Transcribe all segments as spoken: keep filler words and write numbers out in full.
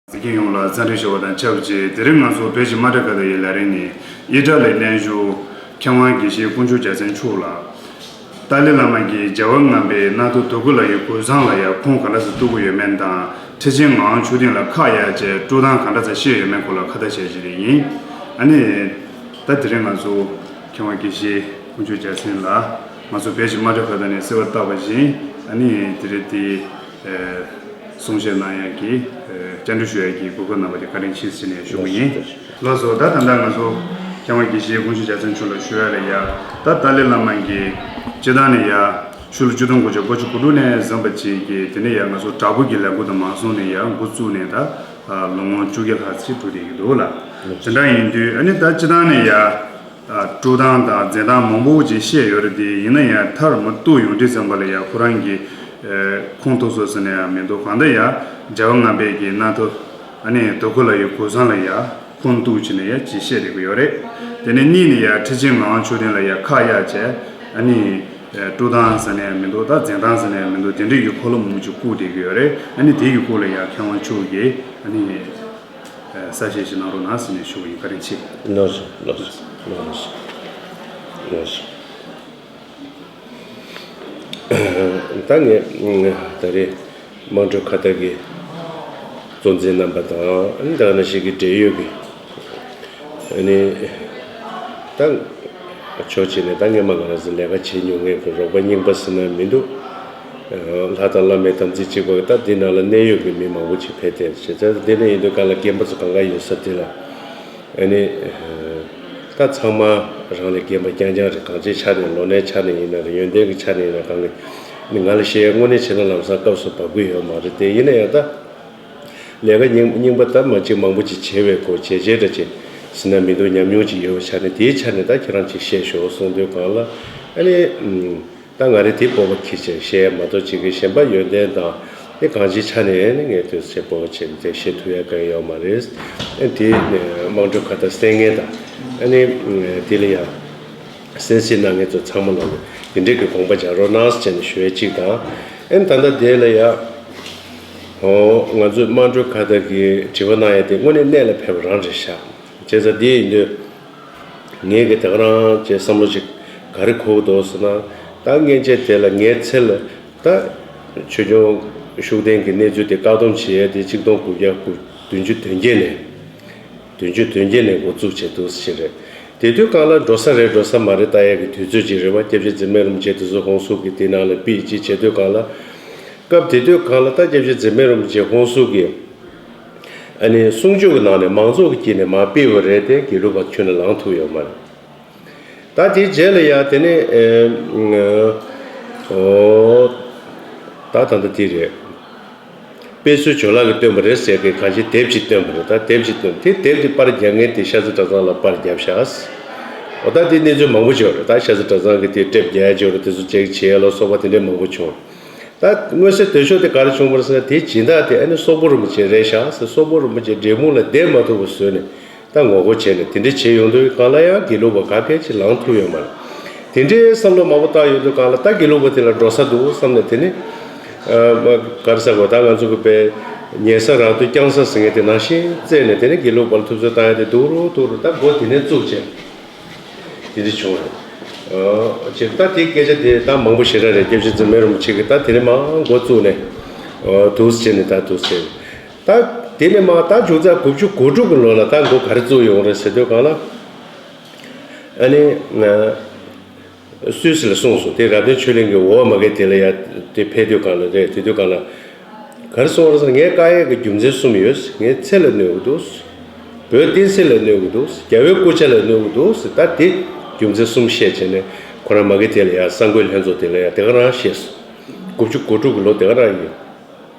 གཟིགས་མཁན་ཡོངས་ལ་འཚམས་འདྲི་ཞུ་བ་དང་ཆབས་ཅིག་དེ་རིང་ང་ཚོ་བོད་ཀྱི་དམངས་ཁྲོད་ཁ་བརྡ་ཡི་ལས་རིམ་ནི་ཨི་ཊ་ལི་གནས་བཞུགས་མཁས་དབང་དགེ་བཤེས་དཀོན་མཆོག་རྒྱལ་མཚན་མཆོག་ལ། ཏཱ་ལའི་བླ་མ་གིས་རྒྱལ་བ་ལྔ་པའི་མནའ་ཐོ་དོ་ཁུར་ལ་ཡི་གོས་བཟང་ལ་ཡ་ཁུངས་ག་འདྲ་ཟིག་གཏུགས་ཀྱི་ཡོད་མེད་དང་ཁྲི་ཆེན་ངག་དབང་ཆོས་ལྡན་ལ་ཁག་ཡ་བཅས་སྤྲོད་སྟངས་ག་འདྲ་ཟིག་བཤད་ཡོད་མེད་སྐོར་ལ་ཁ་བརྡ་བྱས་ཀྱི་རེད་ཡིན། ཨ་ནི། ད་དེ་རིང་ང་ཚོ་མཁས་དབང་དགེ་བཤེས་དཀོན་མཆོག་རྒྱལ་མཚན་ལ་ང་ཚོ་བོད་ཀྱི་དམངས་ཁྲོད་ཁ་བརྡ་ནས་གསོལ་བ་བཏབ་པ་བཞིན་ཨ་ནི་དེ་རིང་དེ་གསུང་བཤད་གནང་ཡག་གི་བཅར་འདྲི་ཞུ་ཡག་གི་གོ་སྐབས་གནང་བ་དེ་བཀའ་དྲིན་ཆེ་ཟེར་ནས་ཞུ་གི་ཡིན། ལགས་སོ། ད་ད་ལྟ་ང་ཚོ་མཁས་དབང་དགེ་བཤེས་དཀོན་མཆོག་རྒྱལ་མཚན་མཆོག་ལ་ཞུ་ཡག་ལ་ཡ། ད་ཏཱ་ལའི་བླ་མ་གིས་སྤྱིར་བཏང་ནས་ཡ་ཕྱི་ལོ་ཆིག་སྟོང་དགུ་བརྒྱ་དགུ་བཅུ་གོ་དྲུག་ནས་བཟུང་བ་བྱས་ཀྱི་དེ་ནས་ཡ་ང་ཚོ་དྲག་པོ་གི་ལས་འགུལ་དུ་མ་སོང་ནས་ཡ་འགོ་བཙུགས་ནས་ད་ལོ་ངོ་བཅོ་བརྒྱད་ལྷག་ཙམ་འགྲོ་བསྡད་ཀྱི་འདུག་ལ། དེ་འདྲ་ཡིན་དུས་ཨ་ནི་ད་སྤྱིར་བཏང་ནས་ཡ། སྤྲོད་སྟངས་དང་འཛིན་སྟངས་མང་པོ་ཅིག་བཤད་ཡོད་རེད་དེ་ཡིན་ན་ཡང་མཐར་མ་གཏུགས་ཡོང་དུས་ཙམ་པ་ལ་ཡང་ཁོ་རང་གི་ཁུངས་གཏུགས་སོ་ཟེར་ན་ཡང་མི་འདུག་གང་ལྟར་ཡང་རྒྱལ་བ་ལྔ་པའི་གི་མནའ་ཐོ་ཨ་ནི་དོ་ཁུར་ལ་ཡི་གོས་བཟང་ལ་ཡང་ཁུངས་གཏུགས་བྱས་ནས་ཡང་ཅིག་བཤད་བསྡད་ཀྱི་ཡོད་རེད། དེ་ནས་གཉིས་ནས་ཡང་ཁྲི་ཆེན་ངག་དབང་ཆོས་ལྡན་ལ་ཡང་ཁག་ཡ་བྱས་ཨ་ནི་སྤྲོད་སྟངས་ཟེར་ན་ཡང་མི་འདུག་ད་འཛིན་སྟངས་ཟེར་ན་ཡང་མི་འདུག་དེ་འདྲའི་གི་འཁོར་ལོ་མང་པོ་ཅིག་བསྐོར་བསྡད་ཀྱི་ཡོད་རེད། ཨ་ནི་དེ་ཡི་སྐོར་ལ་ཡང་མཁས་དབང་མཆོག་གིས་ཨ་ནི། གསལ་བཤད་ཞིག་གནང་རོགས་གནང་ཟེར་ནས་ཞུ་བ་ཡིན། བཀའ་དྲིན་ཆེ། ལགས་སོ། ལགས་སོ། ལགས་སོ། ལགས་སོ། ད་ངས་ད་རེས་དམངས་ཁྲོད་ཁ་བརྡ་གི་གཙོ་འཛིན་རྣམ་པ་དང་ད་ག་ནང་བཞིན་གྱི་འབྲེལ་ཡོད་ཀྱི་ཨ་ནི་ད་ཕྱོགས་གཅིག་ནས་ད་སྔོན་མ་ང་རང་ཚོ་ལས་ཀ་བྱེད་མྱོང་མཁན་གྱི་རོགས་པ་རྙིང་པ་ཟེར་ན་མི་འདུག་ལྷ་དང་བླ་མའི་དམ་ཚིག་གཅིག་པ་ད་འདི་ནང་ལ་གནད་ཡོད་ཀྱི་མི་མང་པོ་ཅིག་ཕེབས་ཏེ་བྱས་ཙང་འདི་ནས་ཡིན་དུས་ག་ལ་རྒན་པ་ཚོ་གང་ག་ཡོད་ས་དེ་ལ་ཨ་ནི་ད་ཚང་མ་རང་ལས་རྒན་པ་རྐྱང་རྐྱང་རེད། གང་ཅིའི་ཆ་ནས་ལོ་ནའི་ཆ་ནས་ཡིན་ན་རེད། ཡོན་ཏན་གྱི་ཆ་ནས་ཡིན་ན་གང་གི་ནི་ང་ལ་བཤད་ཡ་དངོས་གནས་བྱས་ན་ལམ་སང་སྐབས་སུ་བབ་ཀྱི་ཡོད་མ་རེད་དེ་ཡིན་ན་ཡང་ད། ལས་ཀ་རྙིང་རྙིང་པ་ད་མ་གཅིག་མང་པོ་ཅིག་བྱས་པའི་སྐོར་བྱས་རྗེས་འདྲ་ཅིག་ཟིན་ན་མི་འདུག་ཉམས་མྱོང་ཅིག་ཡོད་པའི་ཆ་ནས་དེའི་ཆ་ནས་ད་ཁྱེད་རང་ཅིག་བཤད་ཤོག་གསུངས་དུས་གང་ལ་ཨ་ནི་ད་ང་རེ་དེ་སྤོབས་པ་ཁྱི་ཆེ་བཤད་མ་གཏོགས་ཅིག་གི་གཞན་པ་ཡོན་ཏན་དང་ཨ་ནི་གང་ཅིའི་ཆ་ནས་ཨ་ནི་ངས་དུས་ཚོད་སྤོབས་པ་ཆེ་དེ་བཤད་ཐུབ་ཡ་གང་ཡོད་མ་རེད། ཨ་ནི་དེ་དམངས་ཁྲོད་ཁ་བརྡ་གསན་མཁན་དང་ཨ་ནི་དེ་ལ་ཡང་། གསན་གཟིགས་གནང་མཁན་ཚོ་ཚང་མ་ལ་དེ་འདྲས་ཀྱི་དགོངས་པ་འཇགས་རོགས་གནང་ཟེར་ནས་ཞུ་ཡས་གཅིག་དང་། ཨེ་ད་ལྟ་དེ་ལ་ཡ། ཧོ། ང་ཚོའི་དམངས་ཁྲོད་ཁ་བརྡ་གི་དྲི་བ་གནང་ཡས་དེ་དངོས་གནས་གནད་ལ་འཕེབས་པ་རང་རེད་ཤག་བྱས་ཙང་དེ་ཡིན་དུས། ངས་ཀྱི་དེ་ག་རང་ཅེས་བསམ་བློ་ཅིག་ག་རེ་འཁོར་གྱི་འདུག་ཟེར་ན། ད་མཉེན་ཆས་དེ་ལ་ངའི་ཚེ་ལ་ད་ཆོས་སྐྱོང་ཤུགས་ལྡན་གྱི་གནས་ཚུལ་དེ་བཀག་སྡོམ་བྱེད་ཡས་དེ་གཅིག་སྟོང་དགུ་བརྒྱ་བདུན་ཅུ་དོན་བརྒྱད་ནས། བདུན་ཅུ་དོན་བརྒྱད་ནས་འགོ་བཙུགས་བྱས་འདུག་ཟེར་རེད། དེ་དུས་སྒང་ལ་འགྲོ་ས་རེད་འགྲོ་ས་མ་རེད་ལྟ་ཡག་གི་དུས་ཚོད་ཅིག་རེད་བ། སྐྱབས་རྗེ་འཛིན་མའི་རིན་པོ་ཆེ་དེ་ཚོ་ཧོན་སུར་གྱི་དེ་ནང་ལ་ཕེབས་ཅིག་བྱེད་དུས་སྒང་ལ། སྐབས་དེ་དུས་སྒང་ལ་ད་སྐྱབས་རྗེ་འཛིན་མའི་རིན་པོ་ཆེ་ཧོན་སུར་གྱི་ཨ་ནི་གསུང་ཆོས་ཀྱི་ནང་ནས་མང་ཚོགས་ཀྱི་དཀྱིལ་ནས་མར་ཕེབས་པ་རེད་དེ་དགེ་ལུགས་པ་ཁྱོན་ནས་ལངས་ཐུབ་ཡོད་མ་རེད། ད་དེའི་རྗེས་ལ་ཡ་དེ་ནས་ཨེ། ཨོ། ད་ད་ལྟ་དེ་རེད། དཔེ་སྲོལ་བྱོན་ལག་གིས་བཏོན་པ་རེད་ཟེར་གི་གང་ཅི་དེབ་ཅིག་བཏོན་པ་རེད། ད་དེབ་ཅིག་བཏོན་དེ་དེབ་དེ་པར་རྒྱག་མཁན་དེ་ཤ་ཚ་གྲྭ་ཚང་ལ་པར་བརྒྱབ་ཤག་ཨོ་ད་དེ་གནས་ཚུལ་མང་པོ་བྱུང་རེད། ད་ཤ་ཚ་གྲྭ་ཚང་གི་དེ་དེབ་རྒྱག་ཡ་བྱུང་རེད། དེ་ཚོ་ཅེག་བྱེད་ཡ་ལ་སོགས་པ་དེ་འདྲས་མང་པོ་བྱུང་། ད་མངོན་གསལ་དོད་ཤོས་དེ་ག་རེ་བྱུང་བ་རེད་ཟེར་ན་དེའི་སྦྱིན་བདག་དེ་ཨ་ནི་སོག་པོ་རིན་པོ་ཆེ་རེད་ཤག་ཟེར། སོག་པོ་རིན་པོ་ཆེ་འབྲས་སྤུངས་ལ་བསྡད་མ་ཐུབ་པ་བཟོས་ནས། ད་ངོ་རྒོལ་བྱས་ནས་དེ་འདྲ་བྱས་ཡོང་དུས་སྒང་ལ་ཡང་དགེ་ལུགས་པ་ག་གེ་ཅིག་ལངས་ཐུབ་ཡོད་མ་རེད། དེ་འདྲའི་བསམ་བློ་མང་པོ་བཏང་ཡོང་དུས་སྒང་ལ་ད་དགེ་ལུགས་པ་དེ་ལ་འགྲོ་ས་འདུག་བསམ་ནས་དེ་ནི། ཨ་མ་ག་རེ་ཟེར་དགོས། ད་ང་ཚོ་གི་པའི་ཉལ་ས་རག་དུས་རྐྱང་ས་ཟེར་མཁན་དེ་ནང་བཞིན་བཙལ་ནས་དེ་ནི་དགེ་ལུགས་པ་ལ་ཐུབ་ཚོད་བཏང་ཡ་དེ་སྡུག་རུ་སྡུག་རུ་ད་འགོ་དེ་ནས་བཙུགས་བྱས། དེ་འདྲ་བྱུང་རེད། ཨ་ཅེ་ད་དེ་སྐད་ཆ་དེ་ད་མང་པོ་ཞེ་དྲག་རེད། སྐྱབས་རྗེ་འཛིན་མའི་རིན་པོ་ཆེ་གིས་ད་དེ་ནི་མང་འགོ་བཙུགས་ནས་ཨ་འདུག་སེ་བྱས་ནས་ད་འདུག་སེ། ད་དེ་ནས་མ་ད་མཇུག་ཚར་དགུ་བཅུ་གོ་དྲུག་གི་ལོ་ལ་ད་འགོ་ག་རེ་བཙུགས་ཡོང་རེད་ཟེར་དུས་སྒང་ལ། ཨ་ནི་ང་སུད་སི་ལ་སོང་སོང་། དེ་རབ་བརྟན་ཆོས་གླིང་གི་འོག་མ་གི་དེ་ལ་ཡ་དེ་ཕེབས་དུས་སྒང་ལ་རེད། དེ་དུས་སྒང་ལ་ག་རེ་གསུངས་རེད་ཟེར་ན། ངའི་བཀག་ཡས་ཀྱི་རྒྱུ་མཚན་གསུམ་ཡོད། ངའི་ཚེ་ལ་གནོད་ཀྱི་འདུག་བོད་བསྟན་སྲིད་ལ་གནོད་ཀྱི་འདུག་རྒྱལ་བའི་སྐུ་ཕྱྭ་ལ་གནོད་ཀྱི་འདུག་ད་དེ་རྒྱུ་མཚན་གསུམ་བཤད་བྱས་ནས་ཁོ་རང་མ་གི་དེ་ལ་ཡ་གསར་འགོད་ལྷན་ཚོགས་དེ་ལ་ཡ་དེ་ག་རང་བཤད་སོང་། དགུ་བཅུ་གོ་དྲུག་གི་ལོ་དེ་ག་རང་ཡིན།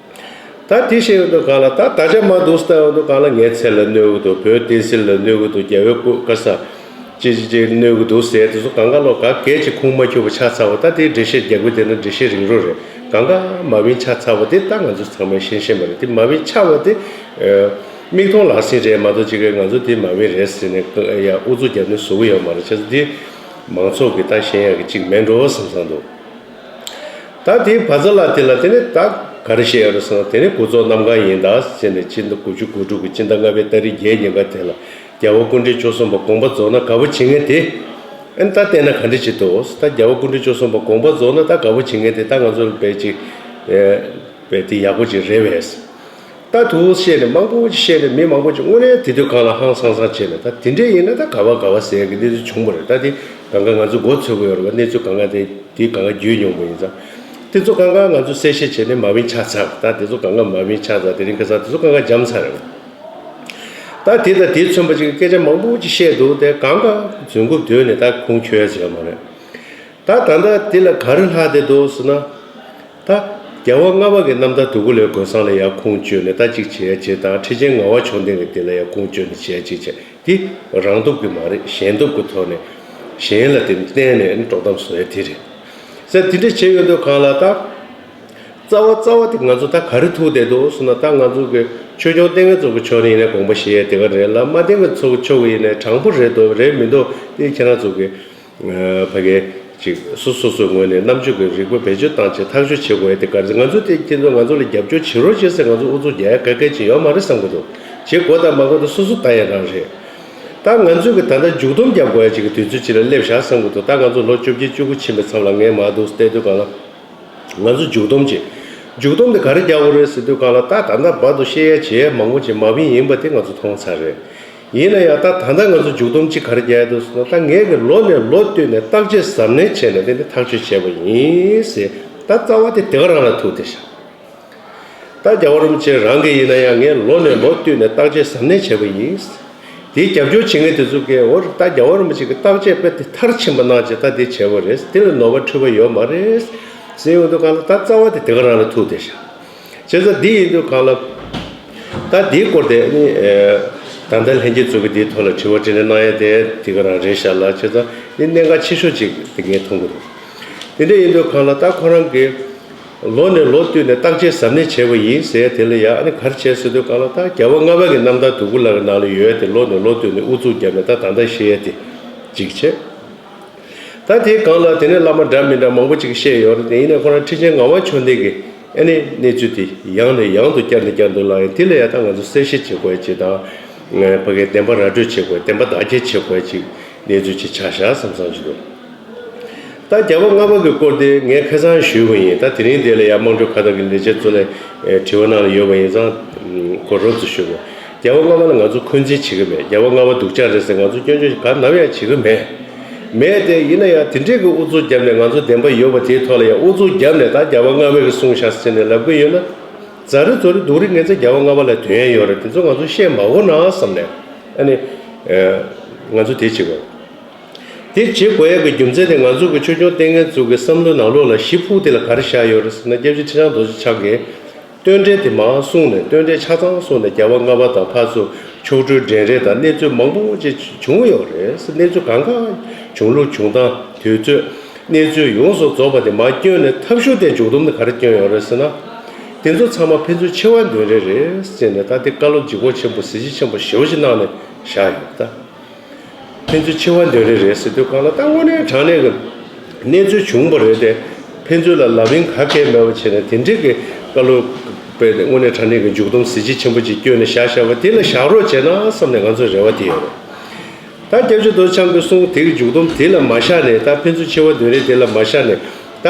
ད་དེ་བཤད་ཡོང་དུས་སྒང་ལ་ད་ད་ཆ་མར་འདུག་སེ་ལྟ་ཡོང་དུས་སྒང་ལ་ངའི་ཚེ་ལ་གནོད་ཀྱི་འདུག་བོད་བསྟན་སྲིད་ལ་གནོད་ཀྱི་འདུག་རྒྱལ་བའི་སྐུ་ག་ས་ཅི་ཅི་ཅི་གནོད་ཀྱི་འདུག་ཟེར་དེ་ཚོ་གང་ག་ལོ་ག་གལ་ཅིག་ཁུངས་མ་འཁྱོལ་བ་ཆགས་ཚར་བ། ད་དེའི་འགྲེལ་བཤད་རྒྱག་དགོས་དེ་ན་འགྲེལ་བཤད་རིང་རུ་རེད། གང་ག་མ་བིན་ཆགས་ཚར་བ་དེ་ད་ང་ཚོ་ཚང་མས་ཤེས་ཤེས་མ་རེད། དེ་མ་བིན་ཆགས་པ་དེ་མིག་མཐོང་ལག་ཟིན་རེད་མ་གཏོགས་ཅིག་གིས་ང་ཚོ་དེ་མ་བིན་རེད་ཟེར་ནས་ཡ་ཨུ་ཚུགས་རྒྱབ་ནས་བཟོ་གི་ཡོད་མ་རེད། བྱས་ཙང་དེ་མང་ཚོགས་ཀྱིས་ད་ཤེས་ཡག་གི་ཅིག་མེད་འགྲོ་བསམ་བསམ་འདུག་ད་དེའི་བར་མཚམས་ལ་དེ་ལ་དེ་ནས་ད་ ག་རེ་བཤད་ཡོད་རེད་ཟེར་ན། དེ་ནི་འགོ་ཚུགས་གནམ་གང་ཡིན་ད་ཟེར་ནས། སྤྱི་ཟླ་དགུ་བཅུ་གོ་དྲུག་གི་སྤྱི་ཟླ་ལྔ་པའི་ཏ་རིག་བརྒྱད་ཉིན་ཀ་དེ་ལ་རྒྱལ་བ་སྐུ་ཕྲེང་བཅུ་གསུམ་པ་དགོངས་པ་རྫོགས་ན་དགའ་པོ་བྱེད་མཁན་དེ། ཨ་ནི་ད་བལྟས་ན་ག་འདྲ་ཅིག་འདུག་ད་རྒྱལ་བ་སྐུ་ཕྲེང་བཅུ་གསུམ་པ་དགོངས་པ་རྫོགས་ན་ད་དགའ་པོ་བྱེད་མཁན་དེ་ད་ང་ཚོ་ལ་དཔེ་ཅིག་ཨེ་དཔེ་དེ་ཡག་པོ་ཅིག་རེད་པས། ད་དུ་བཤད་ནས་མང་པོ་ཅིག་བཤད་ནས། མི་མང་པོ་ཅིག་དངོས་གནས་དེ་དུས་གང་ལ་ཧང་སང་སང་བྱས་ནས། ད་དེ་འདྲས་ཡིན་ན་ད་ག་བ་ག་བ་ཟེར་གི་གནས་ཚུལ་བྱུང་བ་རེད། ད་དེ་གང་ག་ང་ཚོ་མགོ་ཚོད་ཀྱི་ཡོད་རེད་པ། གནས་ཚུལ་གང་ག་དེ་དེ་གང་ག་བརྒྱུད་མྱོང་བ་ཡིན་ཙང་། དེ་ཚོ་གང་ག་ང་ཚོ་གསལ་བཤད་བྱས་ནས་མ་བིན་ཆ་ཚར། ད་དེ་ཚོ་གང་ག་མ་བིན་ཆ་ཚར། དེ་རིང་ཁ་སང་དེ་ཚོ་གང་ག་འཇམ་ཚར་རེད། ད་དེ་དང་དེ་མཚོན་པ་ཅིག་སྐད་ཆ་མང་པོ་ཅིག་བཤད་འདུག་དེ་གང་ག་རྫུན་རྐུབ་བརྡོལ་ནས་ད་ཁུངས་འཁྱོལ་ཡ་ཟེར་ཡ་མ་རེད། ད་ད་ལྟ་དེ་ལ་ག་རེ་ལྷག་བསྡད་འདུག་ཟེར་ན། ད་རྒྱལ་བ་ལྔ་པ་གི་རྣམ་ཐར་དུ་ཀུ་ལའི་གོས་བཟང་ལ་ཡ་ཁུངས་བཅོལ་ནས་ད་ཅིག་བྱེད་ཡ་བྱེད་དང་། ཁྲི་ཆེན་ངག་དབང་ཕྱོགས་ལྡན་གྱི་དེ་ལ་ཡ་ཁུངས་བཅོལ་ནས་བྱེད་ཡ་ཅིག་བྱེད། དེ་རང་སྟོབས་ཀྱི་མ་རེད། གཞན་སྟོབས་ཀྱི་ཐོག་ནས། གཞན་ལ་དེ་བརྟེན་ནས་དཀྲོག་གཏམ་བཟོ་ཡ་དེ་རེད་ཟེར། དེ་འདྲ་བྱས་ཡོང་དུས་གང་ལ་ད། རྩ་བ་རྩ་བ་དེ་ང་ཚོ་ད་ག་རེ་ཐུག་བསྡད་འདུག་ཟེར་ན། ད་ང་ཚོ་གི་ཆོས་སྐྱོང་ལྟས་ངན་ཚོ་གི་ཕྱོགས་ནས་ཡིན་ན་དགོངས་པ་བཞེས་ཡ་དེ་ག་རེད་ལ། མ་ལྟས་ངན་ཚོ་གི་ཕྱོགས་ཀྱི་ཡིན་ན་དྲང་པོ་རེད་འདུག་རེད་མི་འདུག་དེ་ཁྱེད་རང་ཚོ་གི་ཕ་གི་ཅིག་སོ་སོ་སོའི་ངོས་ནས་རྣམ་དཔྱོད་ཀྱི་རིག་པ་བེད་སྤྱོད་བཏང་བྱས་ཐག་གཅོད་བྱེད་དགོས་ཡ་དེ་ག་རེ་ཟེར། ང་ཚོ་དེ་ཁྱེད་ཚོ་ང་ཚོ་ལ་རྒྱབ་སྐྱོར་བྱེད་རོགས་བྱེད་ཟེར་ང་ཚོ་ཨུ་ཚུགས་རྒྱག་ཡ་ག་གལ་ཆེ་ཡོད་མ་རེད་བསམ་གི་འདུག་བྱེད་དགོས་དང་མ་དགོས་དེ་སོ་སོ་ལྟ་ཡ་རང་རེད། ད་ང་ཚོས་གི་ད་ལྟ་མཇུག་སྡོམ་རྒྱབ་དགོས་ཡ་ཅིག་གི་དུས་ཚོད་ཅིག་ལ་སླེབས་བཞག་བསམ་གི་འདུག་ད་ང་ཚོ་ལོ་བཅོ་བརྒྱད་བཅུ་དགུ་ཕྱིན་པའི་མཚམས་ལ་ངས་མར་འདུག་བལྟས་དུས་གང་ལ། ང་ཚོ་མཇུག་སྡོམ་བྱེད། མཇུག་སྡོམ་དེ་ག་རེ་རྒྱག་དགོས་རེད་ཟེར་དུས་གང་ལ། ད་ད་ལྟ་བར་དུ་བཤད་ཡ་བྱེད་ཡ་མང་པོ་ཅིག་མ་བིན་ཡིན་པ་དེ་ང་ཚོ་མཐོང་ཚར་རེད། ཡིན་ན་ཡང་ད་ད་ལྟ་ང་ཚོ་མཇུག་སྡོམ་ཅིག་ག་རེ་རྒྱག་ཡ་འདུག་ཟེར་ན། ད་ངས་གི་ལོ་ནས་ལོ་བསྟུད་ནས་བརྟག་དཔྱད་གཟབ་ནན་བྱས་ནས་དེ་ནས་ཐག་གཅོད་བྱས་པ་ཡིན་ཟེར། ད་རྩ་བ་དེ་དེ་ག་རང་ལ་ཐུག་བསྡད་ཤག་ད་རྒྱལ་བ་རིན་པོ་ཆེ་རང་གིས་ཡིན་ན་ཡང་ངས་ལོ་ནས་ལོ་བསྟུད་ནས་བརྟག་དཔྱད་གཟབ་ནན་བྱས་པ་ཡིན། དེའི་རྒྱབ་སྐྱོར་བྱེད་མཁན་དེ་ཚོ་གིས་འོ་ད་རྒྱལ་བ་རིན་པོ་ཆེ་གི་བརྟག་དཔྱད་དཔེ་དེ་མཐར་ཕྱིན་པ་གནང་བྱས་ད་དེ་བྱས་པ་རེད། དེ་ལ་ནོར་བ་འཁྲུལ་བ་ཡོད་མ་རེད་ཟེར་ཡོང་དུས་གང་ལ་ད་རྩ་བ་དེ་དེ་ག་རང་ལ་ཐུག་བསྡད་ཤག་བྱས་ཙང་འདི་ཡིན་དུས་གང་ལ། ད་འདིའི་སྐོར་དེ་ནི་ཨེ་ད་ལྟ་ལྷན་རྒྱས་ཚོ་གི་འདིའི་ཐོག་ལ་དྲི་བ་དྲིས་ལན་གནང་ཡ་དེ་དེ་ག་རང་རེད་ཤག་ལ། བྱས་ཙང་འདི་གནད་འགག་ཆེ་ཤོས་ཅིག་དེ་ངས་མཐོང་གི་འདུག་དེ་འདྲ་ཡིན་དུས་གང་ལ་ད་ཁོ་རང་གིས། ལོ་ནས་ལོ་བསྟུད་ནས་བརྟག་དཔྱད་གཟབ་ནན་བྱས་པ་ཡིན་ཟེར་དེ་ལ་ཡ་ཨ་ནི་ག་རེ་བྱས་ཟེར་དུས་གང་ལ། ད་རྒྱལ་བ་ལྔ་པ་གི་རྣམ་ཐར་དུ་ཀུ་ལ་གི་ནང་ལ་ཡོད་དེ་ལོ་ནས་ལོ་བསྟུད་ནས་ཨུ་ཚུགས་བརྒྱབ་ནས་ད་ད་ལྟ་བཤད་ཡ་དེ་གཅིག་བྱས། ད་དེའི་སྒང་ལ་དེ་ནས་བླ་མ་འདྲ་མི་འདྲ་མང་པོ་ཅིག་བཤད་ཡོད་རེད། དེ་ཡིན་ན་ཁོ་རང་ཁྲི་ཆེན་ངག་དབང་ཕྱོགས་འདི་གི་ཨ་ནི་གནས་ཚུལ་དེ་ཡང་ནས་ཡང་དུ་བསྐྱར་ནས་བསྐྱར་དུ་ལངས་ཡོད། དེ་ལ་ཡ་ད་ང་ཚོ་གསལ་བཤད་བྱེད་དགོས་ཡ་ཅིག་དང་། ཕ་གིའི་བདེན་པ་ར་སྤྲོད་བྱེད་དགོས། བདེན་པ་བདག་སྐྱེལ་བྱེད་དགོས་ཡ་ཅིག་གནས་ཚུལ་ཅིག་ཆགས་བཞག་བསམ་བསམ་ཅིག་འདུག་ད་རྒྱལ་བ་ལྔ་པ་གི་སྐོར་དེ་ངས་ཁ་སང་ཞུས་པ་ཡིན། ད་དེ་རིང་དེ་ལ་ཡང་དམངས་ཁྲོད་ཁ་བརྡ་གི་ལས་བྱེད་ཚོ་ལ་དྲི་བ་གནང་ལ་ཡོད་པ་ཡིན་ཙང་གོ་རོབ་ཙམ་ཞུ་དགོས། རྒྱལ་བ་ལྔ་པ་ལ་ང་ཚོ་འཁོན་འཛིན་བྱེད་ཀྱི་མེད། རྒྱལ་བ་ལྔ་པ་སྡུག་ཅག་རེད་ཟེར་ང་ཚོ་སྐྱོན་བརྗོད་ག་ནམ་ཡང་བྱེད་ཀྱི་མེད། མེད་དེ་ཡིན་ན་ཡང་དེ་འདྲས་ཀྱི་ཨུ་ཚུགས་བརྒྱབ་ནས་ང་ཚོ་བདེན་པ་ཡོད་པ་དེའི་ཐོག་ལ་ཡང་ཨུ་ཚུགས་བརྒྱབ་ནས་ད་རྒྱལ་བ་ལྔ་པས་གི་གསུངས་བཞག་ཟེར་ནས་ལབ་ཀྱི་ཡོད་ན། ཛ་རི་ཛོ་རི་སྡུག་རི་ངན་ཚ་རྒྱལ་བ་ལྔ་པ་ལ་དོན་ཡ་ཡོད་རེད། དེ་ཚོ་ང་ཚོ་བཤད་མ་དགོས་ན་བསམ་ནས་ཨ་ནི་ང་ཚོ་དེ་བྱེད་དགོས། དེ་བྱེད་དགོས་ཡ་གི་རྒྱུ་མཚན་དེ་ང་ཚོ་གི་ཆོས་སྐྱོང་ལྟས་ངན་ཚོ་གི་བསམ་བློའི་ནང་ལོགས་ལ་གཞི་ཕུག་དེ་ལ་ག་རེ་བཞག་ཡོད་རེད་ཟེར་ན། སྐྱབས་རྗེ་ཁྲི་བྱང་རྡོ་རྗེ་འཆང་གིས་བསྟོད་འགྲེལ་དེ་མར་གསུངས་ནས། བསྟོད་འགྲེལ་ཆ་ཚང་གསུངས་ནས་རྒྱལ་བ་ལྔ་པ་དང་ཕར་ཚུར་མཆོག་སྤྲུལ་འགྲན་རེས་དང་གནས་ཚུལ་མང་པོ་ཅིག་བྱུང་ཡོད་རེད། གནས་ཚུལ་གང་ག་བྱུང་ལུགས་བྱུང་སྟངས་དུས་ཚོད། གནས་ཚུལ་ཡོངས་སུ་རྫོགས་པ་དེ་མར་བསྐྱོན་ནས་ཐབས་ཤུགས་དེ་མཇུག་སྡོམ་དེ་ག་རེ་བསྐྱོན་ཡོད་རེད་ཟེར་ན། དེ་ཚོ་ཚང་མ་ཕན་ཚུན་འཆི་བ་འདོན་རེས་རེད་ཟེར་ནས། ད་དེ་བཀའ་སློབ་ལྗིད་ཁོག་ཆེན་པོ་གཟི་བརྗིད་ཆེན་པོ་ཞེ་པོ་ཅིག་གནང་ནས་བཞག་ཡོད་ད། ཕན་ཚུན་འཆི་བ་འདོན་རེས་རེད་ཟེར་དུས་གང་ལ་ད་དངོས་གནས་དྲང་གནས་ཀྱི་གནས་ཚུལ་བྱུང་བ་རེད་དེ། ཕན་ཚུན་ལ་ལབ་རིན་ག་གེ་མེད་པ་བྱས་ནས་དེ་འདྲས་ཀྱི་བཀའ་སློབ་དཔེ་དངོས་གནས་དྲང་གནས་ཀྱི་མཇུག་སྡོམ་གཟི་བརྗིད་ཆེན་པོ་ཅིག་བསྐྱོན་ནས་བཞག་བཞག་པ་དེ་ལ་བཞག་རོགས་བྱས་ན་བསམ་ནས་ང་ཚོའི་རེ་བ་དེ་ཡོད་རེད། ད་སྐྱབས་རྗེ་རྡོ་རྗེ་འཆང་གིས་གསུངས་དེ་གི་མཇུག་སྡོམ་དེ་ལ་མ་བཞག་ནས། ད་ཕན་ཚུན་འཆི་བ་འདོན་རེས་དེ་ལ་མ་བཞག་ནས། ད་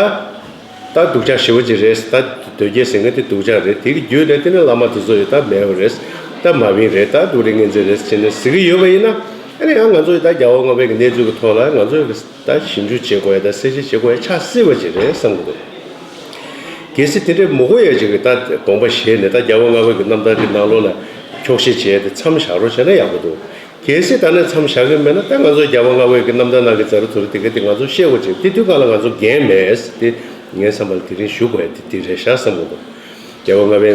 ད་སྡུག་ཅག་ཞེ་པོ་ཅིག་རེད། ད་དོལ་རྒྱལ་ཟེར་མཁན་དེ་སྡུག་ཅག་རེད། དེ་གི་བརྒྱུད་ནས་དེ་ནས་བླ་མ་དེ་ཚོ་ཡོད་ད་མེད་པ་རེད། ད་མ་བིན་རེད། ད་སྡུག་རིགས་ངན་འཛིན་རེད་ཟེར་ནས་ཟེར་གི་ཡོད་པ་ཡིན་ན། ཨ་ནི་ཡང་ང་ཚོ་ཡི་ད་རྒྱལ་བ་ལྔ་པའི་གི་གནས་ཚུལ་གི་ཐོག་ལ་ང་ཚོ་ཡི་ད་ཞིབ་འཇུག་བྱེད་དགོས་ཡ་ད་གསལ་བཤད་བྱེད་དགོས་ཡ་ཆགས་སྲིད་པ་ཅིག་རེད་བསམ་གི་འདུག་གལ་སྲིད་དེ་འདྲའི་མི་དགོས་ཡ་ཅིག་གི་ད་དགོངས་པ་བཞེས་ནས། ད་རྒྱལ་བ་ལྔ་པའི་གི་རྣམ་ཐར་གི་ནང་ལོགས་ལ་འཁྱོག་བཤད་བྱས་ཏེ་མཚམས་བཞག་རོགས་བྱས་ན་ཡག་པོ་འདུག་གལ་སྲིད་ད་ནས་མཚམས་བཞག་གི་མེད་ན། ད་ང་ཚོ་རྒྱལ་བ་ལྔ་པའི་གི་རྣམ་ཐར་ནང་གི་ཛ་རུ་ཛུ་རུ་དེ་ག་དེ་ང་ཚོ་བཤད་དགོས་ཅིག་དེ་དུས་གང་ལ་ང་ཚོ་འགན་མེད་དེ། ངའི་བསམ་པ་ལ་དེ་རིང་ཞུ་དགོས་ཡ་དེ་དེ་རེད་ཤག་བསམ་གི་འདུག་རྒྱལ་བ་ལྔ་པའི་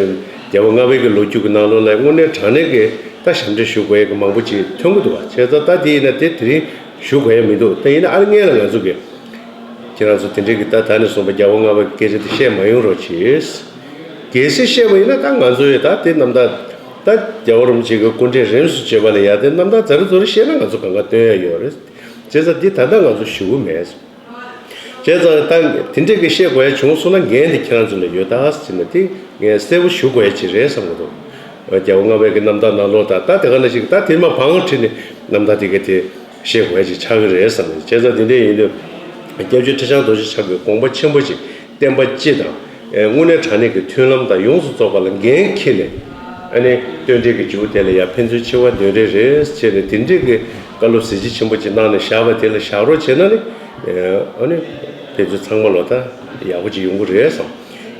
རྒྱལ་བ་ལྔ་པའི་གི་ལོ་རྒྱུས་ཀྱི་ནང་ལོགས་ལ་དངོས་གནས་དྲང་གནས་ཀྱི་ད་ཞབས་འདྲེན་ཞུ་དགོས་ཡ་གི་མང་པོ་ཅིག་ཐོན་གི་འདུག་བ། བྱས་ཙང་ད་དེ་ཡིན་ན་དེ་དེ་རིང་ཞུ་དགོས་ཡ་མི་འདུག་ད་ཡིན་ན་ཨ་ནི་སྔོན་ལ་ང་ཚོ་གི་ཁྱེད་རང་ཚོ་དེ་འདྲའི་གི་ད་ད་ནས་བཟུང་པ་རྒྱལ་བ་ལྔ་པའི་སྐད་ཆ་དེ་བཤད་མ་ཡོང་རོགས་གྱིས། གལ་སྲིད་བཤད་པ་ཡིན་ན་ད་ང་ཚོ་ཡི་ད་དེ་རྣམ་ཐར་ད་རྒྱལ་བ་རིན་པོ་ཆེ་གི་སྐུ་ཕྲེང་རིམ་བཞིན་བྱེད་པ་ལ་ཡ་དེ་རྣམ་ཐར་ཛ་རུ་ཛུ་རུ་བཤད་ན་ང་ཚོ་གང་ག་སྟོན་ཡ་ཡོད་རེད། བྱས་ཙང་འདི་ད་ལྟ་ང་ཚོ་ཞུ་གི་མེད། བྱས་ཙང་ད་དེ་འདྲས་ཀྱི་བཤད་དགོས་ཡ་བྱུང་སོང་ན་འགན་དེ་ཁྱེད་རང་ཚོ་ལ་ཡོད་ད་ཟེར་ན། དེ་ངས་གསལ་པོ་ཞུ་དགོས་ཡ་ཅིག་རེད་བསམ་གྱི་འདུག་རྒྱལ་བ་ལྔ་པའི་གི་རྣམ་ཐར་ནང་ལོགས་དང་ད་དེ་ག་ནང་བཞིན་གྱི་ད་དེ་མ་བང་ཁྲིད་ནས་རྣམ་ཐར་དེ་ག་དེ་བཤད་དགོས་ཡ་ཅིག་ཆགས་ཀྱི་རེད་བསམ་གྱི། བྱས་ཙང་དེ་འདྲས་ཡིན་དུས་སྐྱབས་རྗེ་ཁྲི་བྱང་རྡོ་རྗེ་འཆང་གི་དགོངས་པ་ཆེན་པོ་ཅིག་བསྟན་པ་སྤྱི་དང་། ཨེ། དངོས་གནས་དྲང་གནས་ཀྱི་མཐུན་ལམ་དང་ཡོངས་སུ་རྫོགས་པ་ལ་འགན་འཁྱེར་ནས། ཨ་ནི་བསྟུན་གྲོས་ཀྱི་མཇུག་དེ་ལ་ཡང་ཕན་ཚུན་འཆི་བ་འདོན་རེས་རེད་ཟེར་ནས་དེ་འདྲས་ཀྱི་བཀའ་སློབ་གཟི་བརྗིད་ཆེན་པོ་ཅིག་གནང་ནས་བཞག་པ་དེ་ལ་བཞག་རོགས་བྱས་ན་ནི། ཨ་ནི་ཕན་ཚུན་ཚང་མ་ལོ་ད་ཡག་པོ་ཅིག་ཡོང་གི་རེད་བསམ།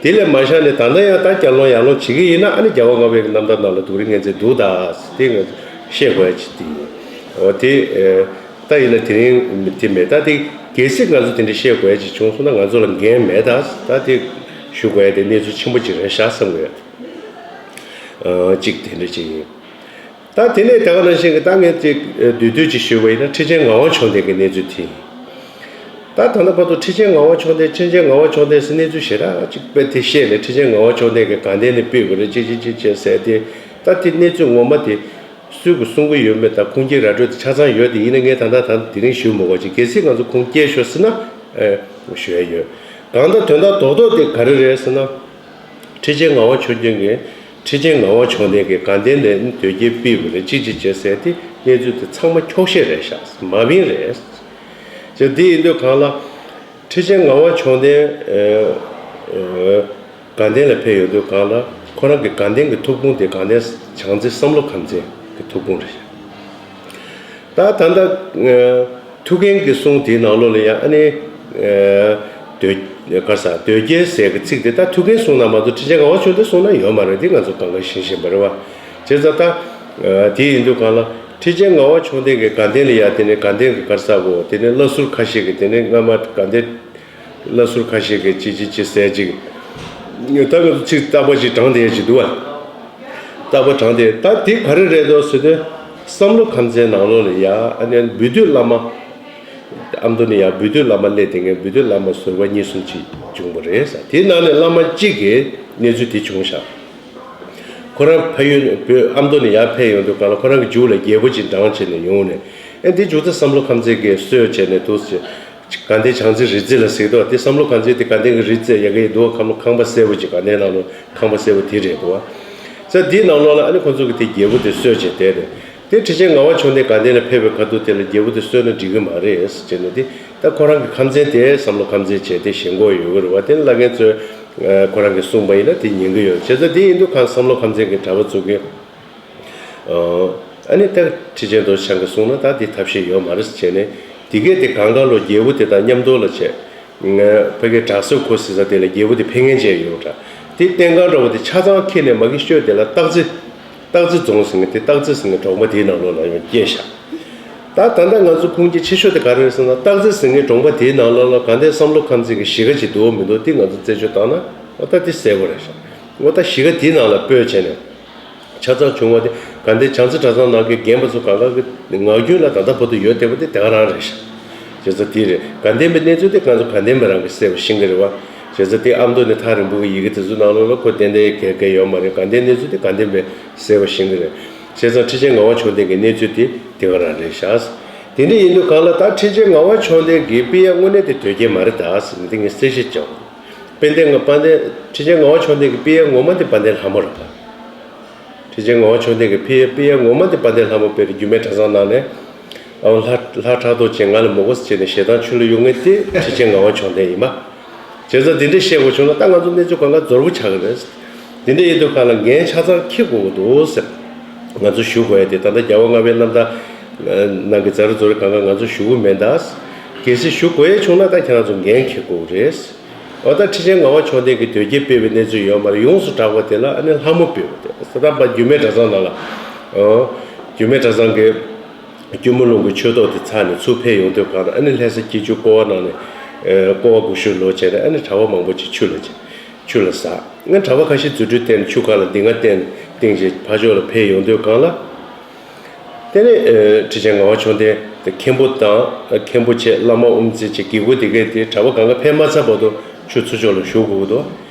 དེ་ལས་མ་བཞག་ནས་ད་ལྟ་ཡང་ད་བསྐྱར་སློང་ཡར་སློང་བྱེད་ཀྱི་ཡིན་ན། ཨ་ནི་རྒྱལ་བ་ལྔ་པའི་རྣམ་ཐར་ནང་ལ་སྡུག་རུས་ངན་ཚད་འདུག་ད་ཟེར་དེ་ང་བཤད་དགོས་ཡ་ཅིག་དེ་ཡིན། འོ་དེ། ད་ཡིན་ན་དེ་རིང་དེ་མེད། ད་དེ་གལ་སྲིད་ང་ཚོ་དེ་འདྲ་བཤད་དགོས་ཡ་ཅིག་བྱུང་སོང་ན་ང་ཚོ་ལ་འགན་མེད། ད་ད་དེ་ཞུ་དགོས་ཡ་དེ་གནས་ཚུལ་ཆེན་པོ་ཅིག་རེད་ཤག་བསམ་གི་ཡོད། ཨ། གཅིག་དེ་འདྲ་ཅིག་ཡིན། ད་དེ་ནས་དེ་ག་ནང་བཞིན་གྱི་ད་ངས་ཅིག་བསྡུས་བསྡུས་ཅིག་ཞུས་པ་ཡིན་ན། ཁྲི་ཆེན་ངག་དབང་མཆོག་ལྡན་གྱི་གནས་ཚུལ་དེ་ཡིན། ད་ད་ལྟ་བར་དུ་ཁྲི་ཆེན་ངག་དབང་མཆོག་ལྡན། ཁྲི་ཆེན་ངག་དབང་མཆོག་ལྡན་ཟེར་གནས་ཚུལ་ཞེ་དྲག་ཅིག་དཔེ་དེ་བཤད་ནས། ཁྲི་ཆེན་ངག་དབང་མཆོག་ལྡན་གྱི་དགའ་ལྡན་ནས་སྤེལ་དགོས་རེད་ཅིག་ཅིག་ཅིག་བྱས་ཟེར་ཏེ། ད་དེ་གནས་ཚུལ་ངོ་མ་དེ་སུས་གི་གསུང་གི་ཡོད་མེད་དང་ཁུངས་སྐྱེལ་ར་སྤྲོད་དེ་ཆ་ཚང་ཡོད་དེ་ཡིན་ན། ངས་ད་ལྟ་ད་དེ་རིང་ཞུ་མི་དགོས་ཅིག་གལ་སྲིད་ང་ཚོ་ཁུངས་སྐྱེལ་ཤོག་ཟེར་ན། ཨེ། ཞུ་ཡ་ཡོད། གང་ལྟར་དོན་དག་རྡོག་རྡོག་དེ་ག་རེ་རེད་ཟེར་ན། ཁྲི་ཆེན་ངག་དབང་མཆོག་ལྡན་གྱི། ཁྲི་ཆེན་ངག་དབང་མཆོག་ལྡན་གྱི་དགའ་ལྡན་ནས་དོལ་རྒྱལ་སྤེལ་དགོས་རེད་ཅིག་ཅིག་བྱས་ཟེར་ཏེ་གནས་ཚུལ་དེ་ཚང་མ་འཁྱོག་བཤད་རེད་ཤག་མ་བིན་རེད། ཅེས་དེ་ཡིན་དུས་གང་ལ། ཁྲི་ཆེན་ངག་དབང་མཆོག་ལྡན། ཨེ། ཨེ། དགའ་ལྡན་ལ་ཕེབས་ཡོང་དུས་གང་ལ་ཁོ་རང་གི་དགའ་ལྡན་གྱི་ཐུགས་དགོངས་དེ་དགའ་ལྡན་བྱང་རྩེ་བསམ་བློ་ཁམས་ཚན་གྱི་ཐུགས་དགོངས་རེད། ད་ད་ལྟ་ཨ་ཐུའུ་བཀྭན་གྱི་གསུང་དེའི་ནང་ལོགས་ལ་ཡང་ཨ་ནི་ཨ་དོལ་ག་རེ་ཟེར་དོལ་རྒྱལ་ཟེར་གྱི་ཚིག་དེ་ད་ཐུའུ་བཀྭན་གསུང་ན་མ་གཏོགས་ཁྲི་ཆེན་ངག་དབང་མཆོག་ལྡན་གསུང་ན་ཡོད་མ་རེད། དེ་ང་ཚོ་གང་ག་ཤེས་བཞིན་པ་རེད་བ། བྱས་ཙང་ད་ཨ་དེ་ཡིན་དུས་གང་ལ་ཁྲི་ཆེན་ངག་དབང་མཆོག་ལྡན་གྱི་དགའ་ལྡན་ལ་ཡང་དེ་ནས་དགའ་ལྡན་གྱི་ག་རེ་ཟེར་གོ་དེ་ནས་བླ་ཟུར་ཁ་ཤས་ཀྱིས་དེ་ནས་སྔ་མ་དགའ་ལྡན། བླ་ཟུར་ཁ་ཤས་ཀྱིས་ཅི་ཅི་ཅི་ཟེར་ཅིག་ད་ང་ཚོ་ཚིག་རྟག་པ་ཅིག་དྲངས་བསྡད་ཅིག་འདུག་བ། རྟག་པ་དྲངས་བསྡད། ད་དེ་ག་རེ་རེད་འདུག་ཟེར་དུས། བསམ་བློ་ཁམས་ཚན་ནང་ལོགས་ལ་ཡ་ཨ་ནི་བོད་དུས་བླ་མ། ཨ་མདོ་ནས་ཡ་བོད་དུས་བླ་མ་སླེབས་བསྡད་མཁན་བོད་དུས་བླ་མ་ཟུར་པ་གཉིས་གསུམ་ཅིག་བྱུང་བ་རེད་ཟེར། དེའི་ནང་ནས་བླ་མ་གཅིག་གིས་གནས་ཚུལ་དེ་བྱུང་ཤག་ཁོ་རང་ཕ་ཡུལ་བོད་ཨ་མདོ་ནས་ཡར་ཕེབས་ཡོང་དུས་གང་ལ་ཁོ་རང་གི་མཇུག་ལ་རྒྱལ་པོ་ཅིག་འབྲངས་བྱས་ནས་ཡོང་ནས། ཨེ་འདི་མཇུག་ཚེ་བསམ་བློ་ཁམས་ཚན་གྱིས་གསོལ་བྱས་ནས་འདུག་ཟེར། དགའ་ལྡན་བྱང་རྩེ་རི་རྩེ་ལ་ཟེར་འདུག་དེ་བསམ་བློ་ཁམས་ཚན་དེ་དགའ་ལྡན་གྱི་རི་རྩེ་ཡ་གི་འདུག་ཁམས་ཁང་པ་གསལ་པོ་ཅིག་དགའ་ལྡན་ནང་ལོགས་ཁང་པ་གསལ་པོ་དེ་རེད་འདུག་ས་འདིའི་ནང་ལོགས་ལ་ཨ་ནི་ཁོ་ཚོ་གི་དེ་རྒྱལ་པོ་དེ་གསོལ་བྱས་བསྡད་རེད། དེ་ཁྲི་ཆེན་ངག་དབང་མཆོག་ལྡན་དགའ་ལྡན་ལ་ཕེབས་པའི་ཁ་ཐུག་དེ་ལ་རྒྱལ་པོ་དེ་གསོལ་ན་འགྲིག་གི་མ་རེད་ཟེར་ནས། དེ་ད་ཁོ་རང་གི་ཁམས་ཚན་དེ་བསམ་བློ་ཁམས་ཚན་བྱས་ཏེ་ཞེན་ཁོག་ཡོད་གི་རེད་བ། དེ་བླ་རྒན་ཚོས་ཁོ་རང་གིས་གསུངས་པ་ཡིན་ན་དེ་ཉན་གི་ཡོད། བྱས་ཙང་དེ་ཡིན་དུས་ཁོ་རང་བསམ་བློ་ཁམས་ཚན་གྱི་གྲྭ་པ་ཚོ་གིས། ཨ་ནི་ད་ཁྲི་ཆེན་རྡོ་རྗེ་འཆང་གིས་གསུངས་ན་ད་དེ་ཐབས་ཤེས་ཡོད་མ་རེད་ཟེར་བྱས་ནས། དེ་གས་དེ་གང་ག་ལོ་རྒྱལ་པོ་དེ་དང་མཉམ་དུ་ལ་བྱས། ཕ་གིའི་བྲག་སོག་ཁོ་ཟེར་ས་དེ་ལ་རྒྱལ་པོ་དེ་ཕེབས་མཁན་བྱས་ཡོད་འདྲ། དེ་རྟེན་ཁང་འདྲ་བོ་དེ་ཆ་ཚང་ཁྱེར་ནས་མ་གི་ཤོད་དེ་ལ་སྟག་རྩེ། སྟག་རྩེ་རྫོང་ཟེར་མཁན་དེ་སྟག་རྩེ་ཟེར་མཁན་གྲོང་པ་དེའི་ནང་ལོགས་ལ་ཡང་སྐྱེས་ཤག་ད་ད་ལྟ་ང་ཚོ་ཁུངས་སྐྱེལ་ཆེ་ཤོས་དེ་ག་རེ་རེད་ཟེར་ན། སྟག་རྩེ་ཟེར་མཁན་གྲོང་པ་དེའི་ནང་ལོགས་ལ་དགའ་ལྡན་བསམ་བློ་ཁམས་ཚན་གྱི་གཞིས་ཀ་ཅིག་འདུག་མི་འདུག་དེ་ང་ཚོ་རྩད་གཅོད་བཏང་ན། འོ་ད་དེ་གསལ་པོ་རེད་ཤག་འོ་ད་གཞིས་ཀ་དེའི་ནང་ལ་སྤོས་བྱས་ནས། ཆ་ཚང་བྱུང་བ་དེ་དགའ་ལྡན་བྱང་རྩེ་གྲྭ་ཚང་ནང་གི་རྒན་པ་ཚོ་གང་ག་གི་ངག་རྒྱུན་ལ་ད་ལྟ་བར་དུ་ཡོད་བསྡད་པ་དེ་དེ་ག་རང་རེད་ཤག་བྱས་ཙང་དེ་རེད། དགའ་ལྡན་པའི་གནས་ཚུལ་དེ་ང་ཚོ་དགའ་ལྡན་པ་རང་གིས་གསལ་པོ་ཤེས་ཀྱི་རེད་བ། བྱས་ཙང་དེ་ཨ་མདོ་ནས་ཐག་རིང་པོ་གི་ཡི་གེ་དེ་ཚོའི་ནང་ལོགས་ལ་ཁོ་ཏན་ཏན་གལ་གལ་ཡོད་མ་རེད། དགའ་ལྡན་གནས་ཚུལ་དེ་དགའ་ལྡན་པས་གསལ་པོ་ཤེས་ཀྱི་རེད། བྱས་ཙང་ཁྲི་ཆེན་ངག་དབང་མཆོག་ལྡན་གྱི་གནས་ཚུལ་དེ་དེ་ག་རང་རེད་ཤག་དེ་འདྲ་ཡིན་དུས་གང་ལ་ད་ཁྲི་ཆེན་ངག་དབང་མཆོག་ལྡན་གྱི་སྤེལ་ཡ་དངོས་གནས་དེ་དོལ་རྒྱལ་མ་རེད་ད་ཟེར་ནས་དེ་ངས་གསལ་བཤད་བྱས། དཔལ་ལྡན་ང་དཔལ་ལྡན་ཁྲི་ཆེན་ངག་དབང་མཆོག་ལྡན་གྱི་སྤེལ་ཡ་ངོ་མ་དེ་དཔལ་ལྡན་ལྷ་མོ་རེད་པ། ཁྲི་ཆེན་ངག་དབང་མཆོག་ལྡན་གྱི་སྤེལ་ཡ་སྤེལ་ཡ་ངོ་མ་དེ་དཔལ་ལྡན་ལྷ་མོ་སྤེལ་རེད། རྒྱུད་སྨད་གྲྭ་ཚང་ནང་ནས། ཨའོ་ལྷ་ལྷ་ཕྲག་དོག་ཅན་ང་ལ་མི་དགོས་ཟེར་བྱས་ནས་ཞེ་སྡང་ཆུ་ལ་གཡུག་མཁན་དེ་ཁྲི་ཆེན་ངག་དབང་མཆོག་ལྡན་ཡིན་པ། བྱས་ཙང་འདི་འདྲ་བཤད་དགོས་བྱུང་ན་ད་ང་ཚོ་གནས་ཚུལ་གང་ག་རྫོར་པོ་ཆགས་ཀྱི་རེད། འདི་འདྲ་ཡིན་དུས་གང་ལ་འགན་ཆ་ཚང་འཁྱེར་དགོས་ཀྱི་འདུག་ཟེར། ང་ཚོ་ཞུ་དགོས་ཡ་དེ་ད་ལྟ་རྒྱལ་བ་ལྔ་པའི་རྣམ་ཐར་ནང་གི་ཛ་རུ་ཛོ་རུ་གང་ག་ང་ཚོ་ཞུ་གི་མེད་ད། གལ་སྲིད་ཞུ་དགོས་ཡ་བྱུང་ན་ད་ཁྱེད་རང་ཚོ་འགན་འཁྱེར་དགོས་རེད། འོ་ད་ཁྲི་ཆེན་ངག་དབང་མཆོག་ལྡན་གྱི་དོལ་རྒྱལ་སྤེལ་བའི་གནས་ཚུལ་ཡོད་མ་རེད། ཡོངས་སུ་གྲགས་པ་དེ་ལ་ཨ་ནི་ལྷ་མོ་སྤེལ་བ་དེ་ས་དང་པ་རྒྱུད་སྨད་གྲྭ་ཚང་ནང་ལ། འོ། རྒྱུད་སྨད་གྲྭ་ཚང་གི་སྐྱོར་མོ་ལུང་གི་ཆོས་ཐོག་དེ་ཚར་ནས་ཚུར་ཕེབས་ཡོང་དུས་གང་ལ་ཨ་ནི་ལྷ་ས་སྐྱིད་ཆུ་ཀོ་བ་ནང་ནས། ཨེ། ཀོ་བ་སྒུར་ཞོར་ལོག་བྱས་ནས་ཨ་ནི་གྲྭ་པ་མང་པོ་ཅིག་ཆུ་ལ་ཆུ་ལ་ཟགས། ཨ་ནི་གྲྭ་པ་ཁ་ཤས་རྫུ་འཕྲུལ་བསྟན་ནས་ཆུ་ཁ་ལ་ལྡིང་ང་བསྟན་བསྟན་བྱས་ཕར་ཕྱོགས་ལ་ཕེབས་ཡོང་དུས་གང་ལ། དེ་ནས་ཨེ། ཁྲི་ཆེན་ངག་དབང་མཆོག་ལྡན་དེ་མཁན་པོ་དང་མཁན་པོ་བྱས་བླ་མ་དབུ་མཛད་བྱས་དགེ་བསྐོས་དེ་གས་དེ་གྲྭ་པ་གང་ག་ཕེབས་མ་ཚར་བར་དུ་ཆུ་ཚུར་ཕྱོགས་ལ་བཞུགས་དགོས་ཀྱི་འདུག་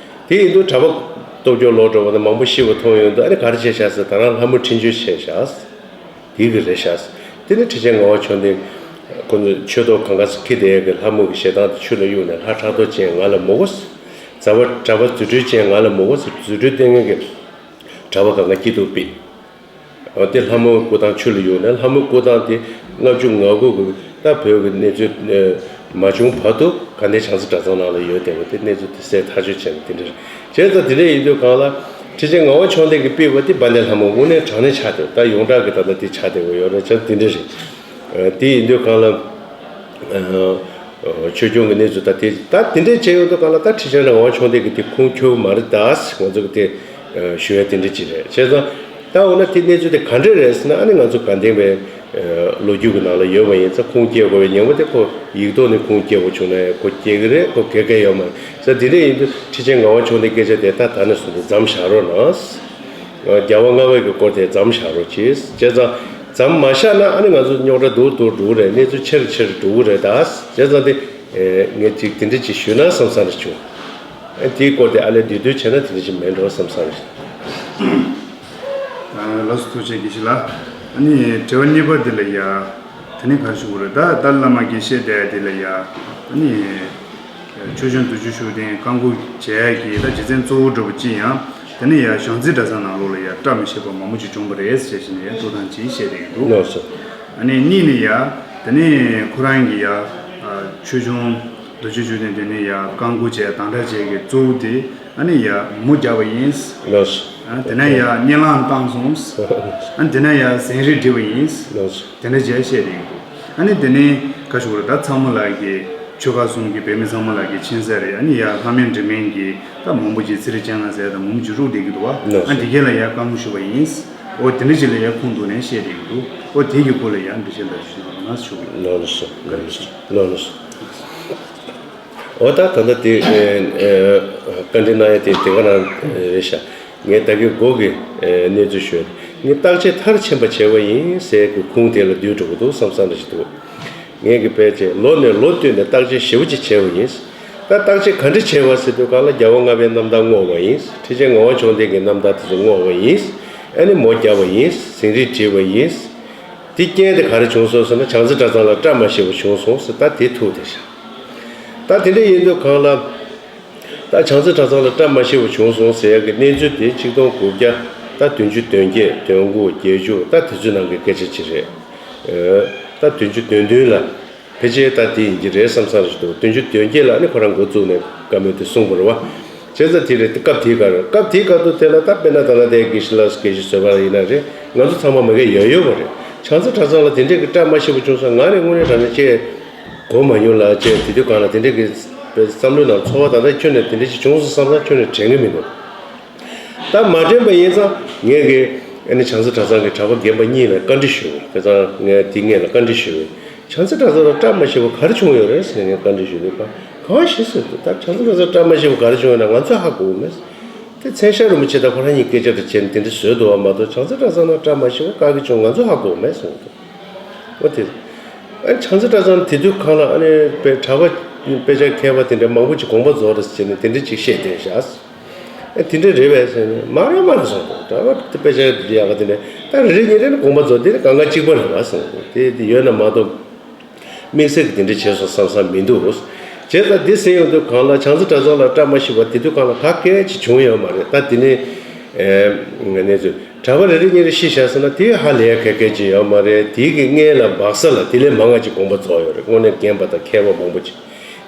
དེ་ཡིན་དུས་གྲྭ་པ་སྟོབས་འབྱོར་ལོག་འགྲོ་བ་དང་མང་པོ་ཤི་བ་མཐོང་ཡོང་དུས་ཨ་ནི་ག་རེ་བྱས་ཤག་ཟེར། ད་རང་ལྷ་མོ་འཕྲིན་བཅོལ་བྱས་ཤག་དེ་གི་རེད་ཤག་དེ་ནི་ཁྲི་ཆེན་ངག་དབང་མཆོག་ལྡན་ ཁོ་ཚོས་ཆོས་ཐོག་གང་ག་སུ་ཁྱེར་བསྡད་ཡས་ཀྱི་ལྷ་མོ་གི་ཞེ་སྡང་དེ་ཆུ་ལ་གཡུགས་ནས། ལྷ་ཕྲག་དོག་ཅན་ང་ལ་མི་དགོས། གྲྭ་པ་གྲྭ་པ་རྫུ་འཕྲུལ་ཅན་ང་ལ་མི་དགོས་ཟེར། རྫུ་འཕྲུལ་ལྡན་མཁན་གྱི་གྲྭ་པ་གང་ག་སྐྱིད་སྡུག་ཕུད། འོ་དེ་ལྷ་མོའི་སྐུ་ཐང་ཆུ་ལ་གཡུགས་ནས། ལྷ་མོའི་སྐུ་ཐང་དེ་ལྔ་བཅུ་ང་དགུ་གི་ད་བོད་ཀྱི་གནས་ཚུལ་མ་བྱུང་བར་དུ་དགའ་ལྡན་བྱང་རྩེ་གྲྭ་ཚང་ནང་ལ་ཡོད་བསྡད་པ་དེ་གནས་ཚུལ་དེ་གསལ་ཐག་ཆོད་བྱས་ནས་དེ་འདྲ་རེད། བྱས་ཙང་དེ་འདྲ་ཡིན་དུས་གང་ལ་ཁྲི་ཆེན་ངག་དབང་ཕྱོགས་ལྡན་གྱིས་ཕུལ་བ་དེ་དཔལ་ལྡན་ལྷ་མོ་དངོས་གནས་དྲང་གནས་ཆགས་བསྡད། ད་ཡོངས་གྲགས་ཀྱི་ད་ལྟ་དེ་ཆགས་བསྡད་པ་ཡོད་རེད། བྱས་དེ་འདྲ་རེད། དེ་ཡིན་དུས་གང་ལ། ཆོས་སྐྱོང་གི་གནས་ཚུལ་ད་དེ་ད་དེ་འདྲས་བྱས་ཡོང་དུས་གང་ལ། ད་ཁྲི་ཆེན་ངག་དབང་ཕྱོགས་ལྡན་གྱིས་དེ་ཁུངས་འཁྱོལ་མ་རེད་ད། ང་ཚོ་གི་དེ་ཞུ་ཡ་དེ་འདྲ་ཅིག་རེད། བྱས་ཙང་ད་འོ་ན་དེ་གནས་ཚུལ་དེ་ག་འདྲས་རེད་ཟེར་ན། ཨ་ནི་ང་ཚོ་དགའ་ལྡན་པའི་ལོ་རྒྱུས་ཀྱི་ནང་ལ་ཡོད་པ་ཡིན་ཙང་། ཁུངས་སྐྱེལ་དགོས་པའི་ཉེན་ཁ་དེ་ཁོ་ཡིག་ཐོག་ནས་ཁུངས་སྐྱེལ་དགོས་བྱུང་ན་ཁོ་སྐྱེལ་གི་རེད། ཁོ་འགལ་གི་ཡོད་མ་རེད། བྱས་ཙང་དེ་འདྲས་ཡིན་དུས་ཁྲི་ཆེན་ངག་དབང་ཕྱོགས་ལྡན་སྐད་ཆ་དེ་ད་ད་ནས་བཟུང་སྟེ་མཚམས་བཞག་རོགས་གནང་། རྒྱལ་བ་ལྔ་པའི་གི་སྐོར་དེ་མཚམས་བཞག་རོགས་གྱིས། བྱས་ཙང་མཚམས་མ་བཞག་ན་ཨ་ནི་ང་ཚོ་རྙོག་དྲ་སྡུག་ཏུ་འགྲོ་གི་རེད། གནས་ཚུལ་ཆེ་རུ་ཆེ་རུ་འགྲོ་གི་རེད་ད། བྱས་ཙང་དེ་ངས་ཅིག་དེ་འདྲ་ཅིག་ཞུས་ན་བསམ་བསམ་རེ་བྱུང་། ཨ་དེའི་སྐོར་དེ་ཨ་ལས་བསྡུས་བསྡུས་བྱས་ན་དེ་འདྲ་ཅིག་མེད་འགྲོ་བསམ་བསམ་རེ། ལགས་སོ། ཐུགས་རྗེ་ཆེ་དགེ་བཤེས་ལགས། ཨ་ནི་དྲི་བ་གཉིས་པ་དེ་ལ་ཡ། དེ་ནི་ག་ཞུ་དགོས་རེད། ད་ཏཱ་ལའི་བླ་མ་དགེ་བཤེས་དེ་དེ་ལ་ཡ། ཨ་ནི། ཆོས་སྐྱོང་བདུད་ཅུ་བཞི་པ་དེ་བཀའ་འགུག་བྱས་ཀྱི་ད་རྗེ་བཙུན་གཙོ་བོ་འདྲ་པོ་ཅིག་ཡང་དེ་ནས་ཡང་བྱང་རྩེ་གྲྭ་ཚང་ནང་ལོགས་ལ་ཡང་བཀྲ་མི་ཤིས་པ་མང་པོ་ཅིག་བྱུང་བ་རེད་ཟེར་བྱས་ནས་ཡང་ཐུགས་དམ་ཅིག་བཤད་བསྡད་ཀྱི་འདུག་ལགས་སོ། ཨ་ནི་གཉིས་ནས་ཡང་དེ་ནས་ཁོ་རང་གི་ཡང་ཆོས་སྐྱོང་བདུད་ཅུ་བཞི་པ་དེ་ནས་ཡང་བཀའ་འགུག་བྱས་དམ་དྲག་བྱས་ཀྱི་གཙོ་བོ་དེ་ཨ་ནི་ཡང་མུ་བརྒྱབ་པ་ཡིན། ལགས་སོ། ཨ་དེ་ནས་ཡང་གཉིད་ལམ་བཏང་སོང་། ཨ་དེ་ནས་ཡང་ཟན་རིལ་བསྒྲིལ་བ་ཡིན། ལགས་སོ། དེ་འདྲ་བྱས་བཤད་རེད་འདུག་ཨ་ནི་དེ་ནས་ག་ཞུ་དགོས་རེད། ད་ཚང་མ་ལགས་ཀྱི་ཆོལ་ཁ་གསུམ་གྱི་བོད་མི་ཚང་མ་ལགས་ཀྱི་མཁྱེན་གསལ་རེད། ཨ་ནི་ཡ་ལྷ་མིན་འདྲེ་མིན་གྱི་ད་མང་པོ་ཅིག་ཚེ་རིང་སྤྱན་སྔ་ཟེར་ད་མང་པོ་ཅིག་རུག་བསྡད་ཀྱི་འདུག་བ། ལགས་ཨ་སོ། འདི་གས་ལ་ཡ་བཀའ་མོལ་ཞུ་བ་ཡིན། ཨོ་དེ་འདྲ་ཅིག་ལ་ཡ་ཁུངས་གཏུགས་ནས་བཤད་རེད་འདུག་ཨོ་དེ་གི་སྐོར་ལ་ཡ་འགྲེལ་བཤད་ལ་ཞུ་ན་ཞུ་གི་ཡོད། ལགས་སོ། ལགས་སོ། ལགས་སོ། འོ་ད་ད་ལྟ་དེ་ཨེ་ཨེ་བཀའ་འདྲི་གནང་ཡ་དེ་དེ་ག་རང་རེད་ཤག་ངས་ད་གིན་འགོ་གི་ཨེ་གནས་ཚུལ་ཞུས། ངས་བརྟག་དཔྱད་མཐར་ཕྱིན་པ་བྱས་པ་ཡིན་ཟེར་གི་ཁུངས་དེ་ལ་བསྡུས་འགྲོ་གི་འདུག་བསམ་བསམ་རེ་ཞིག་འདུག་ངས་གི་ཕལ་ཆེར་ལོ་ནས་ལོ་བསྟུད་ནས་བརྟག་དཔྱད་ཞེ་པོ་ཅིག་བྱས་པ་ཡིན། ད་བརྟག་དཔྱད་ག་འདྲ་བྱས་པ་ཟེར་དུས་གང་ལ་རྒྱལ་བ་ལྔ་པའི་རྣམ་ཐར་བསྔོགས་པ་ཡིན། ཁྲི་ཆེན་ངག་དབང་ཕྱོགས་ལྡན་གྱི་རྣམ་ཐར་དེ་ཚོ་བསྔོགས་པ་ཡིན། ཨ་ནི་མུ་བརྒྱབ་པ་ཡིན། ཟན་རིལ་བསྒྲིལ་བ་ཡིན། དེ་རྐྱེན་དེ་ག་རེ་བྱུང་སོང་ཟེར་ན། བྱང་རྩེ་གྲྭ་ཚང་ལ་བཀྲ་མ་ཤིས་པ་བྱུང་སོང་ཟེར། ད་དེ་ཐུག་བསྡད་ཤག་ད་དེ་འདྲ་ཡིན་དུས་གང་ལ། ད་བྱང་རྩེ་གྲྭ་ཚང་ལ་བཀྲ་མ་ཤིས་པ་བྱུང་སོང་ཟེར་ཡག་གི་གནས་ཚུལ་དེ་ཆིག་སྟོང་དགུ་བརྒྱ་ད་བདུན་ཅུ་དོན་བརྒྱད་དོན་དགུ་བརྒྱད་ཅུ་ད་དེ་ཚོའི་ནང་གི་སྐད་ཆ་ཅིག་རེད། ཨེ། ད་བདུན་ཅུ་དོན་བདུན་ལ་ཕལ་ཆེར་ད་དེ་ཡིན་གྱི་རེད་བསམ་བསམ་ཞིག་འདུག་བདུན་ཅུ་དོན་བརྒྱད་ལ་ནི་ཁོ་རང་འགོ་བཙུགས་ནས་བཀའ་མོལ་དེ་གསུངས་པ་རེད་བ། བྱས་ཙང་དེ་རེད། དེ་སྐབས་དེའི་སྐབས་རེད། སྐབས་དེའི་སྐབས་དུ་དེ་ལ་ད་དཔེར་ན་ད་ལྟ་དེ་དགེ་བཤེས་ལགས་སུ་སྐད་ཆ་བཟོས་པ་ལ་ཡིན་ན་རེད། ང་ཚོ་ཚང་མ་མ་གི་ཡོད་ཡོད་པ་རེད། བྱང་རྩེ་གྲྭ་ཚང་ལ་དེ་འདྲས་ཀྱི་བཀྲ་མ་ཤིས་པ་བྱུང་སོང་། ང་རེ་དངོས་གནས་དྲང་གནས་བྱས། གོ་མ་མྱོང་ལ་བྱས། དེ་དུས་གང་ལ་དེ་འདྲས་ཀྱི་བསམ་བློའི་ནང་ཚོར་བ་ད་ལྟ་ཁྱོན་ནས་དེ་འདྲས་ཅིག་བྱུང་སོང་བསམ་ན་ཁྱོན་ནས་དྲན་གི་མི་འདུག་ད་མ་དྲན་པ་ཡིན་ཙང་ངས་ཀྱི་ཨ་ནི་བྱང་རྩེ་གྲྭ་ཚང་གི་གྲྭ་པ་རྒན་པ་གཉིས་ལ་བཀའ་འདྲི་ཞུས། ཁ་སང་ངས་དེ་སྔས་ལ་བཀའ་འདྲི་ཞུས། བྱང་རྩེ་གྲྭ་ཚང་ལ་བཀྲ་མ་ཤིས་པ་ག་རེ་བྱུང་ཡོད་རེད་ཟེར་ནས་ངས་བཀའ་འདྲི་ཞུས་དུས། གང་ཞིག་ཟེར་དུས། ད་བྱང་རྩེ་གྲྭ་ཚང་བཀྲ་མ་ཤིས་པ་ག་རེ་བྱུང་ཡོད་ན་ང་ཚོས་ཧ་གོ་གི་མེད། དེ་མཚན་ཞབས་རིན་པོ་ཆེ་དང་ཁོ་རང་གཉིས་སྐད་ཆ་དེ་བྱས་ནས་དེ་འདྲ་བཟོས་འདུག་བ་མ་གཏོགས། བྱང་རྩེ་གྲྭ་ཚང་ནང་བཀྲ་མ་ཤིས་པ་ག་གི་བྱུང་ང་ཚོས་ཧ་གོ་གི་མེད་གསུངས་འདུག་འོ་དེ། ཨ་ནི་བྱང་རྩེ་གྲྭ་ཚང་དེ་དུས་གང་ལ་ཨ་ནི་དཔེ་གྲྭ་པ་དཔེ་ཆ་མཁས་པ་དེ་འདྲ་མང་པོ་ཅིག་དགོངས་པ་རྫོགས་རེད་ཟེར་ནས་དེ་འདྲ་ཅིག་བཤད་བསྡད་བཞག་ཨ་དེ་འདྲ་རེད་པས་ཟེར་ནས། མ་རེད་མ་རེད་གསུངས་འདུག་གྲྭ་པ་དེ་དཔེ་ཆ་ཡག་ག་དེ་འདྲ་ད་རེ་རེ་གཉིས་རེ་ནས་དགོངས་པ་རྫོགས། དེ་ནི་གང་ག་གཅིག་པ་རེད་པ་གསུངས་འདུག་དེ་དེ་ཡོད་ན་མ་གཏོགས། དམིགས་བསལ་གྱི་དེ་འདྲ་བྱས་སོང་བསམ་བསམ་མི་འདུག་བྱས་ཙང་འདི་ཟེར་ཡོང་དུས་གང་ལ་བྱང་རྩེ་གྲྭ་ཚང་ལ་བཀྲ་མ་ཤིས་པ་དེ་དུས་གང་ལ་ག་གེ་ཅིག་བྱུང་ཡོད་མ་རེད། ད་དེ་ནས་ཨེ་ངས་ནས་ཚོས་གྲྭ་པ་རེ་རེ་གཉིས་རེ་ཤི་བཞག་ཟེར་ན་དེ་ཧ་ལས་ག་གེ་ཅིག་ཡོད་མ་རེད། དེ་གི་སྔས་ལ་སྦག་ས་ལ་དེ་ལས་མང་ང་ཅིག་དགོངས་པ་རྫོགས་ཡོད་རེད། དངོས་གནས་རྒན་པ་དང་མཁས་པ་མང་པོ་ཅིག་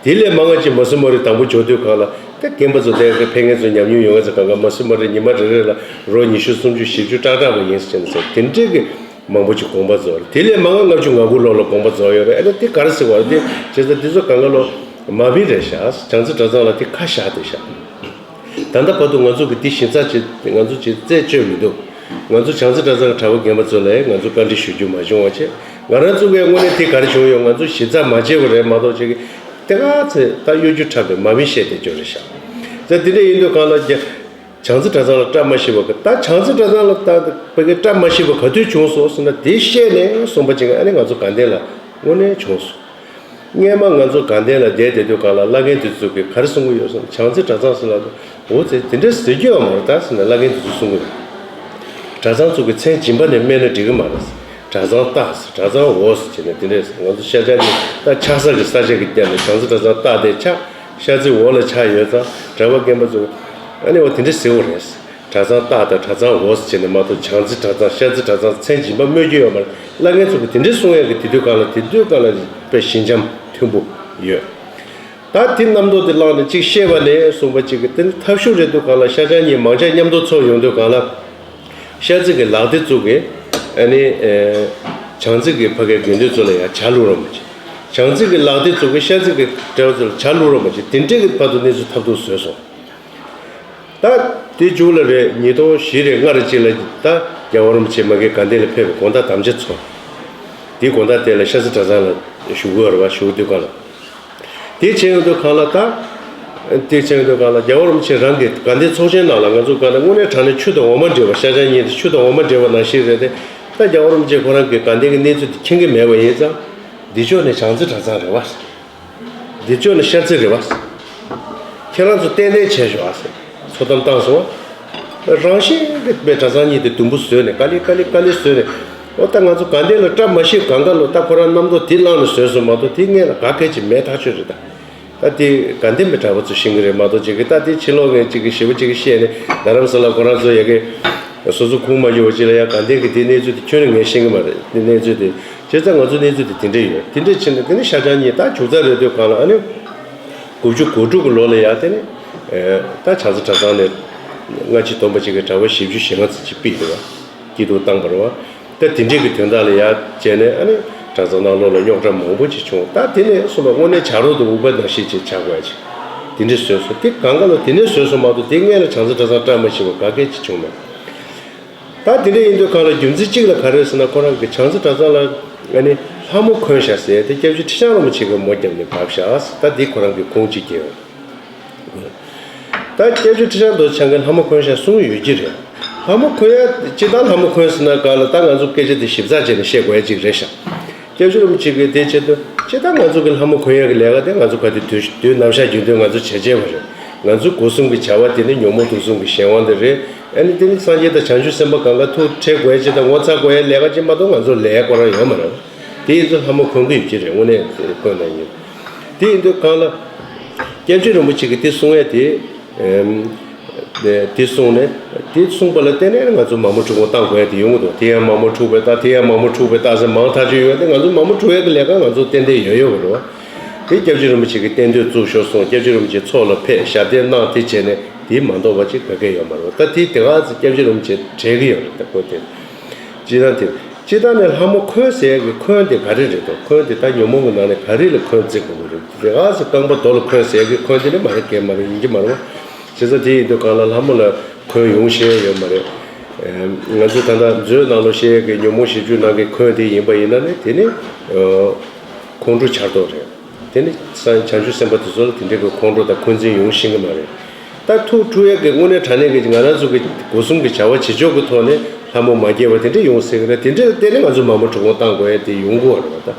དེ་ལས་མང་ང་ཅིག་མ་སུ་མ་རི་དང་པོ་འབྱོར་དུས་གང་ལ་ད་རྒན་པ་ཚོ་དེ་ག་ཕེབས་མཁན་ཚོ་ཉམས་མྱོང་ཡོད་མཁན་ཚོ་གང་ག་མ་སུ་མ་རི་ཉི་མ་རེ་རེ་ལ་རོ་ཉི་ཤུ་སུམ་ཅུ་བཞི་བཅུ་སྐྲག་སྐྲག་པ་ཡིན་ཟེར་ནས་ཟེར་དེ་འདྲས་ཀྱི། མང་པོ་ཅིག་དགོངས་པ་རྫོགས་རེད། དེ་ལས་མང་ང་ལྔ་བཅུ་ང་དགུ་ལོ་ལ་དགོངས་པ་རྫོགས་ཡོད་རེད། ཨ་ནི་དེ་ག་རེ་ཟེར་བ་རེད། དེ་བྱས་ཙང་དེ་ཚོ་གང་ག་ལོ་མ་བིན་རེད་ཤག་བྱང་རྩེ་གྲྭ་ཚང་ལ་དེ་ཁ་བཞག་བསྡད་ཤག་ད་ལྟ་བར་དུ་ང་ཚོ་གི་དེ་ཞིབ་ཚགས་བྱེད། ང་ཚོ་བྱེད་རྩད་གཅོད་མི་འདུག་ང་ཚོ་བྱང་རྩེ་གྲྭ་ཚང་གི་གྲྭ་པ་རྒན་པ་ཚོ་ལ་ང་ཚོ་བཀའ་འདྲི་ཞུ་རྒྱུ་མ་བྱུང་བ་བྱས། ང་རང་ཚོ་གིས་དངོས་གནས་དེ་ག་རེ་བྱུང་ཡོད་ང་ཚོ་ཞིབ་ཚགས་མ་བྱས་པ་རེད་མ་གཏོགས། བྱས་ཀྱི་དེ་ག་ཚོད་ད་གཡོ་སྒྱུ་འཁྲབ་པའི་མ་བིན་བཤད་བསྡད་རྒྱུ་རེད་ཤག་ད་དེ་འདྲ་ཡིན་དུས་གང་ལ་རྒྱ། བྱང་རྩེ་གྲྭ་ཚང་ལ་བཀྲ་མ་ཤིས་པ་གི། ད་བྱང་རྩེ་གྲྭ་ཚང་ལ་ད་བོད་ཀྱི་བཀྲ་མ་ཤིས་པ་ག་དུས་བྱུང་སོང་ཟེར་ན། དེ་བཤད་ནས་གསུངས་པ་ཅིག་ཨ་ནི་ང་ཚོ་དགའ་ལྡན་ལ་དངོས་གནས་བྱུང་སོང་། སྔས་མ་ང་ཚོ་དགའ་ལྡན་ལ་བསྡད་བསྡད་དུས་གང་ལ་བླ་རྒན་དེ་ཚོ་གིས་ག་རེ་གསུང་གི་ཡོད་ཟེར་ན། བྱང་རྩེ་གྲྭ་ཚང་ཟེར་ལ་འོ་ཙེ་དེ་འདྲ་ཟེར་རྒྱུ་ཡོད་མ་རེད་ད་ཟེར་ནས་བླ་རྒན་དེ་ཚོ་གསུང་གི་ཡོད། གྲྭ་ཚང་ཚོ་གི་མཚན་སྦྱིན་པ་ནས་སྨད་ན་འགྲིག་གི་མ་རེད། གྲྭ་ཚང་ལྟ་ཟེར། གྲྭ་ཚང་འོ་ཟེར་བྱས་ནས་དེ་འདྲས་ང་ཚོ་ཤར་བྱང་གཉིས་ད་ཆགས་ས་གི་ས་ཆ་གི་རྒྱབ་ནས་བྱང་རྩེ་གྲྭ་ཚང་ལྟ་དེ་ཆགས། ཤར་རྩེ་འོ་ལ་ཆགས་ཡོད་ཙང་གྲྭ་པ་རྒན་པ་ཚོ་ཨ་ནི་འོ་དེ་འདྲས་ཟེར་བ་རེད། གྲྭ་ཚང་ལྟ་དང་གྲྭ་ཚང་འོ་ཟེར་བྱས་ནས་མ་གཏོགས་བྱང་རྩེ་གྲྭ་ཚང་ཤར་རྩེ་གྲྭ་ཚང་མཚན་སྦྱིན་པ་སྨོས་ཀྱི་ཡོད་མ་རེད། བླ་རྒན་ཚོ་གི་དེ་འདྲས་གསུང་ཡས་ཀྱི་དེ་དུས་སྒང་ལ་དེ་དུས་སྒང་ལ་དཔེ་ཞི་འཇམ་མཐུན་པོ་ཡོད། ད་དེ་རྣམ་རྟོག་དེ་བླངས་ནས་གཅིག་བཤད་པ་ནས་གསུངས་པ་གཅིག་གི་དེ་ནི་ཐབས་ཤུགས་རེད་འདུག་གང་ལ་ཤར་བྱང་གཉིས་མང་ཆ་མཉམ་དུ་ཚོགས་ཡོང་དུས་གང་ལ་ཤར་རྩེ་གི་ལག་སྡེ་བཙུགས་གི་ཨ་ནི་བྱང་རྩེ་གི་ཕ་གའི་དགེ་འདུན་ཚོ་ལ་ཡང་ཇ་བླུགས་རོགས་མ་བྱེད། བྱང་རྩེ་གི་ལག་སྡེ་བཙུགས་གི་ཤར་རྩེ་གི་གྲྭ་བ་ཚོ་ལ་ཇ་བླུགས་རོགས་མ་བྱེད། དེ་འདྲའི་གི་བར་དུ་གནས་ཚུལ་ཐབས་སྡུག་བཟོས་སོང་། ད་དེ་མཇུག་ལ་རེད། ཉིས་སྟོང་བཞི་རེད་ལྔ་རེད་ཅིག་ལ་ད་རྒྱལ་བ་རིན་པོ་ཆེ་མ་གི་དགའ་ལྡན་ལ་ཕེབས་པའི་དགོང་དག་དམ་བཅའ་ཚོགས། དེའི་དགོང་དག་དེ་ལ་ཤར་རྩེ་གྲྭ་ཚང་ལ་བཞུགས་དགོས་རེད་བ། བཞུགས་དུས་གང་ལ། དེ་བྱས་ཡོང་དུས་གང་ལ་ད། དེ་བྱས་ཡོང་དུས་གང་ལ་རྒྱལ་བ་རིན་པོ་ཆེ་རང་གི་དགའ་ལྡན་ཚོགས་ཆེན་ནང་ལ་ང་ཚོ་གང་ལ་དངོས་གནས་དྲང་གནས་ཆུ་དང་འོ་མ་འདྲེས་པ་ཤར་བྱང་གཉིས་དེ་ཆུ་དང་འོ་མ་འདྲེས་པ་ནང་བཞིན་རེད་དེ། ད་རྒྱལ་བ་རིན་པོ་ཆེ་ཁོ་རང་གི་དགའ་ལྡན་གྱི་གནས་ཚུལ་དེ་མཁྱེན་གྱི་མེད་པ་ཡིན་ཙང་། འདི་ཕྱོགས་ནས་བྱང་རྩེ་གྲྭ་ཚང་རེད་བ། འདི་ཕྱོགས་ནས་ཤར་རྩེ་རེད་བ། ཁྱེད་རང་ཚོ་ཏན་ཏན་བྱས་ཤོག་ཨ་ཟེར། ཚོགས་གཏམ་བཏང་སོང་། རང་བཞིན་གྱིས་པའི་གྲྭ་ཚང་གཉིས་དེ་དུམ་བུ་བཟོས་ནས་ཀ་ལི་ཀ་ལི་ཀ་ལི་བཟོས་ནས། འོ་ད་ང་ཚོ་དགའ་ལྡན་ལ་བཀྲ་མ་ཤིས་གང་ག་ལོ་ད་ཁོ་རང་རྣམ་རྟོག་དེ་བླངས་ནས་བཟོས་སོང་མ་གཏོགས་དེ་སྔོན་ལ་ག་གལ་ཅིག་མེད་ཐག་ཆོད་རེད་ད། ད་དེ་དགའ་ལྡན་པའི་གྲྭ་པ་ཚོ་ཤེས་ཀྱི་རེད་མ་གཏོགས་ཅིག་གི་ད་དེ་ཕྱི་ལོགས་ངས་ཅིག་གི་ཞེ་པོ་ཅིག་གི་བཤད་ནས་རྡ་རམ་ས་ལ་ཁོ་རང་ཚོ་ཡ་གི་སོ་སོ་ཁུངས་མ་ཡོད་པ་ཅིག་ལ་ཡ་དགའ་ལྡན་གྱི་དེ་གནས་ཚུལ་དེ་ཁྱོན་ནས་ངས་ཤེས་ཀྱི་མ་རེད། དེ་གནས་ཚུལ་དེ་བྱས་ཙང་ང་ཚོ་གནས་ཚུལ་དེ་དེ་འདྲས་ཡོད། དེ་འདྲས་ཕྱིན་ནས་དེ་ནི་ཤར་བྱང་གཉིས་ད་མཇུག་རྩ་རེད་དུས་གང་ལ་ཨ་ནི་དགུ་བཅུ་གོ་དྲུག་གི་ལོ་ལ་ཡ་དེ་ནི་ད་བྱང་རྩེ་གྲྭ་ཚང་ནས་སྔ་ཕྱི་བསྡོམས་པ་ཅིག་གི་གྲྭ་པ་བཞི་བཅུ་ཞེ་ལྔ་ཙམ་ཅིག་ཕུད་འདུག་བ། སྐྱིད་སྡུག་བཏང་བ་རེད་བ། ད་དེ་འདྲས་ཀྱི་དོན་དག་ལ་ཡ་བྱས་ནས་ཨ་ནི་གྲྭ་ཚང་ནང་ལོགས་ལ་རྙོག་དྲ་མང་པོ་ཅིག་བྱུང་། ད་དེ་ནས་གསུངས་པ་དངོས་གནས་བྱ་རོག་ཏུ་འུག་པ་ནང་བཞིན་ཅིག་བྱ་དགོས་ཅིག་དེ་འདྲས་བཟོས་སོང་། དེ་གང་ག་ལ་དེ་ནས་བཟོས་སོང་མ་གཏོགས་དེ་སྔོན་ལ་བྱང་རྩེ་གྲྭ་ཚང་བཀྲ་མ་ཤིས་པ་ག་གེ་ཅིག་བྱུང་མེད། ད་དེ་འདྲས་ཡིན་དུས་གང་ལ་རྒྱུ་མཚན་གཅིག་ལ་ག་རེ་ཟེར་ན་ཁོ་རང་གི་བྱང་རྩེ་གྲྭ་ཚང་ལ་ཨ་ནི་ལྷ་མོ་འཁོན་བཞག་ཟེར་ཏེ་སྐྱབས་རྗེ་ཁྲི་བྱང་རིན་པོ་ཆེ་གིས་མོ་བརྒྱབ་ནས་བབས་བཞག་ད་འདི་ཁོ་རང་གི་ཁུངས་གཅིག་སྐྱེལ་ཡོང་། ད་སྐྱབས་རྗེ་ཁྲི་བྱང་རྡོ་རྗེ་འཆང་གིས་ལྷ་མོ་འཁོན་བཞག་གསུངས་ཡོད་ཀྱི་རེད། ལྷ་མོ་འཁོན་ཡ་སྤྱིར་བཏང་ལྷ་མོ་འཁོན་ཟེར་ན་གང་ལ་ད་ང་ཚོ་སྐད་ཆ་དེ་ཞིབ་ཚགས་བྱས་ནས་བཤད་དགོས་ཡ་གཅིག་རེད་ཤག་སྐྱབས་རྗེ་རིན་པོ་ཆེ་གིས་དེ་བྱེད་དུས་སྤྱིར་བཏང་ང་ཚོ་གི་ལྷ་མོ་འཁོན་ཡ་གི་ལས་ཀ་དེ་ང་ཚོ་ག་དུས་དུས་དུས་ནམ་ཞག་རྒྱུན་དུ་ང་ཚོ་བྱེད་བྱེད་པ་རེད། ང་ཚོའི་སྒོ་གསུམ་གྱི་བྱ་བ་དེ་ནི་ཉོན་མོངས་དུག་གསུམ་གྱི་གཞན་དབང་དེ་རེད། ཨ་ནི་དེ་ནི་སངས་རྒྱས་དང་བྱང་ཆུབ་སེམས་དཔའ་གང་ག་ཐུགས་ཁྲལ་དགོས་ཡ་ཅིག་དང་ངོ་ཚ་དགོས་ཡ་ལས་ཀ་ཅིག་མ་གཏོགས་ང་ཚོ་ལས་ཁོ་རང་ཡོད་མ་རེད། དེ་ཡིན་ཚེ་ལྷ་མོ་འཁོན་གྱི་ཡོད་ཀྱི་རེད། དངོས་གནས་འཁོན་ན་ཡིན། དེ་ཡིན་དུས་གང་ལ། སྐྱབས་རྗེ་རིན་པོ་ཆེ་གིས་དེ་གསུང་ཡ་དེ། ཨེམ། དེ་གསུངས་ནས། དེ་གསུངས་པ་ལ་བརྟེན་ནས་ང་ཚོ་མ་མོ་འཁྲུག་པ་བཏང་དགོས་ཡ་དེ་ཡོང་གི་འདུག་དེ་ཡང་མ་མོ་འཁྲུག་པའི་རྟགས། དེ་ཡང་མ་མོ་འཁྲུག་པའི་རྟགས་ཟེར་མང་ཐག་ཆོད་ཡོད་དེ་ང་ཚོ་མ་མོ་འཁྲུག་ཡ་གི་ལས་ཀ་ང་ཚོ་ཏན་ཏན་ཡོད་ཡོད་གི་རེད་བ། དེ་སྐྱབས་རྗེ་རིན་པོ་ཆེ་གིས་གཏན་སྡོད་བཙུགས་ཤོག་གསུངས། སྐྱབས་རྗེ་རིན་པོ་ཆེ་ཚོགས་ལ་ཕེབས་ཞབས་བརྟན་གནང་། དེ་བྱས་ནས་དེ་མ་གཏོགས་པ་ཅིག་ག་གེ་ཡོད་མ་རེད་བ། ད་དེ་དེ་ག་ཚོད་སྐྱབས་རྗེ་རིན་པོ་ཆེ་བྲེལ་གི་ཡོད་རེད་ད་ཁོ་དེ། སྤྱིར་བཏང་དེ། སྤྱིར་བཏང་ནས་ལྷ་མོ་འཁོན་ཟེར་ཡ་གི་འཁོན་དེ་ག་རེ་རེད་དོ། འཁོན་དེ་ད་ཉོན་མོངས་ཀྱི་ནང་ནས་ག་རེ་ལ་འཁོན་བརྩི་དགོས་ཀྱི་རེད། དེ་ག་ཚོད་རྐང་པ་རྡོ་ལ་འཁོན་ཟེར་ཡ་གི་འཁོན་དེ་ནི་མ་རེད། གལ་མ་རེད། ཡིན་གྱི་མ་རེད་བ། བྱས་ཙང་དེ་ཡིན་དུས་གང་ལ་ལྷ་མོ་ལ་འཁོན་ཡོང་ཤེས་ཡོད་མ་རེད། ཨེ། ང་ཚོས་ད་ལྟ་མཛོད་ནང་ལོགས་བཤད་ཡ་གི་ཉོན་མོངས་བཞི་བཅུ་ནང་གི་འཁོན་དེ་ཡིན་པ་ཡིན་ན་ནི་དེ་ནི། ཨ། ཁོང་ཁྲོ་འཆར་དོགས་རེད། དེ་ནི་ས་བྱང་ཆུབ་སེམས་དཔའ་དེ་ཚོ་ལ་དེ་འདྲའི་གི་ཁོང་ཁྲོ་དང་འཁོན་འཛིན་ཡོང་ཤེས་ཀྱི་མ་རེད། ད་ཐུགས་འཁྲུག་ཡས་ཀྱི་དངོས་གནས་དྲང་གནས་ཀྱི་ང་རང་ཚོ་གི་སྒོ་གསུམ་གྱི་བྱ་བ་བྱེད་ཕྱོགས་ཀྱི་ཐོག་ནས་ལྷ་མོ་མ་སྐྱེས་པ་དེ་འདྲ་ཡོང་སྲིད་ཀྱི་རེད། དེ་འདྲ་བལྟས་ནས་ང་ཚོ་མ་མོ་གྲུ་གུམ་བཏང་དགོས་ཡས་དེ་ཡོང་གི་ཡོད་རེད་བ་ད།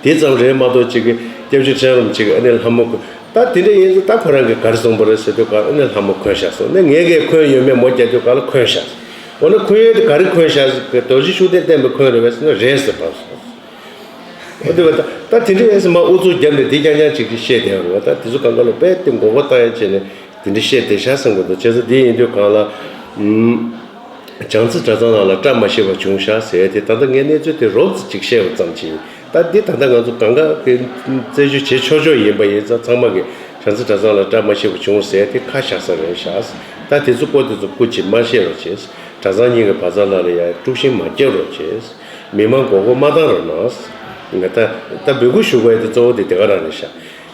དེ་ཙམ་རེད་མ་གཏོགས་ཅིག་གི་སྐྱབས་རྗེ་ཁྲི་བྱང་རིན་པོ་ཆེ་གི་ཨ་ནི་ལྷ་མོ་གི་ད་དེ་འདྲ་ཡིན་ཙང་ད་ཁོ་རང་གིས་ག་རེ་གསུངས་པ་རེད་ཟེར་དུས་ག་ཨ་ནི་ལྷ་མོ་འཁོན་བཞག་སོང་ནས་ངས་གིས་འཁོན་ཡོད་མེད་མོ་རྒྱག་དུས་ག་ལ་འཁོན་བཞག་འོ་ན་འཁོན་ཡས་དེ་ག་རེ་འཁོན་བཞག་ཟེར་གི་རྡོ་རྗེ་ཤུགས་ལྡན་བསྟན་པའི་འཁོན་རེད་པས་ཟེར་ན་རེད་ཟེར་བ། འོ་དེ་བས་ད་ད་དེ་འདྲའི་ཨེ་ཟེར་མ་ཨུ་ཚུགས་བརྒྱབ་ནས་འདི་རྐྱང་རྐྱང་ཅིག་ཅིག་བཤད་བསྡད་ཡོད་རེད་བ། ད་དེ་ཚོ་གང་ག་ལ་དཔེ་དེ་མགོ་སྐོར་བཏང་ཡ་བྱས་ནས་དེ་འདྲ་བཤད་བསྡད་ཤག་བསམ་གི་འདུག་བྱས་ཙང་དེ་ཡིན་དུས་གང་ལ། ཨུམ། བྱང་རྩེ་གྲྭ་ཚང་ནང་ལ་བཀྲ་མ་ཤིས་པ་བྱུང་ཤག་ཟེར་ཏེ་ད་ལྟ་ངས་གནས་ཚུལ་དེ་རོབ་ཙམ་ཅིག་བཤད་པ་ཙམ་ཅིག་ཡིན། ད་འདི་ད་ལྟ་ང་ཚོ་གང་ག་གི་རྩད་གཅོད་བྱེད་ཆོག་ཆོག་ཡིན་པ་ཡིན་ཙང་ཚང་མ་གི་བྱང་རྩེ་གྲྭ་ཚང་ལ་བཀྲ་མ་ཤིས་པ་བྱུང་ཟེར་ཏེ་ཁ་བཞག་ས་རེད་ཤག་ད་དེ་ཚོ་སྐོར་དེ་ཚོ་སྐུ་མཁྱེན་མ་བཤད་རོགས་བྱེད། གྲྭ་ཚང་གཉིས་ཀྱི་བར་མཚམས་ལ་ལ་ཡ་དཀྲུག་ཤིང་མ་བརྒྱབ་རོགས་བྱེད། མི་མང་མགོ་སྐོར་མ་བཏང་རོགས་གནང་། ང་ད་ད་འབོད་སྐུལ་ཞུ་དགོས་ཡ་དེ་གཙོ་བོ་དེ་དེ་ག་རང་རེད་ཤག་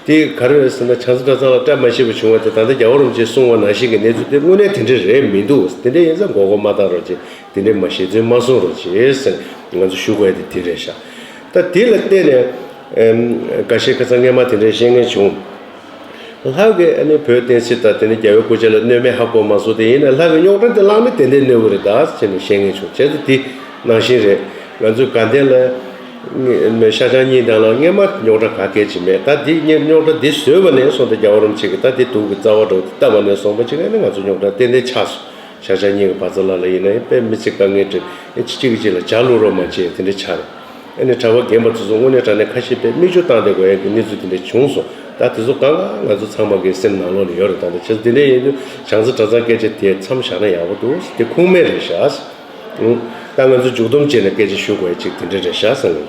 དེ་ག་རེ་རེད་ཟེར་ན་བྱང་རྩེ་གྲྭ་ཚང་ལ་བཀྲ་མ་ཤིས་པ་བྱུང་བ་དེ་ད་ལྟ་རྒྱལ་བ་རིན་པོ་ཆེས་གསུངས་པ་ནང་བཞིན་གྱི་གནས་ཚུལ་དེ་དངོས་གནས་དེ་འདྲ་རེད་མི་འདུག་དེ་འདྲ་ཡིན་ཙང་མགོ་སྐོར་མ་བཏང་རོགས་བྱེད། དེ་འདྲའི་མ་ཞེ་བཙུན་མ་གསུང་རོགས་བྱེད་ཟེར་ང་ཚོ་ཞུ་དགོས་ཡ་དེ་དེ་རེད་ཤག་ད་དེ་ལ་བརྟེན་ནས་ཨེམ། འགའ་ཤས་ཁ་སང་སྔས་མ་དེ་འདྲའི་བཤད་མཁན་བྱུང་། ལྷ་གིས་ཨ་ནི་བོད་བསྟན་སྲིད་དང་དེ་ནི་རྒྱལ་བའི་སྐུ་ཕྱྭ་ལ་གནོད་མེད་ཧ་གོ་མ་སོང་། དེ་ཡིན་ན་ལྷ་གི་རྙོག་དྲ་དེ་བསླངས་ནས་ཏན་ཏན་གནོད་གི་རེད་ད་ཟེར་ནས་བཤད་མཁན་བྱུང་། བྱས་ཙང་དེ་ནང་བཞིན་རེད། ང་ཚོའི་དགའ་ལྡན་ལ་ཤར་བྱང་གཉིས་དང་ལ་སྔས་མ་རྙོག་དྲ་ག་གལ་ཅིག་མེད། ད་དེ་རྙོག་དྲ་འདི་བཟོས་པ་ནས་བཟུང་སྟེ་རྒྱལ་བ་རིན་པོ་ཆེ་གིས་ད་དེ་དུག་གི་རྩ་བ་འདྲ་བོ་དེ་བཏབ་པ་ནས་བཟུང་པ་ཅིག་ཨ་ནི་ང་ཚོ་རྙོག་དྲ་ཏན་ཏན་ཆགས་སོང་། ཤ་ཆ་གཉིས་ཀྱི་བར་མཚམས་ལ་ལ་ཡིན་ན་ཡང་དཔེ་མི་ཚེ་དཀའ་ངལ་འཕྲད། ཨེ་ཅིག་གཅིག་གིས་གཅིག་ལ་ཇ་བླུགས་རོགས་མ་བྱེད་དེ་འདྲ་ཆགས་རེད། ཨ་ནི་གྲྭ་པ་རྒན་པ་དེ་ཚོ་དངོས་གནས་དྲང་གནས་ཁ་ཤས་དཔེ་མིག་ཆུ་བཏང་བསྡད་དགོས་ཡ་གི་གནས་ཚུལ་དེ་འདྲ་བྱུང་སོང་། ད་དེ་ཚོ་གང་ག་ང་ཚོ་ཚང་མ་གི་སེམས་ནང་ལོགས་ལ་ཡོད་རེད། ད་ལྟ་བྱས་ཙང་དེ་འདྲ་ཡིན་དུས་བྱང་རྩེ་གྲྭ་ཚང་སྐད་ཆ་དེ་མཚམས་བཞག་ན་ཡག་པོ་འདུག་དེ་ཁུངས་མེད་རེད་ཤག་ཨུ། ད་ང་ཚོ་མཇུག་སྡོམ་བྱས་ནས་སྐད་ཆ་ཞུ་དགོས་ཡ་ཅིག་དེ་འདྲ་རེད་ཤག་བསམ་གི།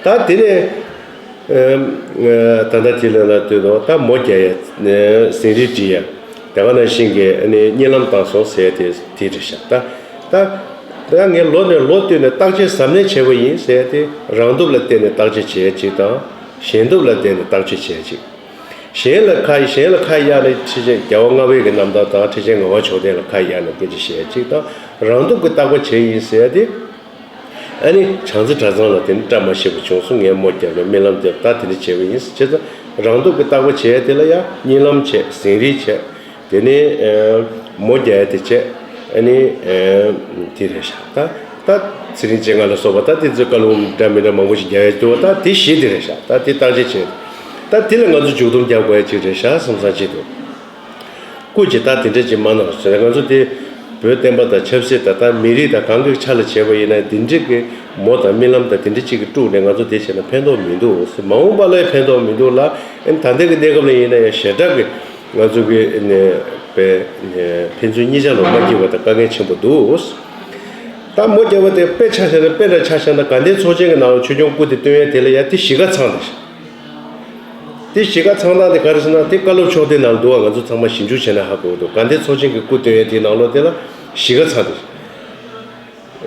ད་དེ་ནས། ཨེམ། ད་ལྟ་དེ་ལ་ལ་ལྟོས་དང་ད་མོ་རྒྱག་ཡ། ཟིན་རིལ་སྒྲིལ་ཡ། དེ་ག་ནང་བཞིན་གྱི་ཨ་ནི་གཉིད་ལམ་བཏང་སོང་ཟེར་ཡ་དེ་དེ་རེད་ཤག་ད་ད་ད་ངས་ལོ་ནས་ལོ་བསྟུད་ནས་བརྟག་དཔྱད་གཟབ་ནན་བྱས་པ་ཡིན་ཟེར་ཡ་དེ། རང་སྟོབས་ལ་བརྟེན་ནས་བརྟག་དཔྱད་བྱས་ཡ་གཅིག་དང་། གཞན་སྟོབས་ལ་བརྟེན་ནས་བརྟག་དཔྱད་བྱས་ཡ་གཅིག་གཞན་ལ་ཁ་གཞན་ལ་ཁ་གཡར་ནས་ཁྲི་ཆེན་རྒྱལ་བ་ལྔ་པའི་གི་རྣམ་ཐར་དང་ཁྲི་ཆེན་ངག་དབང་ཕྱོགས་ལྡན་ལ་ཁ་གཡར་ནས་སྐད་ཆ་བཤད་ཡ་གཅིག་དང་། རང་སྟོབས་ཀྱིས་བརྟག་པ་བྱས་ཡིན་ཟེར་ཡ་དེ། ཨ་ནི་བྱང་རྩེ་གྲྭ་ཚང་ལ་དེ་ནི་བཀྲ་མ་ཤིས་པ་བྱུང་སོང་། ངས་མོ་བརྒྱབ་ནས་རྨི་ལམ་དེར་ད་དེ་འདྲ་བྱས་པ་ཡིན། བྱས་ཙང་རང་སྟོབས་ཀྱིས་བརྟག་པ་བྱས་དེ་ལ་ཡང་གཉིད་ལམ་བྱས། ཟིན་རིལ་བྱས། དེ་ནས་ཨ་མོ་བརྒྱབ་ཡ་དེ་བྱས། ཨ་ནི་ཨ་དེ་རེད་ཤག་ད་ད་ཚེ་རིང་སྤྱན་སྔ་ལ་སོགས་པ་ད་དེ་ཚོས་བཀའ་སློབ་འདྲ་མི་འདྲ་མང་པོ་ཞིག་རྒྱག་ཡ་འདུག་ད་དེ་བཞི་དེ་རེད་ཤག་ད་དེ་བརྟག་དཔྱད་བྱས། ད་དེ་ལ་ང་ཚོ་མཇུག་སྡོམ་རྒྱག་དགོས་ཡ་ཅིག་རེད་ཤག་བསམ་བསམ་བྱེད་འདུག་སྐུ་མཁྱེན་ད་དེ་འདྲ་ཅིག་མ་གནང་ཟེར། ང་ཚོ་དེ་བོད་བསྟན་པ་དང་ཆབ་སྲིད་དང་ད་མི་རིགས་དང་གང་གི་ཆ་ལ་བྱས་པ་ཡིན་ན་འདི་འདྲ་གི་མོ་དང་རྨི་ལམ་དང་དེ་འདྲ་ཅིག་གི་དཀྲུགས་ནས་ང་ཚོ་དེ་བྱས་ན་ཕན་ཐོགས་མི་འདུག་མ་འོངས་པ་ལ་ཡང་ཕན་ཐོགས་མི་འདུག་ལ། ཨ་ནི་ད་ལྟ་གི་གནས་སྐབས་ལ་ཡིན་ན་ཡང་ཞེ་དྲག་གི་ང་ཚོ་གི་ནས་པའི་ཕན་ཚུན་གཉིས་ཆ་ལ་མ་སྐྱིད་པ་དང་དཀའ་ངལ་ཆེན་པོ་འདུག་ད་མོ་རྒྱབ་པ་དེ་དཔེ་ཆ་བཞག་ན་དཔེ་འདྲ་ཆ་བཞག་ན་དགའ་ལྡན་ཚོགས་ཆེན་གི་ནང་ལ་ཆོས་སྐྱོང་སྐུ་དེ་སྟོན་ཡས་དེ་ལ་ཡ་དེ་གཞིས་ཀ་ཚང་དེ་ཤག་དེ་གཞིས་ཀ་ཚང་སྟངས་དེ་ག་རེ་ཟེར་ན་དེ་བཀའ་སློབ་ཕྱོགས་སྡེ་ནང་འདུག་བ། ང་ཚོ་ཚང་མ་ཞིབ་འཇུག་བྱས་ན་ཧ་གོ་འདུག་དགའ་ལྡན་ཚོགས་ཆེན་གྱི་སྐུ་སྟོན་ཡས་དེའི་ནང་ལོགས་དེ་ལ་གཞིས་ཀ་ཚང་དེ།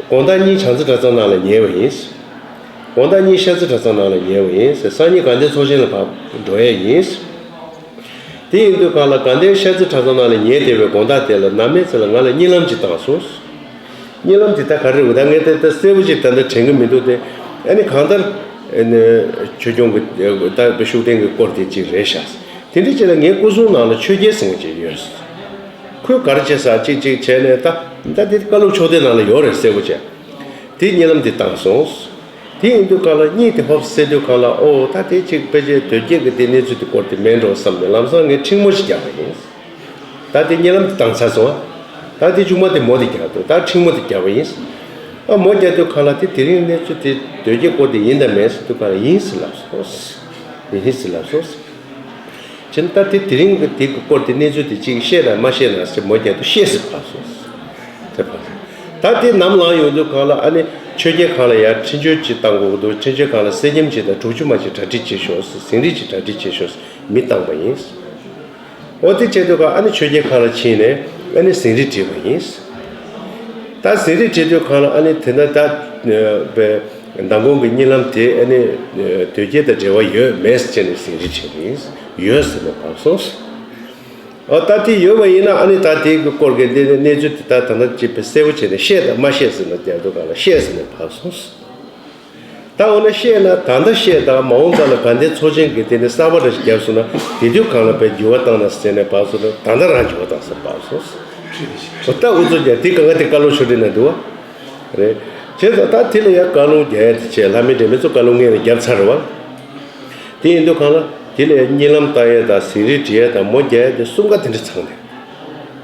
དགོང་དག་གཉིས་བྱང་རྩེ་གྲྭ་ཚང་ནང་ལ་ཉལ་བ་ཡིན། དགོང་དག་གཉིས་ཤར་རྩེ་གྲྭ་ཚང་ནང་ལ་ཉལ་བ་ཡིན། སང་ཉིན་དགའ་ལྡན་ཚོགས་ཆེན་ལ་ཕར་འགྲོ་ཡས་ཡིན། དེ་ཡིན་དུས་གང་ལ་དགའ་ལྡན་ཤར་རྩེ་གྲྭ་ཚང་ནང་ལ་ཉལ་བསྡད་པའི་དགོང་དག་དེ་ལ་ནམ་མེད་ཚེ་ལ་ང་ལ་གཉིད་ལམ་ཅིག་བཏང་སོང་། གཉིད་ལམ་དེ་ད་ག་རེ་རེད། ད་ངས་ད་ལྟ་གསལ་པོ་ཅིག་ད་ལྟ་དྲན་གི་མི་འདུག་སྟེ། ཨ་ནི་གང་ལྟར་ཨ་ནི་ཆོས་སྐྱོང་གི་ད་ཤུགས་ལྡན་གྱི་སྐོར་དེ་ཅིག་རེད་ཤག་དེ་འདྲ་ཅིག་ལ་ངའི་སྐུ་གཟུགས་ནང་ལ་ཆོས་རྒྱལ་ཟེར་མཁན་ཅིག་ཡོད། ཁོས་ག་རེ་བྱས་ས་ཅིག་ཅིག་བྱས་ནས་ད་ད་དེ་བཀའ་སློབ་ཕྱོགས་སྡེ་ནང་ལ་ཡོད་རེད་གསལ་པོ་བྱས། དེ་གཉིད་ལམ་དེ་བཏང་སོང་། དེ་ཡིན་དུས་གང་ལ་གཉིད་དེ་ཧོབ་སེ་དུས་གང་ལ་ཨོ་ད་དེ་ཅིག་ཕལ་ཆེར་དོལ་རྒྱལ་གྱི་དེ་གནས་ཚུལ་དེ་སྐོར་དེ་མེད་འགྲོ་བསམ་ནས་ལམ་སང་ངས་འཕྲིང་མོ་ཞིག་རྒྱག་པ་ཡིན། ད་དེ་གཉིད་ལམ་དེ་བཏང་ཚར་སོང་། ད་དེ་མཇུག་མ་དེ་མོ་དེ་རྒྱག་འདུག་ད་འཕྲིང་མོ་དེ་རྒྱག་པ་ཡིན། ཨ་མོ་རྒྱག་དུས་གང་ལ་དེ་དེ་རིང་གནས་ཚུལ་དེ་དོལ་རྒྱལ་སྐོར་དེ་ཡིན་དང་མེད་ཟེར་དུས་གང་ལ་ཡིན་ཟེར་ལབ་སོང་། ཡིན་ཟེར་ལབ་སོང་། བྱས་ན་ད་དེ་དེ་རིང་གི་དེ་གི་སྐོར་དེ་གནས་ཚུལ་དེ་གཅིག་བཤད་དང་མ་བཤད་ན་ཟེར་མོ་རྒྱག་དུས་བཤད་ཟེར་ཕར་སོང་། དེ་ཕར་སོང་། ད་དེ་ནམ་ལངས་ཡོང་དུས་གང་ལ་ཨ་ནི་ཆོས་རྒྱལ་གང་ལ་ཡར་འཕྲིན་བཅོལ་ཅིག་བཏང་དགོས་ཀྱི་འདུག་འཕྲིན་བཅོལ་གང་ལ་གསེར་སྐྱེམས་ཅིག་དང་དྲུག་ཅུ་མ་ཅིག་གྲ་སྒྲིག་བྱེད་ཤོག་ཟེར། ཟིན་རིལ་ཅིག་གྲ་སྒྲིག་བྱེད་ཤོག་ཟེར་མི་བཏང་པ་ཡིན། འོ་དེ་བྱས་དུས་གང་ཨ་ནི་ཆོས་རྒྱལ་གང་ལ་ཕྱིན་ནས་ཨ་ནི་ཟིན་རིལ་བྲིས་པ་ཡིན། ད་ཟིན་རིལ་བྲིས་དུས་གང་ལ་ཨ་ནི་དེ་ན་ད་པའི་མདང་དགོང་གི་གཉིད་ལམ་དེ་ཨ་ནི་དོལ་རྒྱལ་དང་འབྲེལ་བ་ཡོད་མེད་ཟེར་ནས་ཟིན་རིལ་བྲིས་པ་ཡིན། ཡོད་ཟེར་ནས་བབས་སོང་། ཨ་ད་དེ་ཡོད་པ་ཡིན་ན་ཨ་ནི་ད་དེའི་སྐོར་གྱི་འདི་ནི་གནས་ཚུལ་དེ་ད་ད་ལྟ་ཅིག་པའི་གསལ་པོ་བྱས་ནས་བཤད་དང་མ་བཤད་ཟེར་ན་རྒྱག་དུས་གང་ལ་བཤད་ཟེར་ནས་བབས་སོང་། ད་འོ་ན་བཤད་ན་ད་ལྟ་བཤད་དང་མ་འོངས་པ་ལ་དགའ་ལྡན་ཚོགས་ཆེན་གྱི་དེ་ནི་གསར་པ་རེ་ཞིག་བརྒྱབ་སོང་ན་དེ་དུས་གང་ལ་པའི་འགྱུར་བ་བཏང་ན་ཟེར་ནས་བབས་སོང་ན་ད་ལྟ་རང་འགྱུར་བ་བཏང་ཟེར་བབས་སོང་། འོ་ད་འུ་ཚོ་རྒྱ་དེ་གང་ག་དེ་བཀའ་སློབ་ཆོས་སྒྲིག་ན་འདུག་བ། རེད། བྱས་ཙང་ད་དེ་ལ་ཡང་བཀའ་ལུང་རྒྱག་ཡ་དེ་བྱས་ལྷ་མི་འདྲེ་མི་ཚོ་བཀའ་ལུང་ངས་ལ་བརྒྱབ་ཚར་རེད་བ། དེ་ཡིན་དུས་གང་ལ་དེ་ལ་ཡང་གཉིད་ལམ་བཏང་ཡ་དང་ཟིན་རིལ་བྲིས་ཡ་དང་མོ་རྒྱག་ཡ་དེ་གསུམ་ཀ་དེ་འདྲ་ཚང་ནས།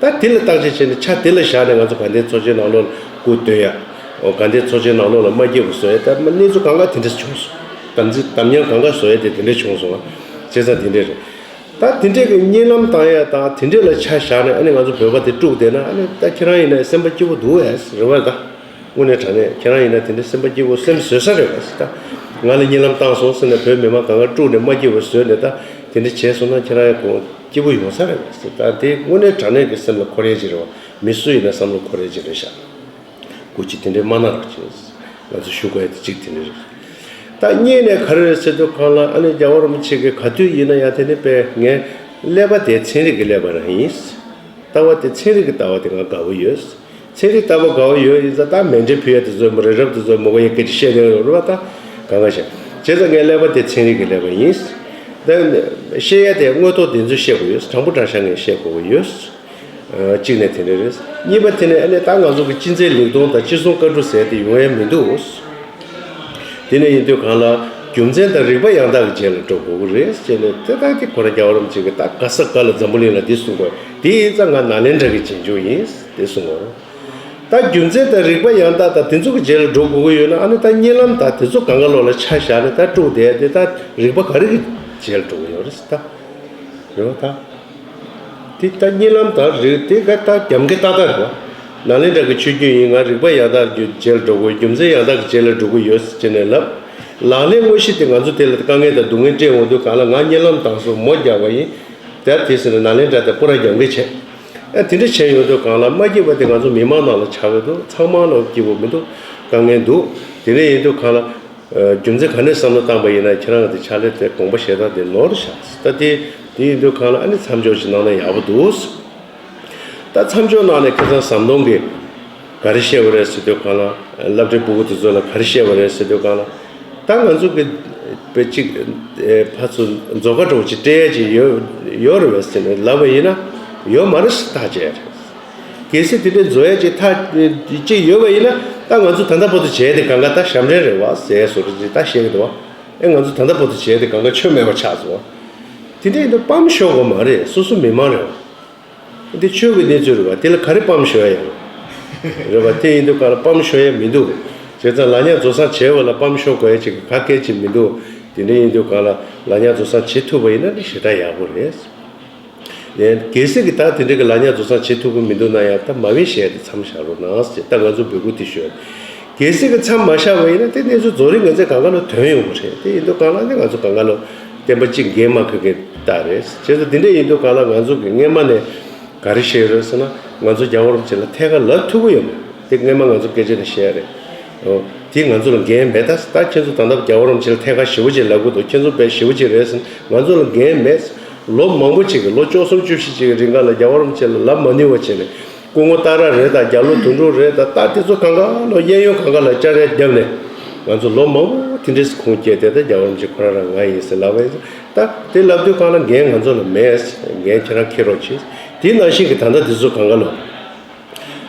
ད་དེ་ལ་བརྟག་དཔྱད་བྱས་ནས་ཆ་དེ་ལ་བཞག་ནས་ང་ཚོ་དགའ་ལྡན་ཚོགས་ཆེན་ནང་ལོགས་ལ་སྐུ་སྟོན་ཡ། འོ་དགའ་ལྡན་ཚོགས་ཆེན་ནང་ལོགས་ལ་མ་སྐྱིད་པ་བཟོ་ཡ་ད་གནས་ཚུལ་གང་ག་དེ་འདྲ་བྱུང་སོང་། དམ་ཚིག་དམ་ཉམས་གང་ག་བཟོ་ཡ་དེ་དེ་འདྲ་བྱུང་སོང་བ། བྱས་ཙང་དེ་འདྲ་རེད། ད་དེ་འདྲས་ཀྱི་གཉིད་ལམ་བཏང་ཡ་དང་དེ་འདྲས་ལ་ཆ་བཞག་ནས་ཨ་ནི་ང་ཚོ་བོད་པ་དེ་དཀྲུགས་བསྡད་ན་ཨ་ནི་ད་ཁྱེད་རང་ཡིན་ན་སེམས་པ་སྐྱིད་པོ་འདུག་ཨེ་རེད་བ་ད། དངོས་གནས་དྲང་གནས་ཁྱེད་རང་ཡིན་ན་དེ་འདྲས་སེམས་པ་སྐྱིད་པོ་སེམས་བཟོད་ས་རེད་བ་ད། ང་ལ་གཉིད་ལམ་བཏང་སོང་ཟེར་ནས་བོད་མི་མང་གང་ག་དཀྲུགས་ནས་མ་སྐྱིད་པ་བཟོས་ནས་ད་དེ་འདྲས་བྱས་སོང་ན་ཁྱེད་རང་ཡང་དགོངས་སྐྱིད་པོ་ཡོང་ས་རེད་བ་ད། དེ་དངོས་གནས་དྲང་གནས་ཀྱི་སེམས་ལ་འཁོར་ཡ་ཅིག་རེད་བ། མི་སུ་ཡིན་ན་བསམ་བློ་འཁོར་ཡ་ཅིག་རེད་ཤག་སྐུ་མཁྱེན་དེ་འདྲའི་མ་གནང་རོགས་གྱིས། ང་ཚོ་ཞུ་དགོས་ཡ་དེ་གཅིག་དེ་འདྲ་རེད། ད་གཉིས་ནས་ག་རེ་རེད་ཟེར་དུས་གང་ལ་ཨ་ནི་རྒྱལ་བ་རིན་པོ་ཆེ་གིས་ག་དུས་ཡིན་ན་ཡང་དེ་ནི་པས་ངས་ཀླད་པ་དེ་ཚན་རིག་གི་ཀླད་པ་རང་ཡིན། ལྟ་བ་དེ་ཚན་རིག་གི་ལྟ་བ་དེ་ང་དགའ་བོ་ཡོད། ཚན་རིག་ལྟ་བ་དགའ་བོ་ཡོད་ཡིན་ཙང་ད་མཎྜལ་ཕུལ་ཡ་དེ་ཚོ་མོ་རི་རབ་དེ་ཚོ་མོ་གོ་ཡ་སྐད་ཆ་བཤད་ནས་ཡོད་རེད་བ་ད། གང་ག་བཤད་བྱས་ཙང་ངའི་ཀླད་པ་དེ་ཚན་རིག་གི་ཀླད་པ་ཡིན། ད་བཤད་ཡ་དེ་དངོས་ཐོག་བདེན་འཚོལ་བཤད་དགོས་ཡོད། དྲང་པོ་དྲང་བཞག་ངས་བཤད་དགོས་ཀྱི་ཡོད། གཅིག་ནས་དེ་འདྲ་རེད། གཉིས་པ་དེ་ནས་ཨ་ནི་ད་ང་ཚོ་གི་སྤྱི་ཚེ་ལེགས་གཏོང་དང་ཅི་གསུང་བཀའ་སྒྲུབ་ཟེར་དེ་ཡོང་ཡ་མི་འདུག་དེ་ནས་ཡིན་དུས་གང་ལ་རྒྱུ་མཚན་དང་རིགས་པ་ཡང་དག་གི་རྗེས་ལ་འགྲོ་དགོས་ཀྱི་རེད་ཅེས་ནས་དེ་ལྟར་གྱི་ཁོ་རང་རྒྱལ་བ་རིན་པོ་ཆེ་གིས་ད་ག་ས་ག་ལ་འཛམ་བུ་གླིང་ལ་འདི་གསུངས་པ་དེ་ཡིན་ཙང་ང་ནཱ་ལེནྡྲ་གི་རྗེས་འཇུག་ཡིན། དེ་གསུངས་པ་རེད། ད་རྒྱུ་མཚན་དང་རིགས་པ་ཡང་དག་དང་དེ་ཚོ་གི་རྗེས་ལ་འགྲོ་དགོས་ཀྱི་ཡོད་ན། ཨ་ནི་ད་གཉིད་ལམ་དང་དེ་ཚོ་གང་ག་ལོག་ལ་ཆ་བཞག་ནས་ད་དཀྲུགས་བསྡད་དེ། ད་རིགས་པ་ག་རེ་གི་རྗེས་ལ་འགྲོ་གི་ཡོད་རེད་ཟེར། ད་རེད་བ། ད་དེ་ད་གཉིད་ལམ་དང་རིགས་དེ་ག་ད་རྒྱབ་འགལ་ཏག་ཏག་རེད་བ། ནཱ་ལེནྡྲ་གི་ཆོས་བརྒྱུད་ཡིན། ང་རིགས་པ་ཡང་དག་གི་རྗེས་ལ་འགྲོ་དགོས། རྒྱུ་མཚན་ཡང་དག་གི་རྗེས་ལ་འགྲོ་གི་ཡོད་ཟེར་ནས་ལབ། ལག་ལེན་དངོས་གཞི་དེ་ང་ཚོ་དེ་ལ་དཀའ་ངལ་དང་སྡུག་བསྔལ་སྤྲད་འོང་དུས་གང་ལ་ང་གཉིད་ལམ་དྭངས་སོང་མོ་རྒྱག་པ་ཡིན། དེ་དེ་ཟེར་ནས་ནཱ་ལེནྡྲ་དང་པུ་ར་རྒྱབ་འགལ་བྱས། ཨ་དེ་འདྲ་བྱས་ཡོང་དུས་གང་ལ་མ་སྐྱིད་པ་དེ་ང་ཚོ་མི་མང་ནང་ལ་ཆགས་ཀྱི་འདུག། ཚང་མ་ལ་སྐྱིད་པོ་མི་འདུག། དཀའ་ངལ་འདུག། དེ་འདྲ་ཡིན་དུས་གང་ལ། ཨ་རྒྱུ་མཚན་ག་ནས་བསམ་བློ་བཏང་པ་ཡིན་ན། ཁྱེད་རང་གི་དེ་ཕྱག་ལས་དེ་དགོངས་པ་བཞེས་སྟངས་དེ་ནོར་ཤག། ད་དེ་དེ་ཡིན་དུས་གང་ལ་ཨ་ནི་མཚམས་འཇོག་ཅིག་གནང་ན་ཡག་པོ་འདུག། ད་མཚམས་འཇོག་གནང་ནས་ཁ་སང་ཟམ་གདོང་གིས་ག་རེ་བཤད་པ་རེད་ཟེར་དུས་གང་ལ། སློབ་གྲྭའི་ཕྲུ་གུ་དེ་ཚོ་ལ་ག་རེ་བཤད་པ་རེད་ཟེར་དུས་གང་ལ། ད་ང་ཚོ་གི་དཔེ་གཅིག་ཨེ་ཕར་ཚུར་མཛོ་ཁ་འདྲ་བོ་ཅིག་སྤྲད་ཡ་ཅིག་ཡོད་ཡོད་རེད་པས་ཟེར་ནས་ལབ་པ་ཡིན་ན། ཡོད་མ་རེད་ཟེར་ཐག་བཅད་རེད། གལ་སྲིད་དེ་འདྲའི་མཛོ་ཡ་ཅིག་ཐག་ཅིག་ཡོད་པ་ཡིན་ན། ད་ང་ཚོ་ད་ལྟ་བར་དུ་བྱས་དེ་གང་ག་ད་ཞབས་འདྲེན་རེད་བ་ཟེར་བཟོ་འདྲ་ཅིག་ད་བཤད་ཀྱི་འདུག་བ། ཨེ་ང་ཚོ་ད་ལྟ་བར་དུ་བྱས་དེ་གང་ག་ཆོ་མེད་པ་ཆགས་སོང་བ། དེ་འདྲ་ཡིན་དུས་སྤམ་ཤོར་དགོས་མ་རེད། སོ་སོ་མི་མང་རེད་བ། འདི་ཆོས་ཀྱི་གནས་ཚུལ་རེད་བ། དེ་ལ་ག་རེ་སྤམ་ཤོར་ཡ་ཡོད་རེད་བ། དེ་ཡིན་དུས་གང་ལ་སྤམ་ཤོར་ཡ་མི་འདུག། བྱས་ཙང་ལག་ཉར་རྫོགས་སངས་བྱས་པ་ལ་སྤམ་ཤོར་དགོས་ཡ་ཅིག་ག་གལ་ཅིག་མི་འདུག། དེ་འདྲ་ཡིན་དུས་གང་ལ་ལག་ཉར་རྫོགས་སངས་བྱེད་ཐུབ་པ་ཡིན་ན་ནི་ཞེ་དྲག་ཡག་པོ་རེད། ཡང་གལ་སྲིད་ཀྱི་ད་དེ་འདྲ་གི་ལག་ཉར་རྫོགས་སངས་བྱེད་ཐུབ་ཀྱི་མི་འདུག་ན་ཡང་། ད་མ་བིན་བཤད་དེ་མཚམས་བཞག་རོགས་གནང་ཟེར། ད་ང་ཚོ་འབོད་སྐུལ་དེ་ཞུ། གལ་སྲིད་ཀྱི་མཚམས་མ་བཞག་པ་ཡིན་ན་དེ་གནས་ཚུལ་རྫོགས་རིམ་ང་ཚོའི་གང་ག་ལ་ཐོན་ཡོང་གི་རེད། དེ་ཡིན་དུས་གང་ལ་ནི་ང་ཚོ་གང་ག་ལ་བསྟན་པ་གཅིག་འགན་མ་འཁུར་མཁན་ད་རེད། བྱས་ཙང་དེ་འདྲ་ཡིན་དུས་གང་ལ་ང་ཚོ་གི་སྔས་མ་ནས་ག་རེ་བཤད་ཡོད་རེད་ཟེར་ན། ང་ཚོ་རྒྱལ་བ་རིན་པོ་ཆེ་ལ་ཐད་ཀར་ལབ་ཐུབ་ཀྱི་ཡོད་མ་རེད། དེ་སྔས་མ་ང་ཚོ་སྐད་ཆ་ནས་བཤད་ཡ་རེད། ཨོ། དེ་ང་ཚོ་ལ་འགན་མེད་ད། ད་ཁྱེད་ཚོ་ད་ལྟ་རྒྱལ་བ་རིན་པོ་ཆེ་ལ་ཐད་ཀར་ཞེ་པོ་ཅིག་ལབ་གི་འདུག། ཁྱེད་ཚོ་དཔེ་ཞེ་པོ་ཅིག་རེད་ཟེར། ང་ཚོ་ལ་འགན་མེད། ལོ་མང་པོ་ཅིག་གི། ལོ་བཅུ་གསུམ་བཅུ་བཞི་ཅིག་གི་རིང་ག་ལ་རྒྱལ་བ་རིན་པོ་ཆེ་ལ་ལབ་མ་ནུས་པ་བྱས་ནས། སྐུ་ངོ་སྟག་ར་རེད་ད། རྒྱ་ལོ་དོན་གྲུབ་རེད་ད། ད་དེ་ཚོ་གང་ག་ལོ་གཡས་གཡོན་གང་ག་ལ་བཅར་ཡ་བརྒྱབ་ནས། ང་ཚོ་ལོ་མང་པོ་དེ་འདྲས་ཁུངས་སྐྱེལ་ཏེ། ད་རྒྱལ་བ་རིན་པོ་ཆེ་ཁོ་རང་རང་ང་ཡིན་ཟེར་ལབ་པ་ཡིན། ད་དེ་ལབ་དུས་གང་ལ་འགན་ང་ཚོ་ལ་མེད། འགན་ཁྱེད་རང་འཁྱེར་རོགས་གྱིས། དེ་ནང་བཞིན་གྱི་ད་ལྟ་དེ་ཚོ་གང་ག་ལོ།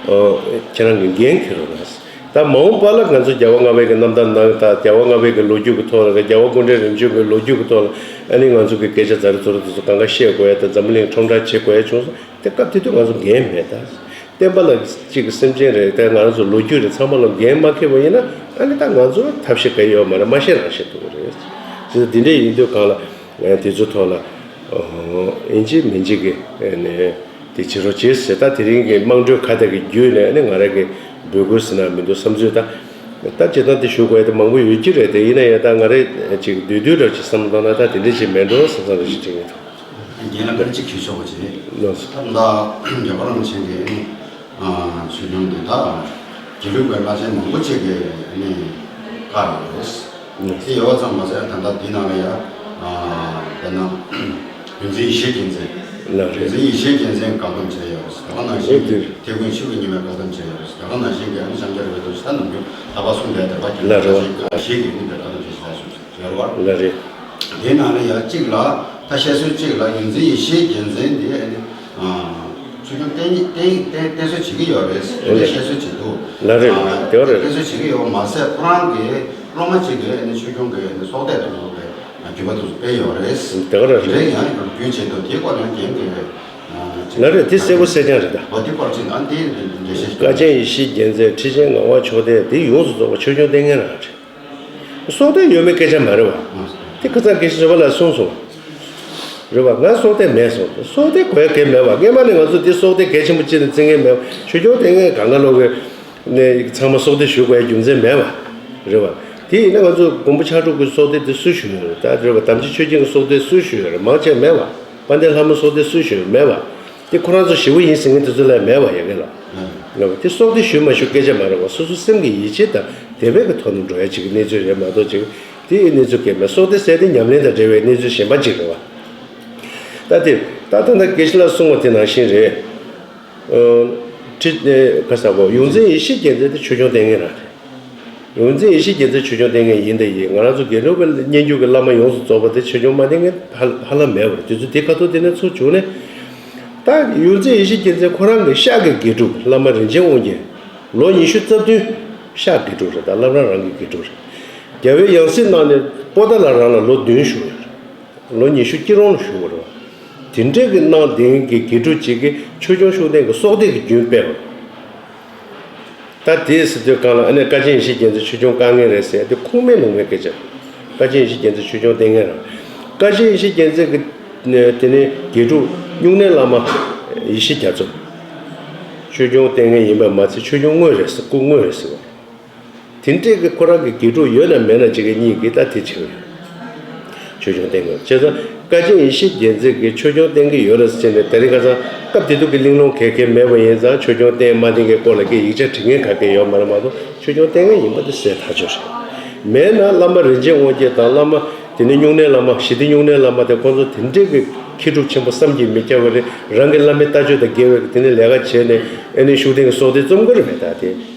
ཨོ། ཁྱེད་རང་གི་འགན་འཁྱེར་རོགས་གནང་། ད་མ་འོངས་པ་ལ་ང་ཚོ་རྒྱལ་བ་ལྔ་པའི་གི་རྣམ་ཐར་ནང་དང་། རྒྱལ་བ་ལྔ་པའི་གི་ལོ་རྒྱུས་ཀྱི་ཐོག་ལ། རྒྱལ་བ་སྐུ་ཕྲེང་རིམ་བྱོན་གྱི་ལོ་རྒྱུས་ཀྱི་ཐོག་ལ། ཨ་ནི་ང་ཚོ་གི་སྐད་ཆ་ཛ་རུ་ཛུ་རུ་དེ་ཚོ་གང་ག་བཤད་དགོས་ཡ་དང་། འཛམ་བུ་གླིང་ཁྲོམ་བསྒྲགས་བྱེད་དགོས་ཡ་བྱུང་སོང་། དེ་སྐབས་དེ་དུས་ང་ཚོ་འགན་མེད་ད། བསྟན་པ་ལ་གཅིག་གི་སེམས་ཅན་རེད་དེ། ང་ཚོ་ལོ་རྒྱུས་རེད། ཚང་མ་ལ་འགན་མ་འཁྱེར་བ་ཡིན་ན། ཨ་ནི་ད་ང་ཚོ་ཐབས་ཤེས་ག་ཡོད་མ་རེད། མ་ཤེས་རང་ཤེས་ཐུབ་ཀྱི་རེད། དེ་འདྲ་ཡིན་དུས་གང་ལ་དེ་ཚོ་ཐོག་ལ། ཨིན་ཅི་མིན་ཅི་གི་ནས་དེ་བྱེད་རོགས་བྱེད་ཟེར། ད་དེ་རིང་གི་དམངས་ཁྲོད་ཁ་བརྡ་གི་བརྒྱུད་ནས་ནི་ང་རང་གི་འབོད་སྐུལ་ཟེར་ན་མི་འདུག་བསམ་ཚུལ། ད་ད་བྱེད་སྟངས་དེ་ཞུ་དགོས་ཡ་དེ་མང་པོ་ཡོད་ཀྱི་རེད་དེ། ཡིན་ན་ཡང་ད་ང་རེ་ཅིག་བསྡུས་བསྡུས་འདྲ་ཅིག་བསམ་བློ་བཏང་ན། ད་དེ་འདྲ་ཅིག་མེད་འགྲོ་བསམ་བསམ་རེ་ཞིག་དྲན་གྱི་འདུག། རྒན་ལགས་བཀའ་དྲིན་ཆེ། ཞུ་ཆོག་པ་བྱེད། ལགས་སོ། ད་ལྟ་རྒྱལ་བ་རིན་པོ་ཆེ་གིས་ནི། ཨ། ཆོས་སྐྱོང་འདི་དག་དགེ་ལུགས་པའི་བླ་ཆེན་མང་པོ་ཅིག་གིས་ནི་བཀའ་ཡོད་རེད། དེ་ཡོད་ཙང་མ་ཟད། ད་ལྟ་འདི་ནང་ལ་ཡ། ཨ། དཔེར་ན་རིག་འཛིན་ཡེ་ཤེས་རྒྱལ་མཚན། ལགས་རེད། རིག་འཛིན་ཡེ་ཤེས་རྒྱལ་མཚན་བཀའ་གདམས་བྱས་ཡོད་རེད། ད་ག་ནང་བཞིན་ཨོ་དེ་རེད། ཐེག་དགོན་ཆོས་ཀྱི་ཉི་མས་བཀའ་གདམས་བྱས་ཡོད་རེད། ད་ག་ནང་བཞིན་གྱི་ཨ་ནི་ཤཱཀྱ་ར་བའི་ཏུ་ཇི་ད་ནམ་རྒྱུན་ད་བར་གསུངས་བསྡད་དེ་བ། རྒྱལ་ལགས་རེད། བ་ཞིག་གིས་ནི་དེ་བཀའ་གདམས་བྱས་ཤིང་ད་གསུངས། རེད་བ། ལགས་རེད། དེའི་ནང་ལ་ཡང་གཅིག་ལ། ད་བཤད་སྲོལ་གཅིག་ལ་རིག་འཛིན་ཡེ་ཤེས་རྒྱལ་མཚན་འདི་ཨ་ནི། ཨ། ཆོས་སྐྱོང་བསྟེན་བསྟེན་བསྟེན་བསྟེན་གསོལ་བྱེད་ཀྱི་ཡོད་རེད། དེ་འདྲའི་བཤད་སྲོལ་གཅིག་འདུག། ལགས་རེད། ཨ། དེ་བ་རེད། བསྟེན་གསོལ་བྱེད་ཀྱི་ཡོད་མ་ཟད། ཁོ་རང་གི་སློབ་མ་གཅིག་གིས་ཨ་ནི་ཆོས་སྐྱོང་གི་ཨ་ནི་སྲོག་གཏད་དུ་བྱས་པའི་འགྱུར་བ་དེ་ཚོ་སྤེལ་ཡོད་རེད། དེ་བ་རེད། དེ་འདྲའི་ཡང་རྒྱུན་ཆད་འདུག། དེའི་སྐོར་ཡང་རྒན་གྱིས། ཨ། ལགས་རེད། དེ་གསལ་པོ་གསལ་རྐྱང་རེད་ད། འོ། དེ་སྐོར་ཅིག་ཨ་ནི་དེ་འགྲེལ་བཤད་ཞིག། བཀའ་ཆེན་ཡེ་ཤེས་རྒྱལ་མཚན། ཁྲི་ཆེན་ངག་དབང་ཕྱོགས་གཏེར། དེ་ཡོངས་སུ་རྫོགས་པ་ཆོས་སྐྱོང་ལྟས་ངན་རང་རེད། སྲོག་གཏད་ཡོད་མེད་སྐད་ཆ་མ་རེད་བ། དེ་ཁ་སང་དགེ་བཤེས་བཟོད་པ་ལགས་གསུངས་སོང་། རེད་བ། ང་སྲོག་གཏད་མེད་གསུངས། སྲོག་གཏད་དགོས་གལ་མེད་བ། སྔས་མ་ནས་ང་ཚོ་འདི་སྲོག་གཏད་གལ་ཆེན་པོ་བྱས་ནས་བརྩི་མཁན་མེད་བ། ཆོས་སྐྱོང་ལྟས་ངན་གང་ག་ལོག་གི་ནས་ཚང་མ་སྲོག་གཏད་ཞུ་དགོས་ཡ་རྒྱུ་མཚན་མེད་བ། རེད་བ། དེ་ཡིན་ན་ང་ཚོ་མགོན་པོ་ཕྱག་དྲུག་གི་སྲོག་གཏད་དེ་སུས་ཞུས་ཡོད་རེད། ད་རེད་བ། དམ་ཆོས་ཆོས་རྒྱལ་གྱི་སྲོག་གཏད་སུས་ཞུས་ཡོད་རེད། མང་ཆེ་བ་མེད་བ། དཔལ་ལྡན་ལྷ་མོའི་སྲོག་གཏད་སུས་ཞུས་ཡོད་མེད་བ། དེ་ཁོ་རང་ཚོ་ཞེ་པོ་ཡིན་ཟེར་མཁན་དེ་ཚོ་ལ་མེད་པ་ཡ་གི་ལ། ལ་བ་དེ་སྲོག་གཏད་ཞུ་མ་ཞུ་སྐད་ཆ་མ་རེད་བ། སོ་སོ་སེམས་ཀྱི་ཡིད་ཆེས་དང་དད་པའི་གི་ཐོག་ནས་འགྲོ་ཡ་ཅིག་གི་གནས་ཚུལ་རེད་མ་གཏོགས་ཅིག་དེའི་གནས་ཚུལ་སྐད་མེད། སྲོག་གཏད་ཟེར་དེ་ཉམས་ལེན་དང་འབྲེལ་བའི་གནས་ཚུལ་གཞན་པ་ཅིག་རེད་བ། ད་དེ་ད་ད་ལྟ་དགེ་བཤེས་ལགས་གསུངས་པ་དེ་ནང་བཞིན་རེད། ཨ། ཁྲི་ཨེ་ག་ས་གོ་ཡོངས་འཛིན་ཡེ་ཤེས་རྒྱལ་མཚན་དེ་ཆོས་སྐྱོང་ལྟས་ངན་རང་རེད། ཡོངས་འཛིན་ཡེ་ཤེས་རྒྱལ་མཚན་ཆོས་སྐྱོང་ལྟས་ངན་ཡིན་དང་ཡིན། ང་རང་ཚོ་དགེ་ལུགས་པའི་སྙན་བརྒྱུད་ཀྱི་བླ་མ་ཡོངས་སུ་རྫོགས་པ་དེ་ཆོས་སྐྱོང་མ་ལྟས་ངན་ཧ་ཧ་ལམ་མེད་པ་རེད། དུས་ཚོད་དེ་ཁ་ཐོག་དེ་ནས་ཚུར་བྱུང་ནས། ད་ཡོངས་འཛིན་ཡེ་ཤེས་རྒྱལ་མཚན་ཁོ་རང་གི་ཤག་གི་དགེ་ཕྲུག་བླ་མ་རིན་ཆེན་དབང་རྒྱལ། ལོ་ཉི་ཤུ་རྩ་བདུན། ཤག་དགེ་ཕྲུག་རེད། ད་བླ་བྲང་རང་གི་དགེ་ཕྲུག་རེད། རྒྱལ་བའི་ཡང་སྲིད་གནང་ནས་པོ་ཏཱ་ལ་རང་ལ་ལོ་བདུན་བཞུགས་ཡོད་རེད། ལོ་ཉི་ཤུ་སྐྱིད་རོང་ལ་བཞུགས་པ་རེད། དེ་འདྲའི་གི་གནང་ལྡན་གྱི་དགེ་ཕྲུག་ཅིག་གིས་ཆོས་སྐྱོང་ཤུགས་ལྡན་གྱི་སྲོག་གཏད་ཀྱི་རྒྱུན་སྤེལ་བ། ད་དེ་ཟེར་དུས་གང་ལ་ཨ་ནི་བཀའ་ཆེན་ཡེ་ཤེས་རྒྱལ་མཚན་ཆོས་སྐྱོང་བཀའ་ངལ་རེད་ཟེར་དེ་ཁུངས་མེད་ལུང་མེད་སྐད་ཆ། བཀའ་ཆེན་ཡེ་ཤེས་རྒྱལ་མཚན་ཆོས་སྐྱོང་ལྟས་ངན་རང་། བཀའ་ཆེན་ཡེ་ཤེས་རྒྱལ་མཚན་གྱི་དེ་ནས་དགེ་ཕྲུག་སྨྱུང་གནས་བླ་མ་ཡེ་ཤེས་རྒྱ་མཚོ། ཆོས་སྐྱོང་ལྟས་ངན་ཡིན་པ་མ་ཚད་ཆོས་སྐྱོང་དངོས་རེད་ཟེར། སྐུ་དངོས་རེད་ཟེར་བ། དེ་འདྲས་ཀྱི་ཁོ་རང་གི་དགེ་ཕྲུག་ཡོད་ན་མེད་ན་གཅིག་གི་གཉིས་ཀྱིས་ད་དེ་བྱེད་ཀྱི་ཡོད། ཆོས་སྐྱོང་བསྟེན་དགོས། བྱས་ཙང་བཀའ་ཆེན་ཡེ་ཤེས་རྒྱལ་མཚན་གྱིས་ཆོས་སྐྱོང་བསྟེན་གྱི་ཡོད་རེད་ཟེར་ནས་དེ་རིང་ཁ་སང་སྐབས་དེ་དུས་ཀྱི་གླེང་སློང་ག་གེ་མེད་པ་ཡིན་ཙང་ཆོས་སྐྱོང་བསྟེན་མ་བསྟེན་གྱི་སྐོར་ལ་སྐད་ཡིག་ཆ་འབྲི་མཁན་ག་གེ་ཡོད་མ་རེད་མ་གཏོགས་ཆོས་སྐྱོང་བསྟེན་མཁན་ཡིན་པ་དེ་གསལ་ཐག་ཆོད་རེད། མེད་ན་བླ་མ་རིན་ཆེན་དབང་རྒྱལ་དང་བླ་མ་དེ་ནས་སྨྱུང་གནས་བླ་མ་ཞི་བདེ་སྨྱུང་གནས་བླ་མ་དེ་ཁོང་ཚོ་དེ་འདྲས་ཀྱི་མཁས་གྲུབ་ཆེན་པོ་བསམ་གྱིས་མི་ཁྱབ་པ་རེད། རང་གི་བླ་མའི་ལྟ་སྤྱོད་དང་འགལ་བའི་དེ་ནས་ལས་ཀ་བྱས་ནས་ཨེ་ནས་ཤུགས་ལྡན་གྱི་སྲོག་གཏད་རྩོམ་དགོས་རེད་མེད་ད་དེ།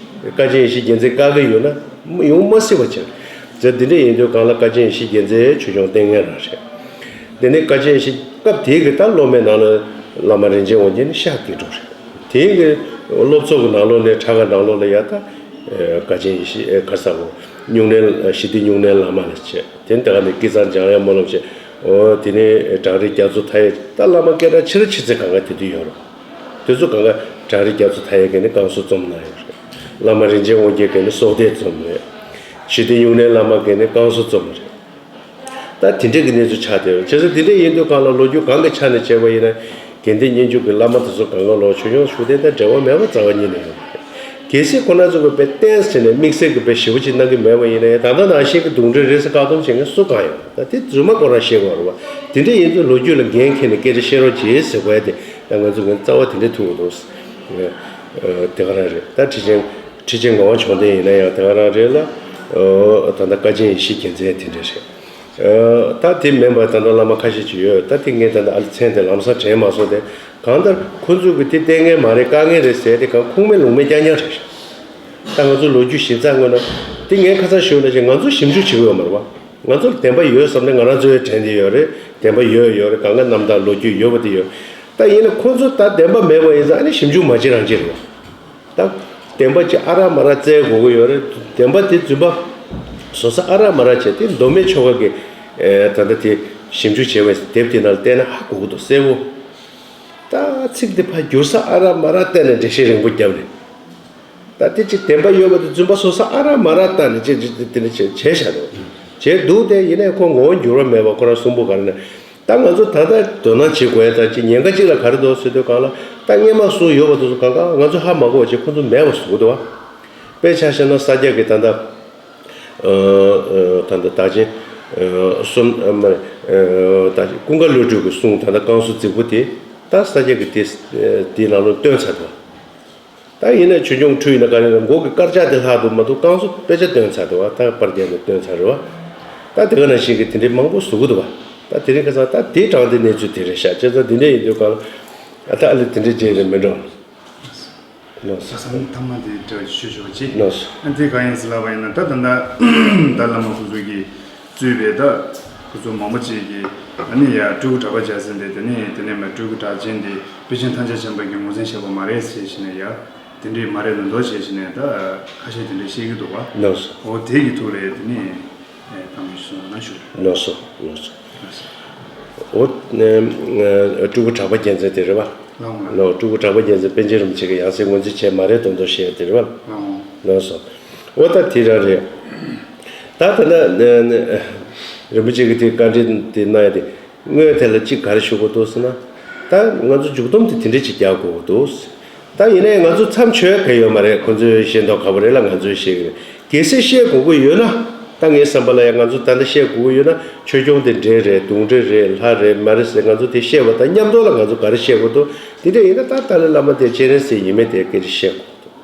བཀའ་ཆེན་ཡེ་ཤེས་རྒྱལ་མཚན་བཀག་གི་ཡོད་ན་ཡོང་མ་སྲིད་པ་བྱས། ཟེར་འདི་འདྲ་ཡིན་དུས་གང་ལ་བཀའ་ཆེན་ཡེ་ཤེས་རྒྱལ་མཚན་ཆོས་སྐྱོང་བསྟེན་མཁན་རང་རེད། དེ་ནས་བཀའ་ཆེན་ཡེ་ཤེས་སྐབས་དེའི་གི་ད་སློབ་མའི་ནང་ལ་བླ་མ་རིན་ཆེན་དབང་རྒྱལ་ནི་ཤག་དགེ་ཕྲུག་རེད། དེའི་གི་སློབ་ཚོགས་ཀྱི་ནང་ལོགས་ནས་གྲྭ་ཁག་ནང་ལོགས་ལ་ཡ་ད་བཀའ་ཆེན་ཡེ་ཤེས་ག་ས་གོ་སྨྱུང་གནས་ཞི་བདེ་སྨྱུང་གནས་བླ་མ་ལ་བྱས། དེ་ནས་ད་ག་ནས་ཀི་ཚང་འཇམ་དབྱངས་སྨོན་ལམ་བྱས། འོ་དེ་ནས་བྲག་རི་རྒྱ་མཚོ་མཐའ་ཡས་ད་བླ་མ་སྐད་གྲགས་ཆེ་རུ་ཆེ་ཚེ་གང་ག་དེ་དུས་ཡོད་རེད། དེ་ཚོ་གང་ག་བྲག་རི་རྒྱ་མཚོ་མཐའ་ཡས་གི་ནི་བསྐང་གསོ་རྩོམ་གནང་ཡོད་རེད། བླ་མ་རིན་ཆེན་དབང་རྒྱལ་གི་ནི་སྲོག་གཏད་རྩོམ་རེད། ཞི་བདེ་སྨྱུང་གནས་བླ་མ་གི་ནི་བསྐང་གསོ་རྩོམ་རེད། ད་དེ་འདྲས་ཀྱི་གནས་ཚུལ་ཆགས་བསྡད་ཡོད་རེད། བྱས་ཙང་དེ་འདྲས་ཡིན་དུས་གང་ལ་ལོ་རྒྱུས་གང་གི་ཆ་ནས་བྱས་པ་ཡིན་ན་དགེ་ལྡན་སྙན་བརྒྱུད་ཀྱི་བླ་མ་དེ་ཚོ་གང་ག་ལོ་ཆོས་སྐྱོང་ཤུགས་ལྡན་དང་འབྲེལ་བ་མེད་པ་རྩ་བ་ཉིད་ནས་ཡོད་རེད། གལ་སྲིད་ཁོ་རང་ཚོ་གི་དཔེ་བསྟན་ཟེར་ནས་དམིགས་བསལ་གྱི་དཔེ་ཞེ་པོ་ཅིག་གནང་གི་མེད་པ་ཡིན་ན་ཡང་ད་ལྟ་ནང་བཞིན་གྱི་གདོན་འདྲེ་རེད་ཟེར་བཀག་སྡོམ་བྱེད་མཁན་སུ་གང་ཡོད་རེད། ད་དེ་རྫུན་མ་ཁོ་རང་བཤད་དགོས་རེད་བ། དེ་འདྲ་ཡིན་དུས་ལོ་རྒྱུས་ལ་འགན་འཁྱེར་ནས་སྐད་ཆ་བཤད་རོགས་གྱིས་ཟེར་དགོས་ཡ་དེ་ད་ང་ཚོ་ངའི་རྩ་བ་དེ་འདྲ་ཐུག་འདུག་དེ་ག་རང་རེད། ད་ཁྲི་ཆེན་ཁྲི་ཆེན་ངག་དབང་བཅོམ་ལྡན་ཡིན་ན་ཡང་དེ་ག་རང་རེད་ལ། ད་ལྟ་བཀའ་ཆེན་ཡེ་ཤེས་རྒྱལ་མཚན་དེ་འདྲ་རེད། ད་དེ་མིན་པ་ད་ལྟ་བླ་མ་ཁ་ཤས་ཅིག་ཡོད། ད་དེ་ངས་ད་ལྟ་ཨ་ལི་མཚན་དེ་ལམ་སང་དྲན་མ་སོང་སྟེ། གང་ལྟར་ཁོ་ཚོས་གི་དེ་བསྟེན་མཁན་མ་རེད་བཀག་མཁན་རེད་ཟེར་དེ་གང་ཁུངས་མེད་ལུང་མེད་རྐྱང་རྐྱང་རེད། ད་ང་ཚོ་ལོ་རྒྱུས་ཞིབ་ཚགས་དངོས་གནས་དེ་ངས་ཁ་སང་ཞུས་ན་ཅིག་ང་ཚོ་ཞིབ་འཇུག་བྱེད་ཀྱི་ཡོད་མ་རེད་བ། ང་ཚོར་བདེན་པ་ཡོད་བསམ་ནས་ང་རང་ཚོའི་དྲན་དེ་ཡོད་རེད། བདེན་པ་ཡོད་ཡོད་རེད། གང་ག་རྣམ་དག་ལོ་རྒྱུས་ཡོད་པ་དེ་ཡོད། ད་ཡིན་ན་ཁོ་ཚོ་ད་བདེན་པ་མེད་པ་ཡིན་ཙང་ཨ་ནི་ཞིབ་འཇུག་མ་བྱེད་རང་བྱེད་རེད་བ། ད་བདེན་པ་ཅིག་ཨ་རག་མ་རག་བཙལ་དགོས་ཀྱི་ཡོད་རེད། བདེན་པ་དེ་རྫུན་པ་བཟོ་ས་ཨ་རག་མ་རག་བྱས་དེ་མདོ་སྨད་ཆོས་སྒར་གྱི་ད་ལྟ་དེ་ཞིབ་འཇུག་བྱས་པའི་དེབ་དེ་ནང་ལ་བལྟས་ན་ཧ་གོ་གི་འདུག་གསལ་པོ། ད་ཚིག་དེ་ཕར་བསྒྱུར་ས་ཨ་རག་མ་རག་བལྟས་ནས་འགྲེལ་བཤད་རིང་པོ་བརྒྱབ་ནས། ད་དེ་ཅིག་བདེན་པ་ཡོད་པ་དེ་རྫུན་པ་བཟོ་ས་ཨ་རག་མ་རག་བལྟས་ནས་ཅིག་ཅིག་དེ་ནས་བྱས་བྱས་བཞག་འདུག་བྱས་འདུག་སྟེ་ཡིན་ནའི་ཁོ་ངོ་བོ་འགྱུར་བ་མེད་པ་ཁོ་རང་གསུང་པོ་ག་རེ་ན། ད་ང་ཚོ་ད་ལྟ་དོ་སྣང་བྱེད་དགོས་ཡ་ད་ཅིག་ཉེན་ཁ་ཅིག་ལ་ག་རེ་འདུག་ཟེར་དུས་གང་ལ་ད་སྔས་མ་གསུངས་ཡོད་པ་དེ་ཚོ་གང་ག་ང་ཚོ་ཧ་མ་གོ་བ་ཅིག་ཁོ་ཚོ་མེད་པ་བཟོ་གི་འདུག་བ། དཔེ་ཆ་བཞག་ན་ས་སྐྱ་གི་ད་ལྟ་ད་ལྟ་བདག་ཆེན་བསོད་ད་ཀུན་དགའ་བློ་གྲོས་ཀྱི་གསུང་ད་ལྟ་བསྐང་གསོ་རྫིག་པོ་དེ་ད་ས་སྐྱ་གི་དེ་དེའི་ནང་ལ་བཏོན་ཚར་འདུག་ད་ཡིན་ན་ཆོས་སྐྱོང་ཁྲུས་ཡིན་ན་ག་རེ་ཡིན་ན་མགོ་གི་དཀར་ཆག་དེ་ལྷག་འདུག་མ་གཏོགས་བསྐང་གསོ་དཔེ་ཆ་བཏོན་ཚར་འདུག་བ། ད་པར་རྒྱན་དུ་བཏོན་ཚར་རེད་བ། ད་དེ་ག་ནང་བཞིན་གྱི་དེ་འདྲའི་མང་པོ་བཟོ་གི་འདུག་བ། ད་དེ་རིང་ཁ་སང་ད་དེའི་གྲངས་དེ་གནས་ཚུལ་དེ་རེད་ཤག་བྱས་ཙང་དེ་འདྲ་ཡིན་དུས་གང་ལ་ད་ཨ་ལེ་དེ་འདྲའི་རྗེས་རེད་མི་འགྲོ། ལགས་སོ། ས་མཐའ་མ་དེ་འདྲ་ཞུ་ཆོག་ཅིག་ལགས་སོ། ཨ་འདི་གང་ཡིན་ཟེར་ལབ་པ་ཡིན་ན་ད་ད་ལྟ་ད་བླ་མ་ཁོང་ཚོ་གིས་གཙོས་པའི་ད་ཁོ་ཚོ་མང་པོ་ཅིག་གིས་ཨ་ནི་ཡ་སྤྲུལ་སྐུ་གྲགས་པ་རྒྱལ་མཚན་དེ་དེ་ནས་དེ་ནས་མ་སྤྲུལ་སྐུ་གྲགས་ཅན་དེ་དཔེ་ཆེན་ཐམས་ཅད་མཁྱེན་པ་གི་ངོས་འཛིན་བྱས་པ་མ་རེད་ཟེར་བྱས་ནས་ཡ་དེ་འདྲས་མ་རེད་མདོག་མདོག་བྱས་བྱས་ནས་ད་ཁ་ཤས་དེ་འདྲས་བཤད་ཀྱི་འདུག་བ། ལགས་སོ། འོ་དེ་གི་ཐོག་ལ་དེ་ནས་ཨེ་གཏམ་གྱི་གསུང་ན་ཞུ། ལགས་སོ་ལགས་སོ། ལགས་སོ། འོ་ཨ་སྤྲུལ་སྐུ་གྲགས་པ་རྒྱལ་མཚན་དེ་རེད་བ། ལགས་འོང་། ལགས་སྤྲུལ་སྐུ་གྲགས་པ་རྒྱལ་མཚན་པཎ་ཆེན་རིན་པོ་ཆེ་གི་ཡང་སྲིད་ངོས་འཛིན་བྱས་མ་རེད་མདོག་མདོག་བཤད་དེ་རེད་བ། ལགས་འོང་། ལགས་སོ། འོ་ད་དེ་རང་རེད། ད་ད་ལྟ་རིན་པོ་ཆེ་གི་དེ་བཀའ་འདྲི་དེ་གནང་ཡ་དེ་དངོས་དེ་ལ་གཅིག་ག་རེ་ཞུ་དགོས་འདུག་ཟེར་ན། ད་ང་ཚོ་མཇུག་སྡོམ་དེ་དེ་འདྲས་ཅིག་རྒྱག་དགོས་འདུག་ད་ཡིན་ནའི་ང་ཚོ་མཚམས་ཆོད་ག་ཡོད་མ་རེད། ཁོ་ཚོས་བཤད་མདོག་ཁ་པོ་རེད་ལ་ང་ཚོས་བཤད་གི་རེད། གལ་སྲིད་བཤད་དགོས་ཀྱི་ཡོད་ན། ད་ངའི་བསམ་པ་ལ་ཡང་ང་ཚོ་ད་ལྟ་བཤད་དགོས་ཀྱི་ཡོད་ན་ཆོས་སྐྱོང་དེ་འདྲེ་རེད་གདོན་འདྲེ་རེད་ལྷ་རེད་མ་རེད་ཟེར་ང་ཚོ་དེ་བཤད་པ་དང་མཉམ་དུ་ལ་ང་ཚོ་ག་རེ་བཤད་དགོས་འདུག་དེ་འདྲ་ཡིན་ན་ད་ཏཱ་ལའི་བླ་མ་དེ་སྤྱན་རས་གཟིགས་ཡིན་མིན་དེ་སྐད་ཆ་བཤད་དགོས་འདུག་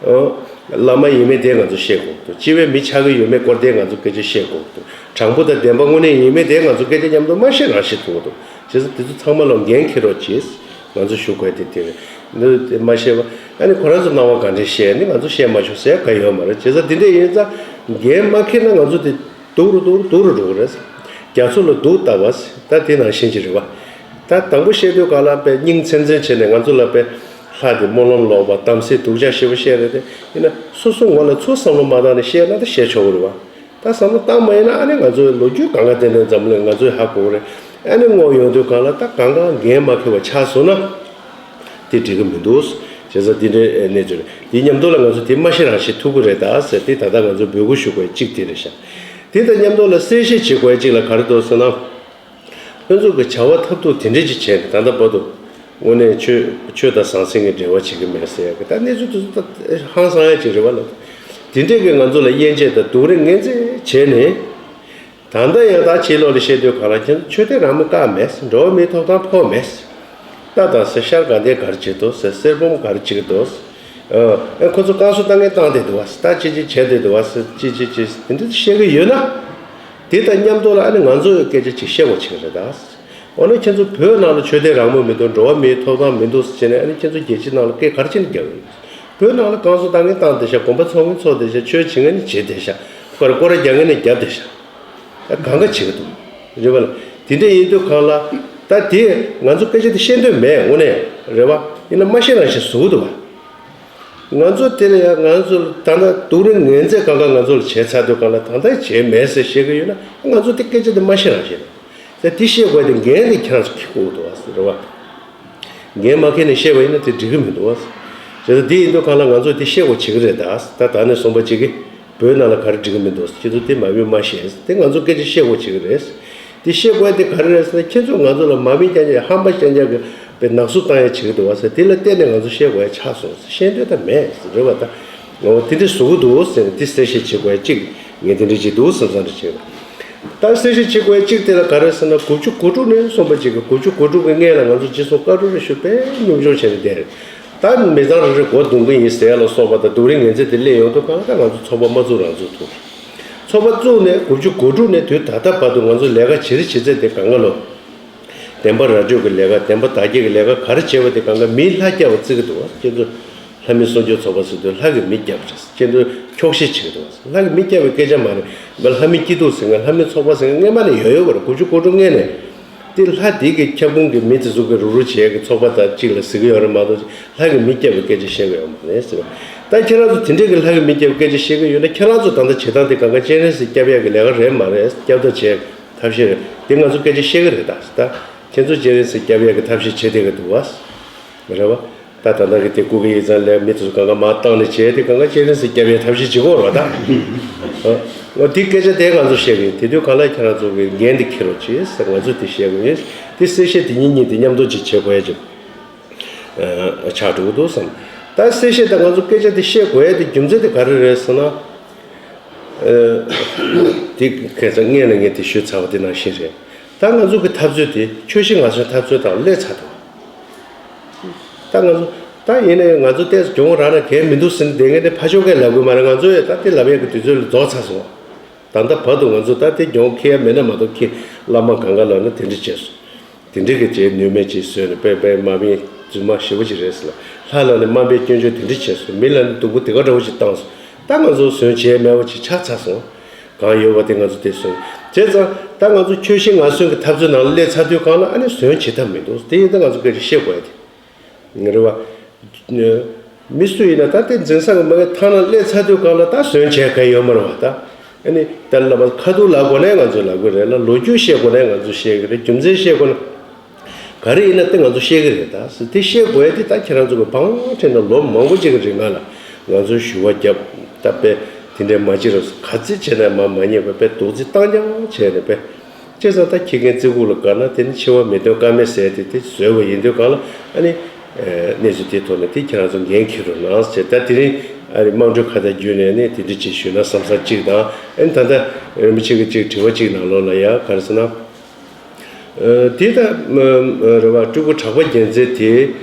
ཨོ། བླ་མ་ཡིན་མིན་དེ་ང་ཚོ་བཤད་དགོས་འདུག་སྤྱི་བའི་མི་ཆགས་ཀྱི་ཡོད་མེད་སྐོར་དེ་ང་ཚོ་སྐད་ཆ་བཤད་དགོས་འདུག་དྲང་པོ་དང་བདེན་པ་དངོས་གནས་ཡིན་མིན་དེ་ང་ཚོ་སྐད་ཆ་མཉམ་དུ་མ་བཤད་རང་བཤད་ཐུབ་འདུག་བྱས་ཙང་དེ་ཚོ་ཚང་མ་ལ་འགན་འཁྱེར་རོགས་གྱིས། ང་ཚོ་ཞུ་དགོས་དེ་དེ་རེད། འདི་དེ་མ་བཤད་པ་ཨ་ནི་ཁོ་རང་ཚོ་སྣང་བ་ག་འདྲས་བཤད་ནི་ང་ཚོ་བཤད་མ་ཆོག་ཟེར་ག་ཡོད་མ་རེད། བྱས་ཙང་དེ་འདྲས་ཡིན་ཙང་འགན་མ་འཁྱེར་ན་ང་ཚོ་དེ་སྡུག་རུ་སྡུག་རུ་སྡུག་རུ་འགྲོ་གི་རེད། རྒྱ་མཚོ་ལ་རྡོ་བཏབ་པ་ད་དེ་ནང་བཞིན་ཅིག་རེད་བ། ད་དང་པོ་བཤད་དུས་ག་ལ་དཔེ་སྙིང་ཚན་ཚན་བྱས་ནས་ང་ཚོ་ལ་དཔེ་ལྷ་དེ་སྨོན་ལམ་ལོག་པ་དམ་སྲི་སྡུག་ཅག་ཞེ་པོ་བཤད་རེད་དེ་ཡིན་ན་སོ་སོ་ངོ་ལ་ཚུར་བསམ་བློ་མ་བཏང་ནས་བཤད་ན་ད་བཤད་ཆོག་གི་རེད་བ། ད་བསམ་བློ་བཏང་མ་ཡིན་ན་ཨ་ནི་ང་ཚོའི་ལོ་རྒྱུས་གང་ག་ཏན་ཏན་འཛམ་གླིང་ང་ཚོས་ཧ་གོ་གི་རེད། ཨ་ནི་དངོས་ཡོང་དུས་གང་ལ་ད་གང་ག་འགན་མ་འཁྱེར་བ་ཆགས་སོང་ན་དེ་འགྲིག་གི་མི་འདུག་བྱས་ བྱས་ཙང་འདི་འདྲའི་གནས་ཚུལ་རེད། དེའི་མཉམ་དུ་ལ་ང་ཚོ་དེ་མ་ཤེས་རང་ཤེས་ཐུག་གི་རེད་ད་ཟེར་དེ་ད་ལྟ་ང་ཚོ་འབོད་སྐུལ་ཞུ་དགོས་གཅིག་དེ་རེད་ཤག་དེ་དང་མཉམ་དུ་ལ་གསལ་བཤད་བྱེད་དགོས་གཅིག་ལ་ག་རེ་འདུག་ཟེར་ན། ཁོང་ཚོ་གི་བྱ་བ་ཐབས་སྡུག་དེ་འདྲས་ཅིག་བྱས་ནས་ད་ལྟ་བར་དུ་དངོས་གནས་ཆོས་ཆོས་དང་ཟང་ཟིང་གི་འབྲེལ་བ་བྱེད་ཀྱི་མེད་ཟེར་ཡ་གི་ད་གནས་ཚུལ་དེ་ཚོ་ད་ཧང་སང་ཡ་ཅིག་རེད་བ་ལ། དེ་འདྲས་ཀྱི་ང་ཚོ་ལ་དབྱེ་འབྱེད་དང་སྡུག་རུས་ངན་རྩིས་བྱས་ནས། ད་ལྟ་ཡང་ད་ཕྱི་ལོགས་ལ་བཤད་དུས་གང་ལ་ཁྱེད་ཆོས་དད་རང་མོས་བཀག་མེད། འགྲོ་བ་མིའི་ཐོབ་ཐང་ཕོག་མེད། ལྟ་དང་ཟེར། ཤར་དགའ་ལྡན་ག་རེ་བྱེད་འདུག་ཟེར། གསེར་བུམ་ག་རེ་བྱེད་ཀྱི་འདུག་ཟེར། ཨ་ཁོ་ཚོ་བསྐང་གསོ་བཏང་མཁན་བཏང་བསྡད་འདུག་བ་ཟེར། ད་ཅི་ཅི་བྱས་བསྡད་འདུག་བ་ཟེར། ཅི་ཅི་ཅི་དེ་འདྲ་བཤད་ཀྱི་ཡོད་ན། དེ་དང་མཉམ་དུ་ལ་ཨ་ནི་ང་ཚོ་སྐད་ཆ་ཅིག་བཤད་དགོས་བྱེད་ཀྱི་རེད་ད། འོ་ན་ཁྱེད་ཚོ་བོད་ནང་ལ་ཆོས་དད་རང་མོས་མི་འདུག་འགྲོ་བ་མིའི་ཐོབ་ཐང་མི་འདུག་ཟེར་ནས་ཨ་ནི་ཁྱེད་ཚོ་རྒྱལ་སྤྱི་ནང་ལ་སྐད་ག་རེ་བྱས་ནས་རྒྱག་གི་ཡོད། བོད་ནང་ལ་བསྐང་གསོ་བཏང་མཁན་བཏང་བསྡད་ཤག་དགོན་པ་ཚོགས་མཁན་ཚོགས་བསྡད་ཤག་ཆོས་བྱེད་མཁན་ནི་བྱེད་བསྡད་ཤག་སྐོར་སྐོར་ར་རྒྱག་མཁན་ནི་རྒྱབ་བསྡད་ཤག་ད་གང་ག་བྱེད་ཀྱི་འདུག་རེད་བ་ལ། དེ་འདྲ་ཡིན་དུས་གང་ལ། ད་དེ་ང་ཚོ་སྐད་ཆ་དེ་བཤད་འདོད་མེད་དངོས་གནས་རེད་བ། ཡིན་ན་མ་བཤད་རང་བཤད་ཟུག་འདུག་བ། ང་ཚོ་དེ་ལ་ཡང་ང་ཚོ་ད་ལྟ་སྡུག་རུས་ངན་རྩིས་གང་ག་ང་ཚོ་ལ་བྱས་ཚར་དུས་གང་ལ་ད་ལྟ་བྱས་མེད་ཟེར་བཤད་ཀྱི་ཡོད་ན་ང་ཚོ་དེ་སྐད་ཆ་དེ་མ་བཤད་རང་བཤད། ད་དེ་བཤད་དགོས་དེ་འགན་དེ་ཁྱེད་རང་ཚོ་འཁྱེར་དགོས་འདུག་བ་ཟེར་བ། འགན་མ་འཁྱེར་ནས་བཤད་པ་ཡིན་ན་དེ་འགྲིག་གི་མི་འདུག་བ། བྱས་ཙང་དེ་ཡིན་དུས་གང་ལ་ང་ཚོས་དེ་བཤད་དགོས་བྱེད་ཀྱི་རེད་ད། ད་ད་ནས་གསུངས་པ་གཅིག་གིས་བོད་ནང་ལ་ག་རེ་འགྲིག་གི་མི་འདུག་ཁྱེད་ཚོ་དེ་མ་འོས་མ་བཤད། དེ་ང་ཚོ་སྐད་ཆ་བཤད་དགོས་བྱེད་ཀྱི་རེད། དེ་བཤད་དགོས་དེ་ག་རེ་རེད་ཟེར་ན་ཁྱེད་ཚོས་ང་ཚོ་ལ་མ་མི་རྐྱང་རྐྱང་ཧམ་པ་རྐྱང་རྐྱང་གི་པའི་ནག་བསུབ་བཏང་ཡ་བྱེད་ཀྱི་འདུག་བ་ཟེར། དེ་ལ་བརྟེན་ནས་ང་ཚོ་བཤད་དགོས་ཡ་ཆགས་སོང་ཟེར། བཤད་འདོད་ད་མེད་ཟེར་རེད་བ། ད་འོ་དེ་འདྲ་བཟོ་གི་འདུག་ཟེར་ནས་དེ་གསལ་བཤད་བྱེད་དགོས་ཡ་གཅིག་ངས་དེ་འདྲ་བྱེད་འདུག་བསམ་བསམ་འདྲ་བྱེད། ད་གསལ་བཤད་བྱེད་དགོས་ཡ་གཅིག་དེ་ལ་ག་རེ་ཟེར་ན་དགུ་བཅུ་གོ་དྲུག་ནས་གསུངས་པ་གཅིག་གི་དགུ་བཅུ་གོ་དྲུག་གི་སྔས་ལ་ང་ཚོ་ཅི་གསུང་བཀའ་འཁྲོལ་རེ་ཞུ་དཔེ་སྙོམས་སྦྱོང་བྱས་ནས་བསྡད་རེད། ད་མི་ཚང་རེ་རེ་སྒོ་རྡུང་གི་ཡིན་ཟེར་ལ་སོགས་པ་དང་སྡུག་རུས་ངན་རྩིས་དེ་སླེབས་ཡོང་དུས་གང་ལ་ད་ང་ཚོ་ཚོགས་པ་མ་བཙུགས་རང་བཙུགས་ཐུབ། ཚོགས་པ་བཙུགས་ནས་དགུ་བཅུ་གོ་དྲུག་ནས་དུས་ད་ལྟ་བར་དུ་ང་ཚོ་ལས་ཀ་བྱེད་རེ་བྱེད་ཚད་དེ་གང་ག་ལོ། བདེན་པ་ར་སྤྲོད་ཀྱི་ལས་ཀ། བདེན་པ་བདག་སྐྱེད་ཀྱི་ལས་ཀ་ག་རེ་བྱས་པ་དེ་གང་ག་མིའི་ལྷ་སྐྱབས་པ་བརྩི་གི་འདུག་བ། ཁྱེད་ཚོ་ལྷ་མི་སྲུང་སྐྱོབ་ཚོགས་པ་ཟེར་དུས་ལྷ་གིས་མི་སྐྱབས་པ་རེད། ཁྱེད་ཚོ་འཁྱོག་བཤད་བྱེད་ཀྱི་འདུག་བ། ལྷ་གིས་མི་སྐྱབས་པའི་སྐད་ཆ་མ་རེད། ལྷ་མི་སྐྱིད་སྡུག་ཟེར་མཁན་ལྷ་མི་ཚོགས་པ་ཟེར་མཁན་སྔས་མ་ནས་ཡོད་ཡོད་པ་རེད། དགུ་བཅུ་གོ་དྲུག་སྔས་ནས། དེ་ལྷ་དེ་གི་ཁྱབ་ཁོངས་ཀྱི་མི་དེ་ཚོ་གི་རུག་རུག་བྱེད་ཀྱི་ཚོགས་པ་དང་གཅིག་ལ་ཟེར་གྱི་ཡོད་རེད་མ་གཏོགས་ལྷ་གིས་མི་སྐྱབས་པའི་སྐད་ཆ་བཤད་ཀྱི་ཡོད་མ་རེད་ཟེར་བ། ད་ཁྱེད་རང་ཚོ་དེ་འདྲས་ཀྱི་ལྷ་གིས་མི་སྐྱབས་པའི་སྐད་ཆ་བཤད་ཀྱི་ཡོད་ན་ཁྱེད་རང་ཚོ་ད་ལྟ་བྱེད་སྟངས་དེ་གང་ག་སྤྱན་རས་གཟིགས་སྐྱབས་ཡག་གི་ལས་ཀ་རེད་མ་རེད། སྐྱབས་ཐབས་བྱེད་ཐབས་ཤེས་རེད། དེ་ང་ཚོ་སྐད་ཆ་བཤད་ཀྱི་རེད་ད། ད་ཁྱེད་ཚོ་སྤྱན་རས་གཟིགས་སྐྱབས་ཡག་གི་ཐབས་ཤེས་བྱེད་བསྡད་ཀྱི་འདུག་བ། རེད་བ། ད་ད་ལྟ་གི་དེ་སྐུ་གི་ཡིག་ཚང་ལས་མི་དེ་ཚོ་གང་ག་མར་བཏང་ནས་བྱས་དེ་གང་ག་སྤྱན་རས་གཟིགས་སྐྱབས་ཡག་ཐབས་ཤེས་བྱེད་ཀྱི་ཡོད་རེད་བ་ད། ཨ། འོ་དེ་སྐད་ཆ་དེ་ང་ཚོ་བཤད་ཀྱི་ཡིན། དེ་དུས་གང་ལ་ཁྱེད་རང་ཚོ་གི་འགན་དེ་འཁྱེར་རོགས་གྱིས་ཟེར་ང་ཚོ་དེ་བཤད་ཀྱི་ཡིན། དེ་གསལ་བཤད་དེ་གཉིས་གཉིས་དེ་མཉམ་དུ་ཅིག་བྱེད་དགོས་ཡ་ཅིག་ཨ། ཆགས་འགྲོ་གི་འདུག་བསམ། ད་གསལ་བཤད་དང་ང་ཚོ་སྐད་ཆ་དེ་བཤད་དགོས་ཡ་དེ་རྒྱུ་མཚན་དེ་ག་རེ་རེད་ཟེར་ན། ཨ། དེ་ཁ་སང་སྔོན་ལ་ངས་དེ་ཞུས་ཚར་བ་དེ་ནང་བཞིན་རེད། ད་ང་ཚོ་གི་འཐབ་རྩོད་དེ་ཆོལ་ཞེན་ངན་སོང་འཐབ་རྩོད་དང་སླེབས་ཚར་འདུག་ད་ང་ཚོ་ད་ཡིན་ནའི་ང་ཚོ་ཏོག་ཙམ་གྱོང་རག་ན་གལ་མི་འདུག་ཟེར་ནས་བསྡད་མཁན་དེ་ཕར་ཕྱོགས་སྐད་ལབ་དགོས་མ་རེད། ང་ཚོ་ཡང་ད་དེ་ལབ་ཡག་གི་དུས་ཚོད་ལ་རྫོགས་ཚར་སོང་། ད་ལྟ་བར་དུ་ང་ཚོ་ད་དེ་གྱོང་ཁེལ་ཡ་མེད་ན་མ་གཏོགས་ཁྱེད་བླ་མ་གང་ག་ལབ་ན་དེ་འདྲ་བྱས་སོང་། དེ་འདྲ་གི་བྱས་ནུས་མེད་ཅིག་བཟོས་ནས་དཔེ་དཔེ་དམག་མི་རྫུན་མ་ཞེ་པོ་ཅིག་རེད་ཟེར་ལ། ལྷ་ལ་ནི་དམའ་འབེབས་སྐྱོན་བརྗོད་དེ་འདྲ་བྱས་སོང་། མི་ལ་ནི་སྡུག་པོ་དེ་ག་འདྲ་བོ་ཅིག་བཏང་སོང་། ད་ང་ཚོ་བཟོན་བྱས་མེད་པ་ཅིག་ཆགས་ཚར་སོང་། གང་ཡོད་པ་དེ་ང་ཚོ་དེ་བཟོས། བྱས་ཙང་ད་ང་ཚོ་ཆོལ་ཞེན་ངན་སོང་གི་འཐབ་རྩོད་ནང་ལ་སླེབས་ཚར་དུས་གང་ལ་ཨ་ནི་བཟོན་བྱེད་ཐབས་མི་འདུག་དེ་ཡིན་ད་ང་ཚོ་སྐད་ཆ་བཤད་དགོས་ཡ་དེ། རེད་བ། མི་སུ་ཡིན་ན་ད་དེ་འཛིན་བཟུང་གི་མ་གི་ཐང་ན་སླེབས་ཚར་དུས་གང་ལ་ད་བཟོན་བྱས་ག་ཡོད་མ་རེད་བ་ད། ཨ་ནི་ད་ལ་མ་ཁ་ཐུག་ལབ་དགོས་ན་ང་ཚོས་ལབ་དགོས་རེད་ལ། ལོ་རྒྱུས་བཤད་དགོས་ན་ང་ཚོས་བཤད་གི་རེད། རྒྱུ་མཚན་བཤད་དགོས་ན། ག་རེ་ཡིན་ན་དེ་ང་ཚོ་བཤད་གི་རེད་ད་ཟེར། དེ་བཤད་དགོས་ཡ་དེ་ད་ཁྱེད་རང་ཚོ་གི་བང་ཁྲེན་ན་ལོ་མང་པོ་ཅིག་གི་རིང་ང་ལ་ང་ཚོས་ཞུ་བ་བརྒྱབ་ད་དཔེ་དེ་འདྲའི་མ་ཅི་རེད་ག་ཚིག་བྱས་ན་མ་མ་ཉེས་པ་དཔེ་རྡོག་རྫིས་བཏང་རྐྱང་བྱས་ནས་དཔེ། བྱས་ཙང་ད་ཁྱི་རྒན་རྩེ་ཁུག་ལ་དགའ་ན་དེ་ནི་འཆི་བ་མི་འདོད་ཀ་མེད་ཟེར་ཏེ་དེ་བཟོས་པ་ཡིན་དུས་གང་ལ་ཨ་ནི། གནས་ཚུལ་དེའི་ཐོག་ནས་དེ་ཁྱེད་རང་ཚོ་འགན་འཁྱེར་རོགས་གནང་ཟེར། ད་དེ་རིང་ཨ་རི་དམངས་ཁྲོད་ཁ་བརྡ་བརྒྱུད་ནས་ནི་དེ་འདྲ་ཅིག་ཞུས་ན་བསམ་བསམ་གཅིག་དང་ཨ་ནི་ད་ལྟ་རིན་པོ་ཆེ་གི་ཅིག་དྲི་བ་གཅིག་ནང་ལོགས་ལ་ཡ་ག་རེ་ཟེར་ན། དེ་ད་རེ་བ་སྤྲུལ་སྐུ་གྲགས་པ་རྒྱལ་མཚན་དེ་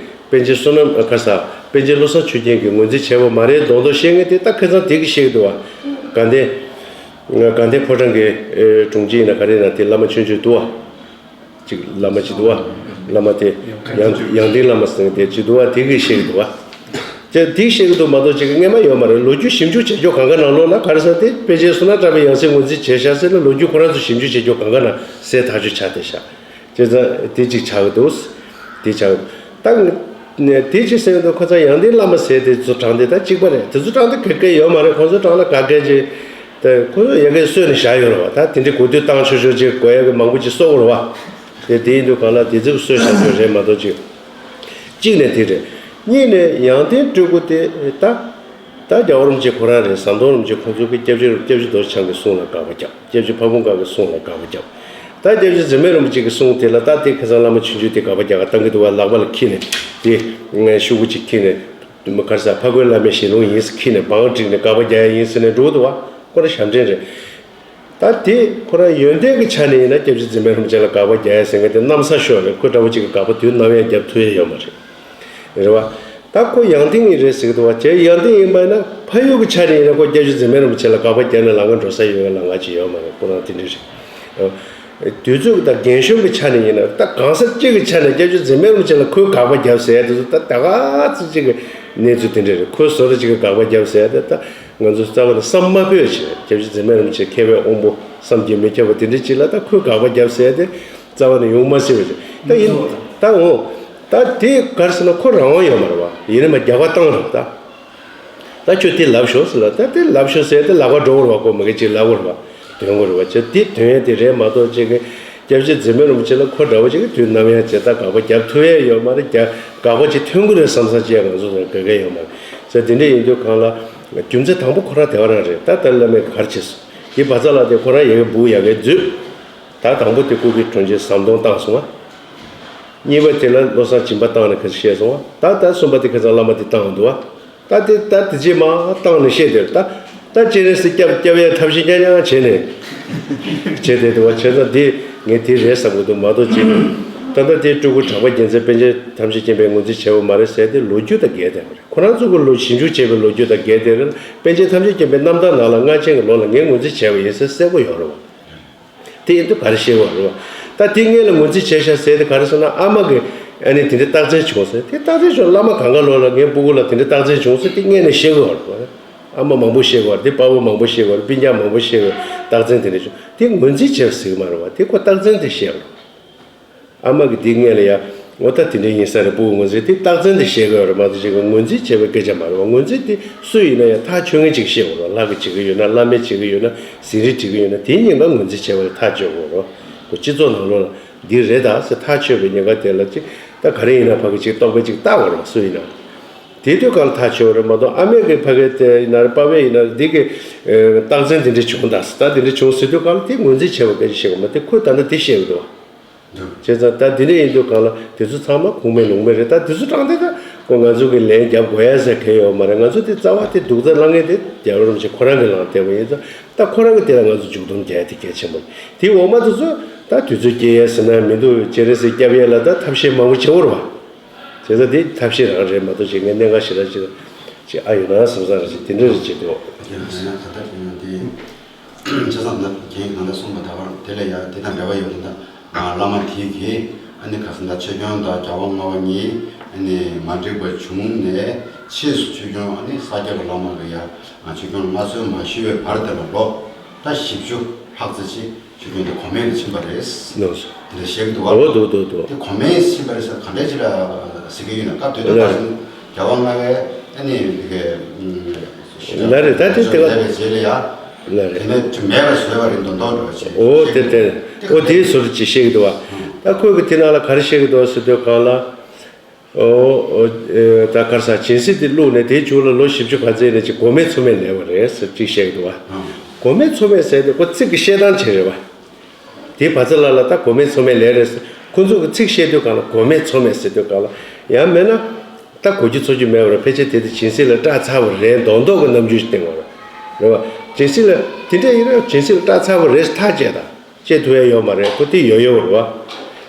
པཎ་ཆེན་བསོད་ནམས་ཁ་ས་པཎ་ཆེན་བློ་བཟང་ཆོས་རྒྱན་གྱིས་ངོས་འཛིན་བྱས་པ་མ་རེད་མདོག་མདོག་བཤད་མཁན་དེ་ད་ཁ་སང་དེ་གི་བཤད་ཀྱི་འདུག་བ། དགའ་ལྡན། དགའ་ལྡན་ཕོ་བྲང་གི་དྲུང་ཆེ་ཡིན་ན་ག་རེ་ཡིན་ན་དེ་བླ་མ་ཆོས་འབྱོར་འདུག་བ། ཅིག་བླ་མ་ཅིག་འདུག་བ། བླ་མ་དེ་ཡང་ཡང་ལྡན་བླ་མ་ཟེར་དེ་ཅིག་འདུག་བ། དེ་གིས་བཤད་ཀྱི་འདུག་བ། ཅེས་དེ་བཤད་ཀྱི་འདུག་མ་གཏོགས་ཅིག་སྔས་མ་ཡོད་མ་རེད། ལོ་རྒྱུས་ཞིབ་འཇུག་བྱེད་ཕྱོགས་གང་ག་ནང་ལོགས་ལ་ག་རེ་ཟེར་དེ་པཎ་ཆེན་བསོད་ནམས་གྲགས་པའི་ཡང་སྲིད་ངོས་འཛིན་བྱས་ཤག་ཟེར་ན་ལོ་རྒྱུས་ཁོ་རང་ཚོ་ཞིབ་འཇུག་བྱེད་ཕྱོགས་གང་ག་ན་གསལ་ཐག་ཆོད་ཆགས་བསྡད་ཤག་བྱས་ཙང་དེ་གཅིག་ཆགས་ཀྱི་འདུག་དེ་ཆགས་ད་དེ་གཅིག་ཟེར་དུས་ཁོ་ཚོ་ཡང་ལྡན་བླ་མ་ཟེར་དེ་ཚོ་དྲངས་ཏེ་ད་གཅིག་པ་རེད། དེ་ཚོ་དྲངས་ཏེ་ག་གེ་ཡོད་མ་རེད། ཁོ་ཚོ་དྲངས་ན་ག་གེ་ཅིག་དེ་ཁོ་ཚོ་ཡ་གི་གསོས་ནས་བཞག་ཡོད་རེད་བ། ད་དེ་འདྲའི་གོ་ཐོས་བཏང་ཆོག་ཆོག་ཅིག་གོ་ཡ་གི་མང་པོ་ཅིག་གསོག་རེད་བ། དེ་དེ་ཡིན་དུས་གང་ལ་དེ་ཚོ་གི་གསོས་བཞག་ཆོག་རེད་མ་གཏོགས་ཅིག་གཅིག་ནས་དེ་རེད། གཉིས་ནས་ཡང་སྟེང་སྤྲུལ་སྐུ་དེ་ད། ད་རྒྱལ་བ་རིན་པོ་ཆེ་ཁོ་རང་རེད། ཟམ་གདོང་རིན་པོ་ཆེ་ཁོང་ཚོ་གིས་སྐྱབས་རྗེ་སྐྱབས་རྗེ་རྡོ་རྗེ་འཆང་གི་གསུང་ལ་དགག་པ་བརྒྱབ། སྐྱབས་རྗེ་ཕ་བོང་ཁ་གི་གསུང་ལ་དགག་པ་བརྒྱབ། ད་སྐྱབས་རྗེ་འཛིན་མའི་རིན་པོ་ཆེ་གི་གསུང་དེ་ལ་ད་དེ་ཁ་སང་བླ་མ་ཆུང་ཆུང་དེ་དགག་པ་རྒྱག་ག་བཏང་གི་འདུག་བ། ལག་པ་ལ་འཁྱེར་ནས་དེ་ཤོག་གུ་ཅིག་འཁྱེར་ནས་མི་གར་ས་ཕ་རྒོད་བླ་མའི་ཞལ་ལུང་ཡིན་ཟེར་འཁྱེར་ནས་བང་བསྒྲིགས་ནས་དགག་པ་རྒྱག་ཡ་ཡིན་ཟེར་ནས་འགྲོ་གི་འདུག་བ། ཁོ་རང་ཞབས་འདྲེན་རེད། ད་དེ་ཁོ་རང་ཡོན་ཏན་གྱི་ཆ་ནས་ཡིན་ན་སྐྱབས་རྗེ་འཛིན་མའི་རིན་པོ་ཆེ་ལ་དགག་པ་རྒྱག་ཡ་ཟེར་མཁན་དེ་གནམ་ས་ཤོར་རེད། ཁོ་འདྲ་བོ་ཅིག་གི་དགག་པ་དུས་ནམ་ཡང་རྒྱབ་ཐུབ་ཡ་ཡོད་མ་རེད། རེད་བ། ད་ཁོ་ཡང་སྟེང་ཡིན་རེད་ཟེར་གི་འདུག་བ། བྱས་ཡང་སྟེང་ཡིན་པ་ཡིན་ན་ཕ་ཡུལ་གྱི་ཆ་ནས་ཡིན་ན་ཁོ་སྐྱབས་རྗེ་འཛིན་མའི་རིན་པོ་ཆེ་ལ་དགག་པ་རྒྱག་ནས་ལམ་ཁ་འགྲོ་ས་ཡོད་པའི་ལམ་ཁ་ཅིག་ཡོད་མ་རེད། ཁོ་རང་དེ་འདྲ་རེད། དུས་ཚོད་ཀྱི་དང་རྒན་གཞོན་གྱི་ཆ་ནས་ཡིན་ན་ད་གང་ཟག་གཅིག་གི་ཆ་ནས་སྐྱབས་རྗེ་འཛིན་མའི་རིན་པོ་ཆེ་ལ་ཁོས་དགག་པ་རྒྱབ་ཟེར་ཡ་དེ་ཚོ་ད་ད་ག་ཚོད་ཅིག་གི་གནས་ཚུལ་དེ་འདྲ་རེད། ཁོས་བཟོ་འདྲ་ཅིག་གི་དགག་པ་རྒྱབ་ཟེར་ཡ་དེ་ད་ང་ཚོ་རྩ་བ་ནས་བསམ་མ་ཕོད་ཅིག་རེད། སྐྱབས་རྗེ་འཛིན་མའི་རིན་པོ་ཆེ་མཁས་པའི་དབང་པོ་བསམ་གྱིས་མི་ཁྱབ་པ་དེ་འདྲ་ཅིག་ལ་ད་ཁོས་དགག་པ་རྒྱབ་ཟེར་ཡ་དེ་རྩ་བ་ནས་ཡོང་མ་སྲིད་པ་ཅིག་ད་ཡིན་ད་འོ་ད་དེ་ག་རེ་ཟེར་ན་ཁོ་རང་དབང་ཡོད་མ་རེད་བ། ཡིན་ནའི་མ་རྒྱག་པ་བཏང་རེད་ད། ད་ཁྱོད་དེ་ལབ་ཤོག་ཟེར་ལ་ད་དེ་ལབ་ཤོག་ཟེར་དེ་ལག་པ་འགྲོ་བར་བ་ཀོ་མ་གི་ཅིག་ལབ་བར་བ་དོན་གོ་རེད་བ། ཅེ་དེ་དོན་ཡ་དེ་རེད་མ་གཏོགས་ཅིག་གི་སྐྱབས་རྗེ་འཛིན་མའི་རིན་པོ་ཆེ་ལ་ཁོ་འདྲ་བོ་ཅིག་གི་དུས་ནམ་ཡང་ཅེ་ད་དགག་པ་རྒྱབ་ཐུབ་ཡ་ཡོད་མ་རེད། རྒྱ་དགག་པ་ཅིག་ཐོན་གི་རེད་བསམ་ས་ཅིག་ང་ཚོ་ལ་དགའ་གི་ཡོད་མ་རེད། ཟེར་དེ་འདྲ་ཡིན་དུས་གང་ལ་རྒྱུ་མཚན་དང་པོ་ཁོ་རང་དེ་བ་རང་རེད། ད་ད་བླ་མས་ག་རེ་བྱས་སོང་། དེ་བ་ཚ་ལ་དེ་ཁོ་རང་ཡ་གི་འབུ་ཡ་གི་མཛོད། ད་དང་པོ་དེ་སྐུ་གི་དྲུང་ཆེ་ཟམ་གདོང་བཏང་སོང་བ། གཉིས་པ་དེ་ལ་བློ་བཟང་སྦྱིན་པ་བཏང་ནས་ཁ་ཤས་བཤད་སོང་བ། ད་ད་གསུམ་པ་དེ་ཁ་སང་བླ་མ་དེ་བཏང་འདུག་བ། ད་དེ་ད་དེ་རྗེས་མ་བཏང་ནས་བཤད་དེར་ད་ད་སྤྱན་རས་གཟིགས་སྐྱབས་སྐྱབས་ཡ་ཐབས་ཤེས་རྐྱང་རྐྱང་བྱས་ནས་བྱས་དེ་འདུག་བ། བྱས་ཙང་དེ་ངས་དེ་རེད་བསམ་གི་འདུག་མ་གཏོགས་ཅི། ད་ལྟ་དེ་སྤྲུལ་སྐུ་གྲགས་པ་རྒྱལ་མཚན་པཎ་ཆེན་ཐམས་ཅད་མཁྱེན་པས་ངོས་འཛིན་བྱས་པ་མ་རེད་ཟེར་དེ་ལོ་རྒྱུས་དང་འགལ་བསྡད་པ་རེད། ཁོ་རང་ཚོ་གི་ལོ་ཞིབ་འཇུག་བྱས་པའི་ལོ་རྒྱུས་དང་འགལ་བསྡད་རེད། པཎ་ཆེན་ཐམས་ཅད་མཁྱེན་པའི་རྣམ་ཐར་ནང་ལ་སྔགས་ཆེན་གྱི་ལོ་ལ་ངས་ངོས་འཛིན་བྱས་པ་ཡིན་ཟེར་གསལ་པོ་ཡོད་རེད་བ། དེ་ཡིན་དུས་ག་རེ་བཤད་དགོས་རེད་བ། ད་དེ་སྔོན་ལ་ངོས་འཛིན་བྱས་ཤག་ཟེར་དེ་ག་རེ་ཟེར་ན་ཨ་མ་གི་ཨ་ནི་དེ་འདྲའི་རྟགས་མཚན་བྱུང་ཟེར། དེ་རྟགས་མཚན་བྱུང་བླ་མ་གང་ག་ལོ་ལ་ངའི་སྤུ་གུ་ལ་དེ་འདྲའི་རྟགས་མཚན་བྱུང་ཟེར་དེ་སྔོན་ནས་བཤད་དགོས་རེད་བ། ཨ་མ་མང་པོ་བཤད་དགོས་རེད། དེ་དཔའ་བོ་མང་པོ་བཤད་དགོས་རེད། སྤུན་ཀྱག་མང་པོ་བཤད་དགོས་རེད། རྟགས་མཚན་དེ་འདྲ་བྱུང་དེ་ངོས་འཛིན་བྱས་པ་ཟེར་གི་མ་རེད་བ། དེ་ཁོ་རྟགས་མཚན་དེ་བཤད་པ་རེད། ཨ་མ་གི་དེ་སྔོན་ལ་ཡ། འོ་ད་དེ་འདྲ་ཡིན་ས་རེད་སྤུ་གུ་ངོས་འཛིན་དེ་རྟགས་མཚན་དེ་བཤད་དགོས་རེད་མ་གཏོགས་ཅིག་གི་ངོས་འཛིན་བྱས་པའི་སྐད་ཆ་མ་རེད་བ། ངོས་འཛིན་དེ་སུ་ཡིན་ན་ཡང་ཐག་ཆོད་མཁན་ཅིག་བཤད་དགོས་རེད། ལྷ་གིས་བྱེད་ཀྱི་ཡོད་ན་བླ་མས་བྱེད་ཀྱི་ཡོད་ན་ཟས་རིགས་བྱེད་ཀྱི་ཡོད་ན་དེ་གཉིས་ཀ་ངོས་འཛིན་བྱས་པ་ལ་ཐག་གཅོད་དགོས་རེད། ཁོ་སྤྱི་ཚོགས་ནང་ལོགས་ལ་འདི་རེད་ད་ཟེར་ཐག་ཆོད་པའི་ཉེན་ཁ་དེ་ལ་ཅིག་ད་ག་རེ་ཡིན་ན་ཕ་གི་ཅིག་རྟོག་པས་ཅིག་བལྟ་དགོས་རེད་བ། སུ་ཡིན་ན། དེ་དུས་གང་ལ་ཐག་ཆོད་རེད་མ་གཏོགས་ཨ་མས་གི་ཕ་གི་དེ་ཡིན་ན་རེད་པ་བས་ཡིན་ན་རེད་འདི་གི་རྟགས་མཚན་དེ་འདྲ་བྱུང་ད་ཟེར་ད་དེ་འདྲ་བྱུང་ཟེར་དུས་གང་ལ་དེ་ངོས་འཛིན་བྱས་པ་སྐད་ཆ་བཤད་དགོས་མ་དེ་ཁོས་ད་ལྟ་དེ་བཤད་གི་འདུག་བ། བྱས་ཙང་ད་འདི་འདྲ་ཡིན་དུས་གང་ལ་དེ་ཚོ་ཚང་མ་ཁུངས་མེད་ལུང་མེད་རེད། ད་དེ་ཚོ་དྲང་བདེན་ད་ཁོ་ང་ཚོ་གི་ལན་རྒྱབ་དགོས་ཡ་ཟེར་གལ་ཡོད་མ་རེད། ང་ཚོ་དེ་རྩ་བ་དེ་སྡུག་རྩ་བླང་མཁན་དེ་རྒྱལ་བ་རིན་པོ་ཆེ་ཁོ་རང་གི་ལངས་བསྡད་པ་ཡིན་ཙང་ད་ཁོ་རང་གི་དེ་ལ་ང་ཚོ་མཇུག་སྡོམ་རྒྱག་ཡ་དེ་གལ་ཆེན་པོ་རེད། དེ་འོག་མ་དེ་ཚོ་ད་དུས་ཚོད་སྐྱེལ་ཡ་ཟེར་ན་མི་འདུག་སྤྱན་རས་གཟིགས་སྐྱབས་ཡ་ལ་ད་ཐབས་ཤེས་མང་པོ་བྱེད་དགོས་རེད་བ། བྱས་ཙང་དེ་ཐབས་ཤེས་རང་རེད་མ་གཏོགས་ཅིག་ངས་གནད་འགག་ཞེ་དྲག་ཅིག་ཅིག་ཨ་ཡོད་ན་བསམ་ས་རེད་ཅིག་དེ་འདྲ་རེད་ཅིག་འདུག་ཡང་ཡང་ད་ལྟ་དེ་ཡང་དེ། བྱས་ཙང་ད་རྒན་གྱིས་ད་ལྟ་གསུངས་པ་ད་བར་དེ་ལས་ཡང་དེ་དང་འབྲེལ་བ་ཡོད་དེ་ད་བླ་མ་དེ་གིས་ཨ་ནི་ཁ་སང་ད་ཆོས་སྐྱོང་དང་རྒྱལ་བ་ལྔ་པ་གཉིས་ཨ་ནི་མ་འགྲིག་པ་བྱུང་ནས་ཕྱིས་སུ་ཆོས་སྐྱོང་ཨ་ནི་ས་སྐྱ་པའི་བླ་མ་གིས་ཡང་ཆོས་སྐྱོང་མངའ་གསོལ་མ་ཞུས་པའི་བར་དེ་ལ་ལོ་ད་བཞི་བཅུ་ལྷག་ཙམ་ཅིག་ཆོས་སྐྱོང་དེ་གོང་མ་ལ་ཕྱིན་པ་རེད། ལགས་སོ། དེ་འདྲ་བཤད་ཀྱི་འདུག་བ། འོ་འདུག་འདུག་འདུག་དེ་གོང་མ་ཕྱིན་པ་རེད་ཟེར་ག་འདྲ་ཅིག་ལ་ཟེར་གྱི་ཡོད་ན་སྐབས་དེ་དུས་ལ་རེད། རྒྱལ་བ་ལྔ་པའི་ཨ་ནི་དེ་གའི་ལ་རེད་ད་དེ་དེ་ག་ལ་རེད། རྗེས་ལ་ཡ། ལ་རེད། དེ་ནས་ཅིག་མེད་པར་བཟོས་པ་རེད་མདོག་མདོག་འདྲ་བ་ཅིག་ཨོ་དེ་དེ་ཨོ་དེའི་ཟུར་ཅིག་བཤད་ཀྱི་འདུག་བ། ད་ཁོས་གི་དེ་ནང་ལ་ག་རེ་བཤད་ཀྱི་འདུག་ཟེར་དུས་གང་ལ། ཨོ་ཨོ་ཨེ་ད་ག་རེ་ཟ་སྦྱིན་སྲེག་དེ་བླུགས་ནས་དེའི་མཇུག་ལ་ལོ་བཞི་བཅུ་ག་ཚོད་ནས་ཅིག་གོ་མེ་ཚོད་མེ་ལས་པ་རེད་ཟེར་ཅིག་བཤད་ཀྱི་འདུག་བ། གོ་མེ་ཚོད་མེ་ཟེར་དེ་ཁོ་ཚིག་གི་བཤད་སྟངས་ཅིག་རེད་བ། དེའི་བ་ཚ་ལ་ལ་ད་གོ་མེ་ཚོད་མེ་ལས་རེད་ཟེར་ཁོ་ཚོ་གི་ཚིག་བཤད་དུས་གང་ལ་གོ་མེ་ཚོད་མེ་ཟེར་དུས་གང་ལ་ཡང་མེད་ན། ད་གོ་རྒྱུ་ཚོར་རྒྱུ་མེད་པར་ཕལ་ཆེར་དེ་དེ་སྦྱིན་སྲེག་ལ་སྐྲག་ཚར་བ་རེད་མདོག་མདོག་གི་རྣམ་འགྱུར་ཞིག་བསྟན་པ་རེད། རེད་བ། སྦྱིན་སྲེག་ལ་དེ་འདྲ་ཡིན་ན་སྦྱིན་སྲེག་ལ་སྐྲག་ཚར་བ་རེད་ཐག་བཅད་དང་བཅད་ཐུབ་ཡ་ཡོད་མ་རེད། ཁོ་དེ་ཡོད་ཡོད་རེད་བ།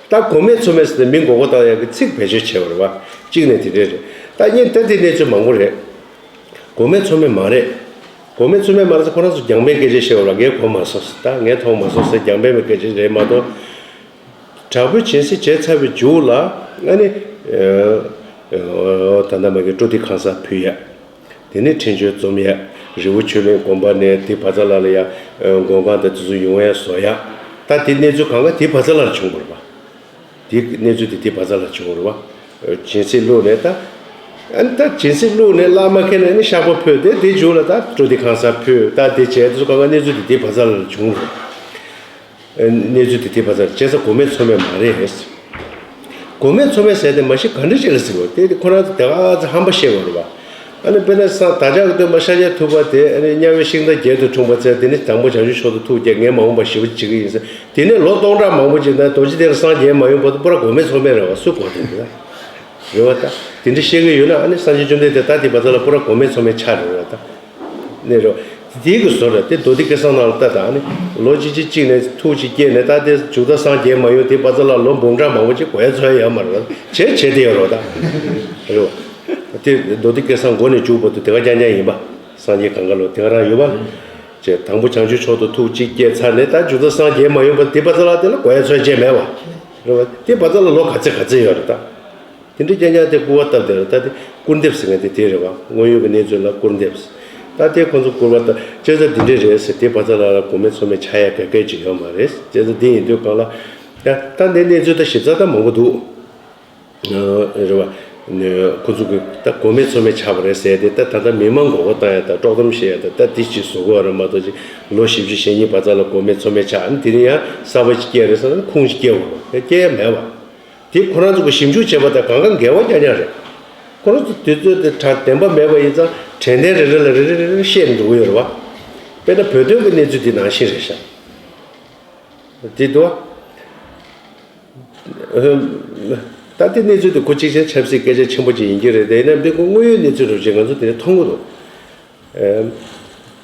ད་གོ་མེ་ཚོད་མེ་ཟེར་ཏེ་མི་མགོ་སྐོར་བཏང་ཡ་གི་ཚིག་བེད་སྤྱོད་བྱས་པ་རེད་བ། གཅིག་ནས་དེ་འདྲ་རེད། ད་གཉིས་ད་དེ་གནས་ཚུལ་མང་པོ་རེད། གོ་མེ་ཚོད་མེ་མ་རེད། གོ་མེ་ཚོད་མེ་མ་རེད་ཟེར་ཁོ་རང་ཚོ་རྒྱང་འཕེན་སྐད་ཆ་བཤད་པ་ལ་ངས་གོ་མ་སོང་ཟེར་ད་ངས་མཐོང་མ་སོང་ཟེར་རྒྱང་འཕེན་པའི་སྐད་ཆ་རེད་མ་གཏོགས། དྲག་པོའི་སྦྱིན་སྲེག་བྱས་ཚར་བའི་མཇུག་ལ་ཨ་ནི། ད་ལྟ་མ་གི་སྤྲོ་བདེ་ཁང་གསར་ཕུལ་ཡ། དེ་ནས་འཕྲིན་བཅོལ་འཛོམས་ཡ། རི་བོ་ཆོས་གླིང་དགོན་པ་ནས་དེ་བ་ཚ་ལ་ལ་ཡ། མགོན་ཁང་དང་དེ་ཚོ་ཡོང་ཡ་བཟོ་ཡ། ད་དེ་གནས་ཚུལ་གང་ག་དེ་བ་ཚ་ལ་ལ་བྱུང་བ་རེད་བ། དེ་གནས་ཚུལ་དེ་དེ་བ་ཚ་ལ་བྱུང་བ་རེད་བ། སྦྱིན་སྲེག་བླུགས་ནས་ད། ཨ་ནི་ད་སྦྱིན་སྲེག་བླུགས་ནས་བླ་མ་མཁན་ནས་ནི་བཤགས་པ་ཕུལ་ཏེ་དེ་མཇུག་ལ་ད་སྤྲོ་བདེ་ཁང་གསར་ཕུལ་ད་དེ་བྱས་དེ་ཚོ་གང་ག་གནས་ཚུལ་དེ་དེ་བ་ཚ་ལ་ལ་བྱུང་བ་རེད། གནས་ཚུལ་དེ་དེ་བ་ཚ་བྱས་ཙང་གོ་མེ་ཚོད་མེ་མ་རེད། གོ་མེད་ཚོར་མེད་ཟེར་དེ་མ་གཞི་ག་འདྲ་ཅིག་ལ་ཟེར་བ་དེ། དེ་ཁོ་རང་ཚོ་དེ་ག་ཚོད་ཧམ་པ་བཤད་དགོས་རེད་བ། ཨ་ནི་དཔེར་ན་ས་བདག་ཅག་གི་སྟོན་པ་ཤཱཀྱ་ཐུབ་པ་དེ། ཨ་ནི་དམྱལ་བའི་ཤིང་རྟ་བརྒྱད་དུ་འཁྲུངས་པ་ཚེ། དེ་ནི་དང་པོ་བྱང་ཆུབ་མཆོག་ཏུ་ཐུགས་བསྐྱེད། ངས་མ་འོངས་པ་ཞེ་པོ་བྱེད་ཀྱི་ཡིན་ཟེར། དེ་ནས་ལོ་སྟོང་ཕྲག་མང་པོ་ཅིག་ན་རྡོ་རྗེ་གདན་ལ་སངས་རྒྱས་མ་ཡོང་བར་དུ་པུ་ར་གོ་མེད་ཚོར་མེད་རེད་བ། སུ་གོ་དེ་འདུག་རེད་བ། ད་དེ་འདྲ་བཤད་ཀྱི་ཡོད་ན། ཨ་ནི་སངས་རྒྱས་བཅོམ་ལྡན་འདས་ད་དེ་བར་ཚ་ལ་པུ་ར་གོ་མེད་ཚོར་མེད་ཆགས་རེད་བ། ད་ནི་རེད་བ། དེའི་གི་བཟོ་རེད། དེ་མདོ་སྡེ་སྐད་གསང་ནང་ལ་ལྟ་དང་། ཨ་ནི་ལོ་གཅིག་གཅིག་གཅིག་ནས་ཐུགས་གཅིག་བསྐྱེད་ནས། ད་དེ་མཇུག་མཐར་སངས་རྒྱས་མ་ཡོང་དེ་བར་ཚ་ལ་ལོ་འབུམ་ཕྲག་མང་པོ་ཅིག་གོ་ཡ་ཚོར་ཡ་ཡོད་མ་རེད་བ། བྱས་བྱས་དེ་ཡོད་རེད་བ། ད་རེད་བ། དེ་མདོ་སྡེ་སྐད་གསང་མགོ་ནས་མཇུག་བར་དུ་དེ་ག་རྐྱང་རྐྱང་ཡིན་པ། སངས་རྒྱས་གང་ག་ལོ་དེ་ག་རང་ཡོད་པ། ཅེས་དང་པོ་བྱང་ཆུབ་མཆོག་ཏུ་ཐུགས་གཅིག་བསྐྱེད་ཚར་ནས། ད་མཇུག་མཐར་སངས་རྒྱས་མ་ཡོང་བར་དེ་བར་ཚ་ལ་དེ་ལ་གོ་ཡ་ཚོར་ཡ་ཅིག་མེད་པ་རེད་བ། དེ་བར་ཚ་ལ་ལོ་ག་ཚོད་ག་ཚོད་ཡོད་རེད་ད། དེ་འདྲའི་རྐྱང་རྐྱང་དེ་སྐུར་བ་བཏབ་བསྡད་རེད། ད་དེ་སྐུར་འདེབས་ཟེར་མཁན་དེ་དེ་རེད་བ། དངོས་ཡོད་ཀྱི་གནས་ཚུལ་ལ་སྐུར་འདེབས་ཟེར། ད་དེ་ཁོ་ཚོ་སྐུར་བ་བཏབ། བྱས་ཙང་འདི་འདྲ་རེད་ཟེར། དེ་བར་ཚ་ལ་ལ་གོ་མེད་ཚོར་མེད་ཆགས་ཡ་ག་གེ་ཅིག་ཡོད་མ་རེད། བྱས་ཙང་འདི་ཡིན་དུས་གང་ལ། ད་ད་འདི་གནས་ཚུལ་ད་ཞིབ་ཚགས་ད་མང་པོ་འདུག་རེད་བ། ནས་ཁོ་ཚོ་གི་ད་གོ་མེད་ཚོར་མེད་ཆགས་པ་རེད་ཟེར་ཏེ། ད་ད་ལྟ་མི་མང་མགོ་སྐོར་བཏང་ཡ་དང་དཀྲོག་གཏམ་བཤད་ཡ་དང་། ད་འདི་ཅིག་བཟོ་དགོས་རེད་མ་གཏོགས། ཅིག་ལོ་བཞི་བཅུ་ཞེ་གཉིས་བར་ཚ་ལ་གོ་མེད་ཚོར་མེད་ཆགས། ཨ་ནི་དེ་རིང་ཡང་གསར་པ་ཅིག་སྐྱེས་རེད་ཟེར་ན་ཁུངས་ཅིག་སྐྱེ་དགོས་རེད། སྐྱེ་ཡ་མེད་བ། དེ་ཁོ་རང་ཚོ་གི་ཞིབ་འཇུག་བྱས་པ་དང་གང་ག་འགལ་བ་རྐྱང་རྐྱང་རེད། ཁོ་རང་ཚོ་དུས་ཚོད་དེ་དྲ་བདེན་པ་མེད་པ་ཡིན་ཙང་དྲན་རྟེན་རེ་རེ་ལ་རེ་རེ་རེ་རེ་བཤད་འགྲོ་གི་ཡོད་རེད་བ། དཔེར་ན་བོད་དོན་གྱི་གནས་ཚུལ་འདི་ནང་བཞིན་རེད་ཤག་དེ་འདུག་བ། ད་ལྟའི་གནས་ཚུལ་དེ་ཁོ་གཅིག་བྱས་ཆབ་སྲིད་སྐད་ཆ་ཆེན་པོ་ཅིག་ཡིན་གྱི་རེད། དེ་ཡིན་ན་འདི་ཁོ་དངོས་ཡོད་གནས་ཚུལ་རེད་ཅེས་ང་ཚོ་དེ་ནས་མཐོང་གི་འདུག་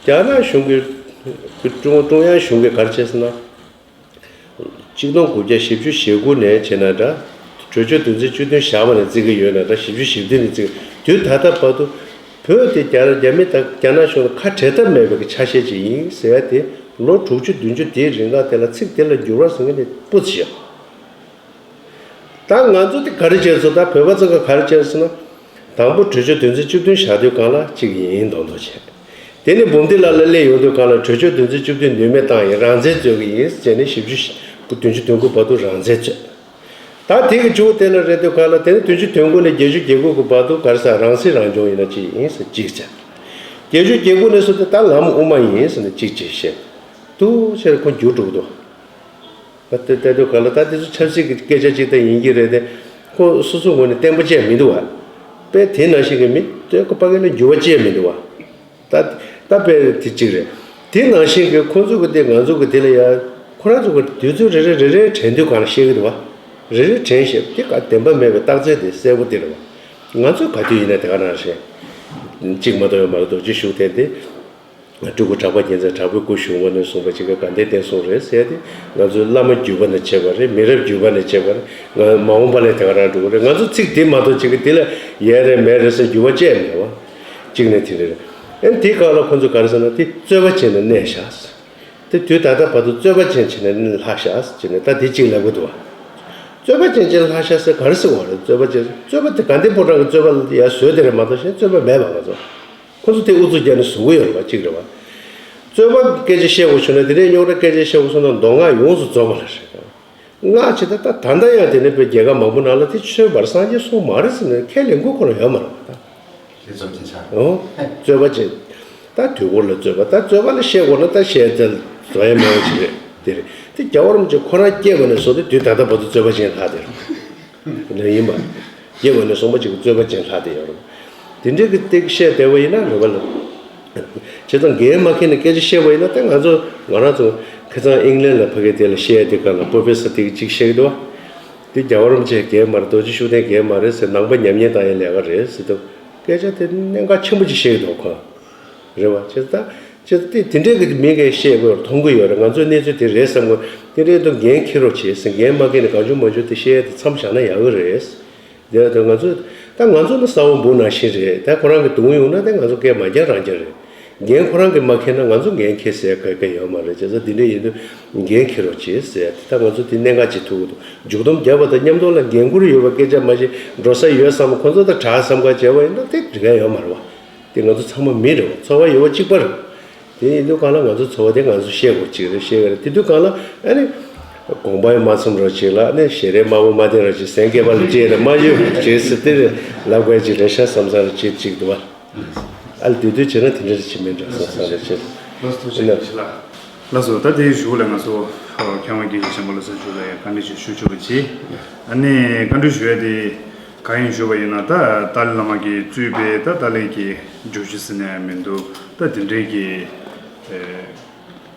རྒྱ་ནག་གཞུང་གི་ཀྲུང་ཀྲུང་དབྱང་གཞུང་གིས་ག་རེ་བྱས་ཟེར་ན། གཅིག་སྟོང་དགུ་བརྒྱ་བཞི་བཅུ་ཞེ་དགུ་ནས་བྱས་ན་འདྲ། གྲོས་ཆོད་དོན་ཚན་བཅུ་བདུན་བཞག་པ་ནས་བརྩི་གི་ཡོད་ན་འདྲ། བཞི་བཅུ་ཞེ་བདུན་ནས་བརྩི་གི། དུས་ད་ལྟ་བར་དུ་བོད་དེ་རྒྱ་རྒྱ་མི་དང་རྒྱ་ནག་གཞུང་ལ་ཁ་བྲལ་ཐབས་མེད་པའི་ཆ་ཤས་ཅིག་ཡིན་ཟེར་ཡ་དེ། ལོ་དྲུག་ཅུ་བདུན་ཅུ་དེའི་རིང་ག་དེ་ལ་ཚིག་དེ་ལ་འགྱུར་བ་ཟེར་མཁན་དེ་སྤུ་ཙམ་ཞིག་ད་ང་ཚོ་དེ་ག་རེ་བྱས་སོང་། ད་བོད་པ་ཚོ་ག་ག་རེ་བྱས་སོང་ན། དང་པོ་གྲོས་ཆོད་དོན་ཚན་བཅུ་བདུན་བཞག་དུས་གང་ལ་གཅིག་ཡིན་མདོག་མདོག་བྱས། དེ་ནས་འབུམ་སྡེ་ལ་ལ་སླེབས་ཡོང་དུས་གང་ལ་གྲོས་ཆོད་དོན་ཚན་བཅུ་བདུན་ནུས་མེད་བཏང་ཡིན། རང་བཙན་རྩོད་ཀྱི་ཡིན་ཟེར་ནས། བཞི་བཅུ་བདུན་ཅུ་དོན་དགུ་བར་དུ་རང་བཙན་རྩོད། ད་དེ་གི་མཇུག་དེ་ལ་རེད་དུས་གང་ལ། དེ་ནས་བདུན་ཅུ་དོན་དགུ་ནས་བརྒྱད་ཅུ་གྱ་དགུ་གི་བར་དུ་ག་རེ་ཟེར། རང་སྲིད་རང་སྐྱོང་ཡིན་ན་གཅིག་ཡིན་ཟེར་གཅིག་བྱས། བརྒྱད་ཅུ་གྱ་དགུ་ནས་བཟུང་སྟེ་ད་ལམ་དབུ་མ་ཡིན་ཟེར་ནས་གཅིག་བྱས་བཤད། འདུག་ཟེར་ཁོ་འགྱུར་འགྲོ་གི་འདུག་ད་ལྟ་ལྟ་དུས་གང་ལ་ད་དེ་ཚོ་ཆབ་སྲིད་ཀྱི་སྐད་ཆ་ཅིག་ད་ཡིན་གྱི་རེད་དེ། ཁོ་སོ་སོ་ངོས་ནས་བརྟན་པོ་བྱས་མི་འདུག་བ། དཔེ་དེ་ནང་བཞིན་གྱི་མི་སྟོད་ཀོ་པ་གི་ལ་འགྱུར་བ་བྱས་མི་འདུག་བ། ད་ད་དཔེ་དེ་གཅིག་རེད། དེ་ནང་བཞིན་གྱི་ཁོ་ཚོ་གི་དེ་ང་ཚོ་གི་དེ་ལ་ཡ། ཁོ་རང་ཚོ་གི་དུས་ཚོད་རེ་རེ་རེ་རེ་དྲན་དུས་གང་ལ་བཤད་གི་འདུག་བ། རེ་རེ་དྲན་བཤད་དེ་ག་བདེན་པ་མེད་པའི་རྟགས་མཚན་དེ་གསལ་པོ་དེ་རེད་བ། ང་ཚོ་ག་དུས་ཡིན་ན་དེ་ག་ནང་བཞིན་གཅིག་མ་གཏོགས་ཡོད་མ་རེད། རྡོ་རྗེ་ཤུགས་ལྡན་དེ། སྤྲུལ་སྐུ་གྲགས་པ་རྒྱལ་མཚན་དྲག་པོའི་སྐུ་གཞུང་བ་ནས་གསུངས་པ་ཅིག་ག་དགའ་ལྡན་བསྟན་སྲུང་རེད་ཟེར་ཏེ། ང་ཚོའི་བླ་མ་བརྒྱུད་པ་ནས་བྱས་པ་རེད། མི་རབས་བརྒྱུད་པ་ནས་བྱས་པ་རེད། ང་མ་འོངས་པ་ལ་དེ་ག་རང་འགྲོ་གི་རེད། ང་ཚོ་ཚིག་དེ་མ་གཏོགས་ཅིག་གི་དེ་ལ་ཡས་རེད་མེད་རེད་ཟེར་འགྱུར་བ་བཅས་མེད་བ། གཅིག་ནས་དེ་རེད། ཨན་དེའི་སྐབས་ལ་ཁོ་ཚོ་ག་རེ་ཟེར་ན། དེ་རྩོད་པ་བྱས་ནས་གནས་བཞག་དེ་དུས་ད་ལྟ་བར་དུ་རྩོད་པ་ཅན་བྱས་ནས་ལྷག་བཞག་ཅེས་ནས། ད་དེ་གཅིག་ལབ་གི་འདུག་བ། རྩོད་པ་ཅན་བྱས་ལྷག་བཞག་ཟེར་ག་རེ་ཟེར་བ་རེད། རྩོད་པ་ཅན། རྩོད་པ་དེ་དགའ་ལྡན་ཕོ་བྲང་གི་རྩོད་པ་ལ་ཡ་བཟོས་དེ་རེད་མ་གཏོགས་གཞན་རྩོད་པ་མེད་པ་ང་ཚོ། ཁོ་ཚོ་དེ་ཨུ་ཚུགས་རྒྱག་ནས་བཟོ་གི་ཡོད་རེད་པ། གཅིག་རེད་པ། རྩོད་པ་སྐད་ཆ་བཤད་དགོས་བྱུང་ན། དེ་འདྲའི་རྙོག་དྲ་སྐད་ཆ་བཤད་དགོས་སོང་ན་མདོ་སྔགས་ཡོངས་སུ་རྫོགས་པ་ལ་རེད། སྔགས་ཅི་ད་ད་ད་ལྟ་ཡང་དེ་ནས་བོད་རྒྱལ་ཁབ་མང་པོ་ནང་ལ་དེ་ཆོས་བར་སངས་རྒྱས་གསུངས་མ་རེད་ཟེར་ནས་ཁས་ལེན་དགོས་ཁོ་རང་ཡོད་མ་རེད་པ། ད་རྩོད་པ་ཅན་ཆགས། ཨོ། རྩོད་པ་ཅན། ད་དུས་འཁོར་ལ་རྩོད་པ། ད་རྩོད་པ་ལ་བཤད་དགོས་ན་ད་བཤད་དེ་དོན་ཡ་མེད་པ་ཅིག་རེད། དེ་རེད། དེ་རྒྱལ་བ་རིན་པོ་ཆེ་ཁོ་རང་སྐྱེས་པ་ནས་བཟུང་སྟེ་དུས་ད་ལྟ་བར་དུ་རྩོད་པ་ཅན་ལྷག་དེ་རེད། ལན་ཡིན་པ། རྒྱལ་བ་ནས་གསུངས་པ་ཅིག་རྩོད་པ་ཅན་ལྷག་དེ་ཡོད་རེད། དེ་འདྲའི་གི་སྟེགས་བཤད་བསྡད་པ་ཡིན་ན་རེད་པ་ལ། བྱས་ཙང་འགན་མ་འཁྱེར་ནས་སྐད་ཆ་བཤད་པ་ཡིན་ན། དེ་ང་ཚོ་ང་རང་ཚོ་ཁ་སང་ཨིང་ལན་ལ་ཕ་གི་དེ་ལ་བཤད་དེ་ག་ལ་པོ་ཕེ་སར་དེ་གི་ཅིག་བཤད་གི་འདུག་བ། དེ་རྒྱལ་བ་རིན་པོ་ཆེ་འགན་མ་རེད། རྡོ་རྗེ་ཤུགས་ལྡན་འགན་མ་རེད་ཟེར། ནང་པ་ཉམས་ཉེས་བཏང་ཡའི་ལས་ཀ་རེད་ཟེར་དུས། སྐད་ཆ་དེ་གནད་འགག་ཆེན་པོ་ཅིག་བཤད་གི་འདུག་ཁོ། རེད་བ། བྱས་ཙང་། ཅེས་དེ་དེ་འདྲའི་གི་མི་གིས་བཤད་དགོས་མཐོང་གི་ཡོད་རེད། ང་ཚོས་གནས་ཚུལ་དེ་རེད་བསམ་གི། དེ་འདྲའི་དུ་འགན་འཁྱེར་རོགས་བྱེད་ཟེར། འགན་མ་འཁྱེར་ནས་གང་བྱུང་མང་བྱུང་དེ་བཤད་ཡ་དེ་མཚམས་བཞག་ན་ཡག་གི་རེད། དེ་ད་ང་ཚོས་ད་ང་ཚོ་ནི་ས་འོག་འབུ་ནང་བཞིན་རེད། ད་ཁོ་རང་གི་དུང་ཡོང་ན་དེ་ང་ཚོ་སྐད་མ་རྒྱག་རང་རྒྱག་རེད། འགན་ཁོ་རང་གིས་མ་འཁྱེར་ན་ང་ཚོ་འགན་འཁྱེར་ཟེར་ཡ་ག་ག་ཡོད་མ་རེད། བྱས་ཙང་དེ་འདྲ་ཡིན་དུས་འགན་འཁྱེར་རོགས་བྱེད་ཟེར་ཡ་དེ་ད་ང་ཚོ་དེ་གནད་འགག་ཅིག་ཐུག་གི་འདུག་མཇུག་སྡོམ་རྒྱབ་པ་དང་མཉམ་དུ་ལ་འགན་ཁུར་ཡོད་པ་སྐད་ཆ་མ་བཤད། འགྲོ་ས་ཡོད་བསམ། ཁོ་ཚོ་ད་དྲག་བསམ་ག་བྱས་པ་ཡིན་ན་དེ་འགྲིག་ག་ཡོད་མ་རེད་བ། དེ་ང་ཚོ་ཚང་མ་མི་རེད་བ། ཚོར་བ་ཡོད་པ་གཅིག་པ་རེད། དེ་ཡིན་དུས་གང་ལ་ང་ཚོ་ཚོར་བ་དེ་ང་ཚོ་བཤད་དགོས་ཅིག་རེད། བཤད་དགོས་རེད། དེ་དུས་གང་ལ་ཨ་ནི་དགོངས་པ་ཡང་མ་ཚོམ་རོགས་ཅིག་ལ། ཨ་ནི་ཞལ་རས་དམར་པོ་མ་བསྟན་རོགས་ཅིག་སེང་གེ་པ་ལ་སྤྲད་ནས་མ་ཡོད་ཅིག་ཟེར་དེ་རེད་ལབ་དགོས་ཅིག་རེད་ཤག་བསམ་ས་རེད། ཅིག་ཅིག་འདུག་བ། ཨ་ལ་དེ་དུས་བྱས་ན་དེ་འདྲ་རེད་ཅིག་མིན་འགྲོ་བསམ་ས་རེད་ཅིག་ལགས་སོ། ཐུགས་རྗེ་ཆེ་ལགས། ལགས་སོ། ད་དེའི་གཞུག་ལ་ང་ཚོ་ མཁས་དབང་དགེ་བཤེས་ཆེན་པོ་བློ་བཟང་ཆོས་གྲགས་ཡང་བཀའ་འདྲི་ཞིག་ཞུ་ཆོག་པ་བྱེད། ཨ་ནི་བཀའ་འདྲི་ཞུ་ཡ་དེ་གང་ཡིན་ཞུ་བ་ཡིན་ན། ད་ཏཱ་ལའི་བླ་མ་གིས་གཙོས་པའི་ད་ཏཱ་ལའི་གི་བརྗོད་གཞི་ཟེར་ནས་མི་འདུག་ད་དེ་འདྲའི་གི་ཨེ།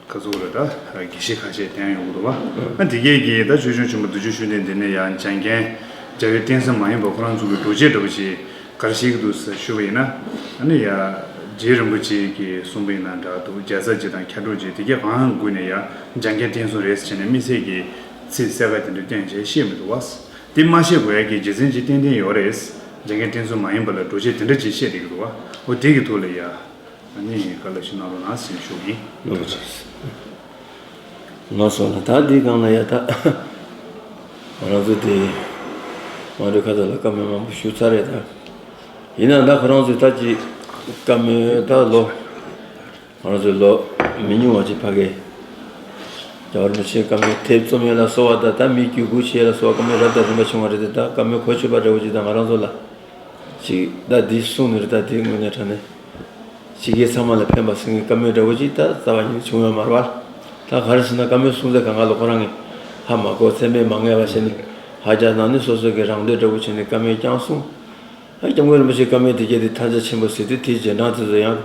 ག་ཚོད་རེད། ད་དགེ་བཤེས་ཁ་ཤས་བསྟེན་ཡོང་གི་འདུག་བ། ཨ་དེ་གས་ཀྱིས་ད་ཆོས་སྐྱོང་ཆེན་པོ་བདུད་འཇོམས་ཤུགས་ལྡན་འདི་ནས་ཡང་འཇམ་མགོན་རྒྱལ་བའི་བསྟན་སྲུང་མ་ཡིན་པ་ཁོ་རང་ཚོ་གི་སྒྲོག་སྐྱེས་འདྲ་པོ་ཞིག་ག་རེ་བཤད་ཀྱི་འདུག་ཟེར་ཞུ་བ་ཡིན་ན། ཨ་ནི་ཡ་རྗེ་རིན་པོ་ཆེ་གིས་གསུངས་པ་ཡིན་ན་འདྲ་འདུག་རྒྱལ་ཚབ་རྗེ་དང་མཁས་གྲུབ་རྗེ་དེ་གས་གང་དགོས་ནས་ཡ་འཇམ་མགོན་བསྟན་སྲུང་རེད་ཟེར་ནས་དམིགས་བསལ་གྱི་ཚིག་གསལ་ཁ་དེ་འདྲ་བསྟན་བྱས་བཤད་མི་འདུག་བ། དེ་མ་བཤད་དགོས་ཡ་གི་རྒྱུ་མཚན་ཅིག་ཏན་ཏན་ཡོད་རེད། འཇམ་མགོན་བསྟན་སྲུང་མ་ཡིན་པ་ལ་སྒྲོག་སྐྱེས་དེ་འདྲ་ཅིག་བཤད་བསྡད་ཀྱི་འདུག་བ། འོ་དེ་གི་ཐོག་ལ་ཡ། ཨ་ནི་བཀའ་སློབ་ཞིག་གནང་རོགས་གནང་ཟེར་ཞུ་གི་ཡིན། ལགས་སོ། ལགས་སོ་ལགས། ད་འདི་སྒང་ལ་ཡ་ད་ང་རང་ཚོ་དེ་མ་འགྲོ་ཁ་ཐོག་ལ་བཀའ་མོལ་མང་པོ་ཞུ་ཚར་རེད། ད་ཡིན་ན་ད་ཁོ་རང་ཚོས་ད་ཅིག་བཀའ་མོལ་ད་ལོ་ང་རང་ཚོའི་ལོ་མི་ཉུང་བ་ཅིག་ཕ་གི་རྒྱལ་བ་རིན་པོ་ཆེའི་བཀའ་མོལ་དེབ་རྩོམ་ཡས་ལ་སོགས་པ་དང་། ད་མི་བརྒྱུད་སྐུར་བྱེད་ཡས་ལ་སོགས་པ་བཀའ་མོལ་རབ་དང་རིམ་པ་བྱུང་བ་རེད་དེ། ད་བཀའ་མོལ་གོ་ཆོད་པ་འདྲ་བོ་ཅིག་ད་ང་རང་ཚོ་ལ་ཅིག་ད་འདི་གསུངས་ནས་རེད། ད་འདི་དངོས་གནས་དྲང་གནས་ཕྱི་རྒྱལ་ཚང་མ་ལ་ཕན་པ་ཟེར་མཁན་བཀའ་མོལ་འདྲ་བོ་ཅིག་ད་རྩ་བ་ཉིད་བྱུང་ཡོད་མ་རེད་བ། ད་ག་རེ་ཟེར་ན་བཀའ་མོལ་གསུང་ཚད་སྒང་ག་ལ་ཁོ་རང་གིས་ཧ་མ་གོ། ཚད་མས་མ་ངེས་པ་བྱས་ནས་ཧ་ཅང་ནང་ནས་སོ་སོ་གི་རང་འདོད་འདྲ་བོ་བྱས་ནས་བཀའ་མོལ་རྐྱང་གསུངས། ཨ་སྐྱབས་མགོན་རིན་པོ་ཆེའི་བཀའ་མོལ་དེ་གྱད་དེ་ཐལ་ཆ་ཆེན་པོ་ཟེར་དུས། དེའི་རྗེས་འབྲང་དེ་ཚོ་ཡང་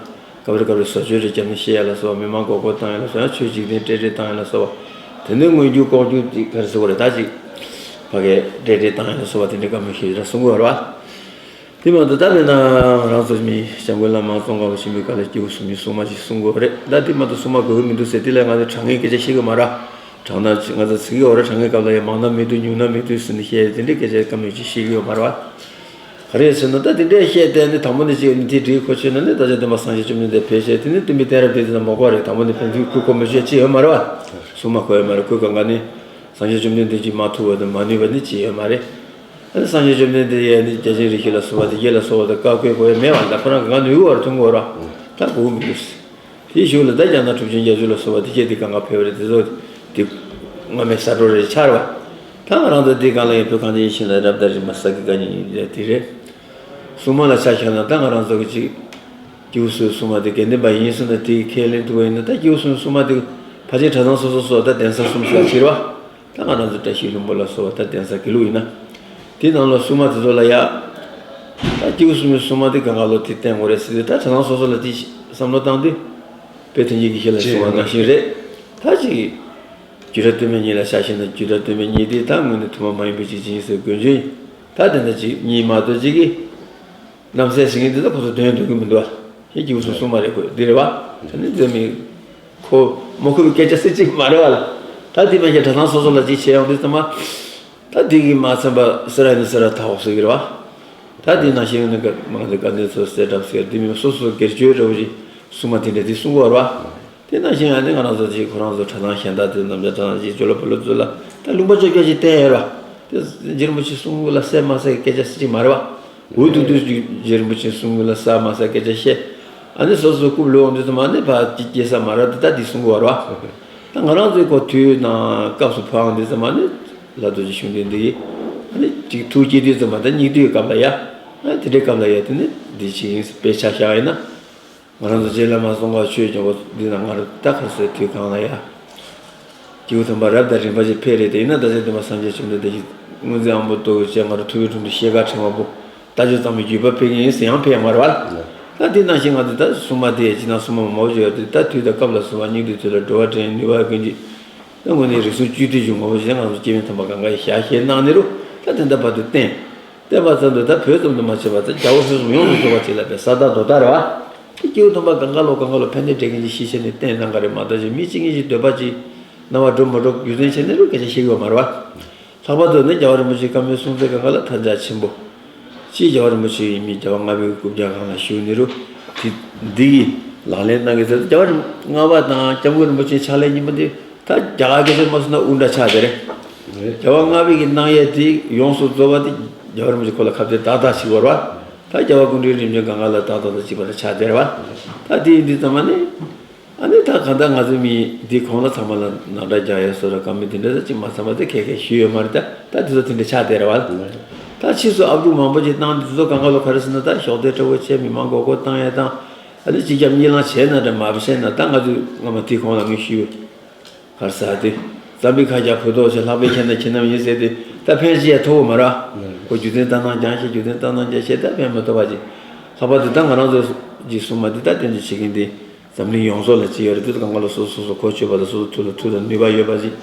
སྐབས་རེ་སྐབས་རེ་བཟོ་བཅོས་རེ་བརྒྱབ་ནས་བཤད་ཡ་ལ་སོགས་པ། མི་མང་མགོ་སྐོར་བཏང་ཡ་ལ་སོགས། ཡང་ཆོས་འཇིག་རྟེན་བསྲེ་རེས་བཏང་ཡ་ལ་སོགས་པ། དེ་ནས་དངོས་བརྒྱུད་ལྐོག་གྱུར་དེ་ག་རེ་ཟེར་དགོས་རེད། ད་ཅིག་ཕ་གིའི་བསྲེ་རེས་བཏང་ཡ་ལ་སོགས་པ་དེ་འདྲའི་བཀའ་མོལ་ཞིག་ར་གསུང་གི་ཡོད་རེད་བ། དེ་མ་གཏོགས་ད་དཔེར་ན་ང་རང་ཚོ་མི་སྐྱབས་མགོན་བླ་མ་ཙོང་ཁ་པ་ཆེན་པོའི་སྐབས་ལ་སྐྱེས་བུ་གསུམ་གྱི་སྲུང་མ་ཅིག་གསུང་གི་ཡོད་རེད། ད་དེ་མ་གཏོགས་སྲུང་མ་དགོས་ཀྱི་མི་འདུག་ཟེར། དེ་ལ་ང་ཚོས་དྲང་ངེས་སྐད་ཆ་བཤད་ཀྱི་མ་རེད། དྲང་ན་ང་ཚོ་ཟེར་གྱི་ཡོད་རེད། དྲང་ངེས་སྐབས་ལ་ཡང་མང་ན་མི་འདུག་ཉུང་ན་མི་འདུག་ཟེར་ནས་བཤད་ཡ་དེ་འདྲའི་སྐད་ཆ་བཀའ་མོལ་ཅིག་བཤད་ཀྱི་ཡོད་མ་རེད་བ། ག་རེ་ཟེར་ན་ད་དེ་འདྲས་བཤད་བསྡད་ནས་དང་པོ་ནས་ཅིག་ནི་དེ་འགྲིག་ཁོ་ཆོད་ན་ནི་ད་ཆ་སྟོན་པ་སངས་རྒྱས་བཅོམ་ལྡན་འདས་ཕེབས་བྱས། དེ་ནི་སྟོན་པའི་གཏད་རབས་དེ་དེ་ན་མ་གོ་རེད། དང་པོ་ནས་ཕན་ཚུན་ཁུར་ཁོ་མི་ཆོད་ཅི་ཡོད་མ་རེད་བ། སྲུང་མ་གོ་ཡོད་མ་རེད། ཁོའི་སྒང་ག་ནི་སངས་རྒྱས་བཅོམ་ལྡན་འདས་ཀྱིས་མ་ཐུབ་པ་དང་མ་ནུས་པ་ནི་ཅི་ཡོད་མ་རེད། ཨ་ནི་སངས་རྒྱས་བཅོམ་ལྡན་འདས་ཡས་ནི་བརྒྱ་བྱིན་རིགས་བཞི་ལ་སོགས་པ་དེ་གྱད་ལ་སོགས་པ་དང་བཀའ་བཀོད་དགོས་ཡ་མེད་བ། ད་ཁོ་རང་གི་ང་ནུས་བར་ཐུང་གོ་ར། ད་གོ་མི་འདུག་དེའི་གཞུག་ལ་ད་རྒྱ་ནག་གྲུབ་ཆེན་རྒྱ་མཚོ་ལ་སོགས་པ་དེ་གྱད་དེ་གང་ག་ཕེབས་པ་རེད། དེ་ཚོ་དེ་སྔ་མའི་ས་འགྲོ་རེ་ཆགས་རེད་བ། ད་ང་རང་ཚོ་དེ་སྒང་ལ་ཡང་བོད་གངས་ཅན་ཡིད་བཞིན་ལ་རབ་དང་རིམ་པ་གསར་གྱི་བཀའ་རྙིང་དེ་རེད། སྲུང་མ་ལ་ཆ་བཞག་ན་ད་ང་རང་ཚོ་གི་ཅིག་སྐྱེས་བུ་གསུམ་སྲུང་མ་དེ་དགེ་འདུན་པ་ཡིན་ཟེར་ན་དེ་ཁས་ལེན་ཐུབ་པ་ཡིན་ན། ད་སྐྱེས་བུ་གསུམ་སྲུང་མ་དེ་ཕལ་ཆེར་གྲྭ་ཚང་སོ་སོ་སོ་ད་གདན་ས་གསུམ་ཟེར་བ་ཅིག་རེད་བ། ད་ང་རང་ཚོ་བཀྲ་ཤིས་ལྷུན་པོ་ལ་སོགས་པ་ད་གདན་ས་དགེ་ལུགས་ཡིན་ན། དེ་ནང་ལ་སྲུང་མ་དེ་ཚོ་ལ་ཡ། ད་སྐྱེས་བུ་གསུམ་གྱི་སྲུང་མ་དེ་གང་ག་ལོ་དེ་བསྟེན་དགོས་རེད་ཟེར་དུས། ད་གྲྭ་ཚང་སོ་སོ་ལ་དེ་བསམ་བློ་བཏང་དུས། དཔལ་དོན་གྱི་དགེ་བཤེས་ལ་གསུང་བ་ནང་བཞིན་རེད། ད་ཅིག་རྒྱུད་གྲྭ་སྟོད་སྨད་གཉིས་ལ་ཆ་བཞག་ན། རྒྱུད་གྲྭ་སྟོད་སྨད་གཉིས་དེ་ད་དངོས་གནས་ཐུན་མོང་མ་ཡིན་པའི་ཅིག་ཅིག་ཡིན་ཟེར་དགོས་རྒྱུ་ཡིན། ད་དེ་འདྲ་ཅིག་གཉིས་མ་གཏོགས་ཅིག་གིས། རྣམ་གསལ་ཟེར་མཁན་འདི་ད་ཁོ་ཚོ་དོན་འདོད་ཀྱི་མི་འདུག་བ། ཁྱེད་སྐྱེས་བུ་གསུམ་སྲུང་མ་རེད། ཁོ་འདི་རེད་བ། ད་ནི་འཛད་མེད་ཁོ་མ་ཁོ་བའི་སྐད་ཆ་ཟེར་གཅིག་མ་རེད་བ་ལ། ད་འདི་མ་གཞི་གྲྭ་ཚང་སོ་སོ་ལ་གཅིག་བྱས་ཡོང་དུས་ཙམ་པ། ད་འདི་གིས་མ་ཚད་པ་སེ་ར་ཡིན་ན་སེ་ར་ཐག་འོག་ཟེར་གི་རེད་བ། ད་འདི་ནང་བཞིན་ནི་ང་ཚོ་དཀའ་གནད་ཚོ་སེལ་གྲབས་ཟེར་འདི་མིན་སོ་སོ་སྒེར་གཅོད་འདྲ་བོ་ཞིག་སྲུང་མ་དེ་འདྲ་འདི་གསུང་གི་ཡོད་རེད་བ། དེ་ནང་བཞིན་ཡང་ནི་ང་རང་ཚོ་ཅིག་ཁོ་རང་ཚོ་གྲྭ་ཚང་གཞན་དག་དེ་ནམ་རྒྱུན་གྲྭ་ཚང་ཅིག་ཇོ་ལ་པོ་ལོ་ཚོ་ལ་ད་ལུང་པ་ཅོག་ཅོག་ཅིག་བསྟན་ཡོད་ར། དེ་རྗེ་རིན་པོ་ཆེ་གསུང་ལ་གསལ་མ་གསལ་སྐད་ཆ་ཟེར་གྱི་མ་རེད་བ། འུ་ཐུག་དུས་ཅིག་རྗེ་རིན་པོ་ཆེ་གསུང་ལ་གསལ་མ་གསལ་སྐད་ཆ་བཤད། ཨ་ནི་སོ་སོ་རྐུབ་ལོག་འདི་ཚོ་མ་ནི་ཕ་ཅིག་སྐྱེ་ས་མ་རེད་དེ། ད་འདི་གསུང་གི་ཡོད་ར་བ། ད་ང་རང་ཚོའི་གོ་དུས་ནང་སྐབས་སུ་བབས་འདི་ཚོ་མ་ནི་ལྷ་རྡོ་རྗེ་ཤུགས་ལྡན་འདི་ཡིས་ཨ་ནི་ཅིག་ཐུགས་བསྐྱེད་དུས་ཙམ་པ་ད་སྙིགས་དུས་སྐབས་ལ་ཡ། ཨ་དེ་འདྲའི་སྐབས་ལ་ཡ་དེ་ནི་འདི་ཅིག་ཡིན་དཔེ་ཆ་བཞག་ཡིན་ན། ང་རང་ཚོ་རྗེ་བླ་མ་ཙོང་ཁ་ཆོས་སྐྱོང་པ་འདི་ན་ང་རང་ད་ག་རེ་ཟེར། དུས་གང་ལ་ཡ། སྐྱེས་བུ་དམ་པ་རབ་དང་རིམ་པ་ཅིག་ཕེབས་རེད་དེ། ཡིན་ན་ད་ཆ་དེ་མ་སངས་རྒྱས་བཅོམ་ལྡན་འདས་ཀྱིས་དངོས་འཛིན་དབང་པོ་ཏོག་བཅས་ང་རང་ཐུབ་པའི་དྲུང་དུ་ཤེལ་དཀར་ཕྲེང་བ་པོ་ལྟ་སྤྱོད་གཙང་མའི་བརྒྱུད་པ་ཕེབས་མཁན་ཡིན་ཟེར་ཡང་ཕེབས་ཡོད་མ་རེད་བ། ད་དེ་ནང་བཞིན་ང་ཚོ་ད་སྲུང་མ་དེ་ཡ་ཅིག་ན་སྲུང་མ་མང་པོ་ཅིག་ཡོད་དེ། ད་དུས་དང་སྐབས་ལ་བཟུང་བ་སྙིགས་དུས་ཚོད་ལ་འགྲོ་བ་འདྲེན་ནུས་པ་ཀུན་གྱིས་ད་དངོས་གནས་རིགས་གསུམ་བཅུད་དེ་བྱུང་བ་ཞིག་ང་ཚོ་སྐྱེས་བུ་དམ་པ་གང་ག་ཡིས་ཞལ་བཞེས་གནང་ནི་རུ། ད་དེ་འདྲ་བར་དུ་བསྟན། བསྟན་པ་ཙམ་དུ་ད་བོད་ཙམ་དུ་མ་བྱས་པར་ད་རྒྱ་བོད་ཧུན་སུམ་ཡོངས་སུ་རྫོགས་པ་ཅིག་ལ་དཔེ་ས་དང་རྡོ་ལྟར་རེད་བ། དེ་སྐྱེས་བུ་དམ་པ་གང་ག་ལོ་གང་ག་ལོ་ཕན་བདེ་འདྲེན་མཁན་གྱི་ཤེས་བྱ་ནི་བསྟན་གནང་ག་རེད་མ་གཏོགས་ཅིག་མི་གཅིག་གཉིས་ཀྱི་འདོད་པ་ཅིག་རྣ་བར་འགྲོ་མ་འགྲོ་རྒྱུ་མཚན་བྱས་ནས་རུ་སྐད་ཆ་བཤད་ཀྱི་ཡོད་མ་རེད་བ། ལྷག་པར་དུ་ནི་རྒྱལ་བ་རིན་པོ་ཆེའི་བཀའ་མོལ་གསུང་ཚད་གང་ག་ལ་ཐལ་ཆ་ཆེན་པོ། ཅིག་རྒྱལ་བ་རིན་པོ་ཆེ་ཡིན་མིན་རྒྱལ་བ་ལྔ་པའི་རྐུབ་བཀྱག་སྒང་ལ་བཞུགས་ནི་རུ། དེ་འདི་གི་ལག་ལེན་གནང་གི་ཚེ་རྒྱལ་བ་རིན་ལྔ་པ་དང་སྐྱབས་མགོན་རིན་པོ་ཆེའི་ཕྱག་ལས་གཉིས་པོ་འདི། ད་རྒྱ་གར་སྐད་ཆ་མ་གསུངས་ན་དབུ་འདྲ་ཆགས་བསྡད་རེད། རེད། རྒྱལ་བ་ལྔ་པའི་གི་གནང་ཡས་དེ་ཡོངས་སུ་རྫོགས་པ་དེ་རྒྱལ་བ་རིན་པོ་ཆེ་ཁོ་ལ་ཁ་གཏད་ཏག་ཏག་ཞིག་ཡོད་རེད་བ། ད་རྒྱལ་བ་སྐུ་ཕྲེང་རིམ་བྱོན་གང་ག་ལ་ཏག་ཏག་ཏག་ཅིག་པ་ལ་ཆགས་བསྡད་རེད་བ། ད་དེ་ཡིན་དུས་ཙམ་པ་ནི། ཨ་ནི་ད་གང་ལྟར་ང་ཚོ་མི་འདི་གོང་ལ་ཚང་མ་ལ་ནང་འདྲ་རྒྱག་ཡས་བཟོ་འདྲ་བཀའ་མོལ་དེ་འདྲ་ད་ཅིག་མ་ཚང་པ་དེ་ཁས་ཁས་ཞུས་ཡོད་མ་རེད། ད་ད་དེ་ཚོ་དེ་འདྲ་ཆགས་བསྡད་རེད་བ། ད་ཕྱིས་སུ་ཨབ་ཕྲུག་མང་པོ་ཅིག་བཏང་དེ་ཚོ་གང་ག་ལོ་ག་རེ་ཟེར་ན། ད་ཞོགས་དེ་སྤྲོ་བོ་བྱས་མི་མང་མགོ་སྐོར་བཏང་ཡས་དང་། ཨ་ནི་གཅིག་རྒྱབ་གཉིས་ལངས་བྱས་ན་འདྲ་མ་བྱས་ན། ད་ང་ཚོས་སྔ་མ་དེའི་གོང་ལ་ངས་ཞུས། ག་རེ་ཟེར་དེ། ཙམ་པའི་ཁ་རྒྱ་བུ་ཐོག་ཞེས་ལྷག་པའི་ཁྱེད་ན་ཁྱེད་རྣམས་ཡིན་ཟེར་ཏེ་ད་ཕན་ཅི་ཡང་ཐོགས་མ་ར། ཁོ་རྒྱུ་མཚན་ལྟར་སྣང་ཀྱང་ཞེས་རྒྱུ་མཚན་ལྟར་སྣང་ཀྱང་ཞེས་ད་ཕན་མི་ཐོགས་པ་ཅིག་ལྷག་པར་དུ་ད་ང་རང་ཚོ་གྱི་གསུང་མ་འདི་ད་བསྟན་བཅོས་བྱེད་མཁན་འདི་འཛམ་གླིང་ཡོངས་རྫོགས་ལ་ཅི་ཡོད་རེད། དུས་གང་ག་ལ་སོ་སོ་སོ་སོ་གོ་ཆོད་པ་དང་སོ་སོ་ཐུགས་ལ་ཐུགས་དང་ནུས་པ་ཡོད་པ་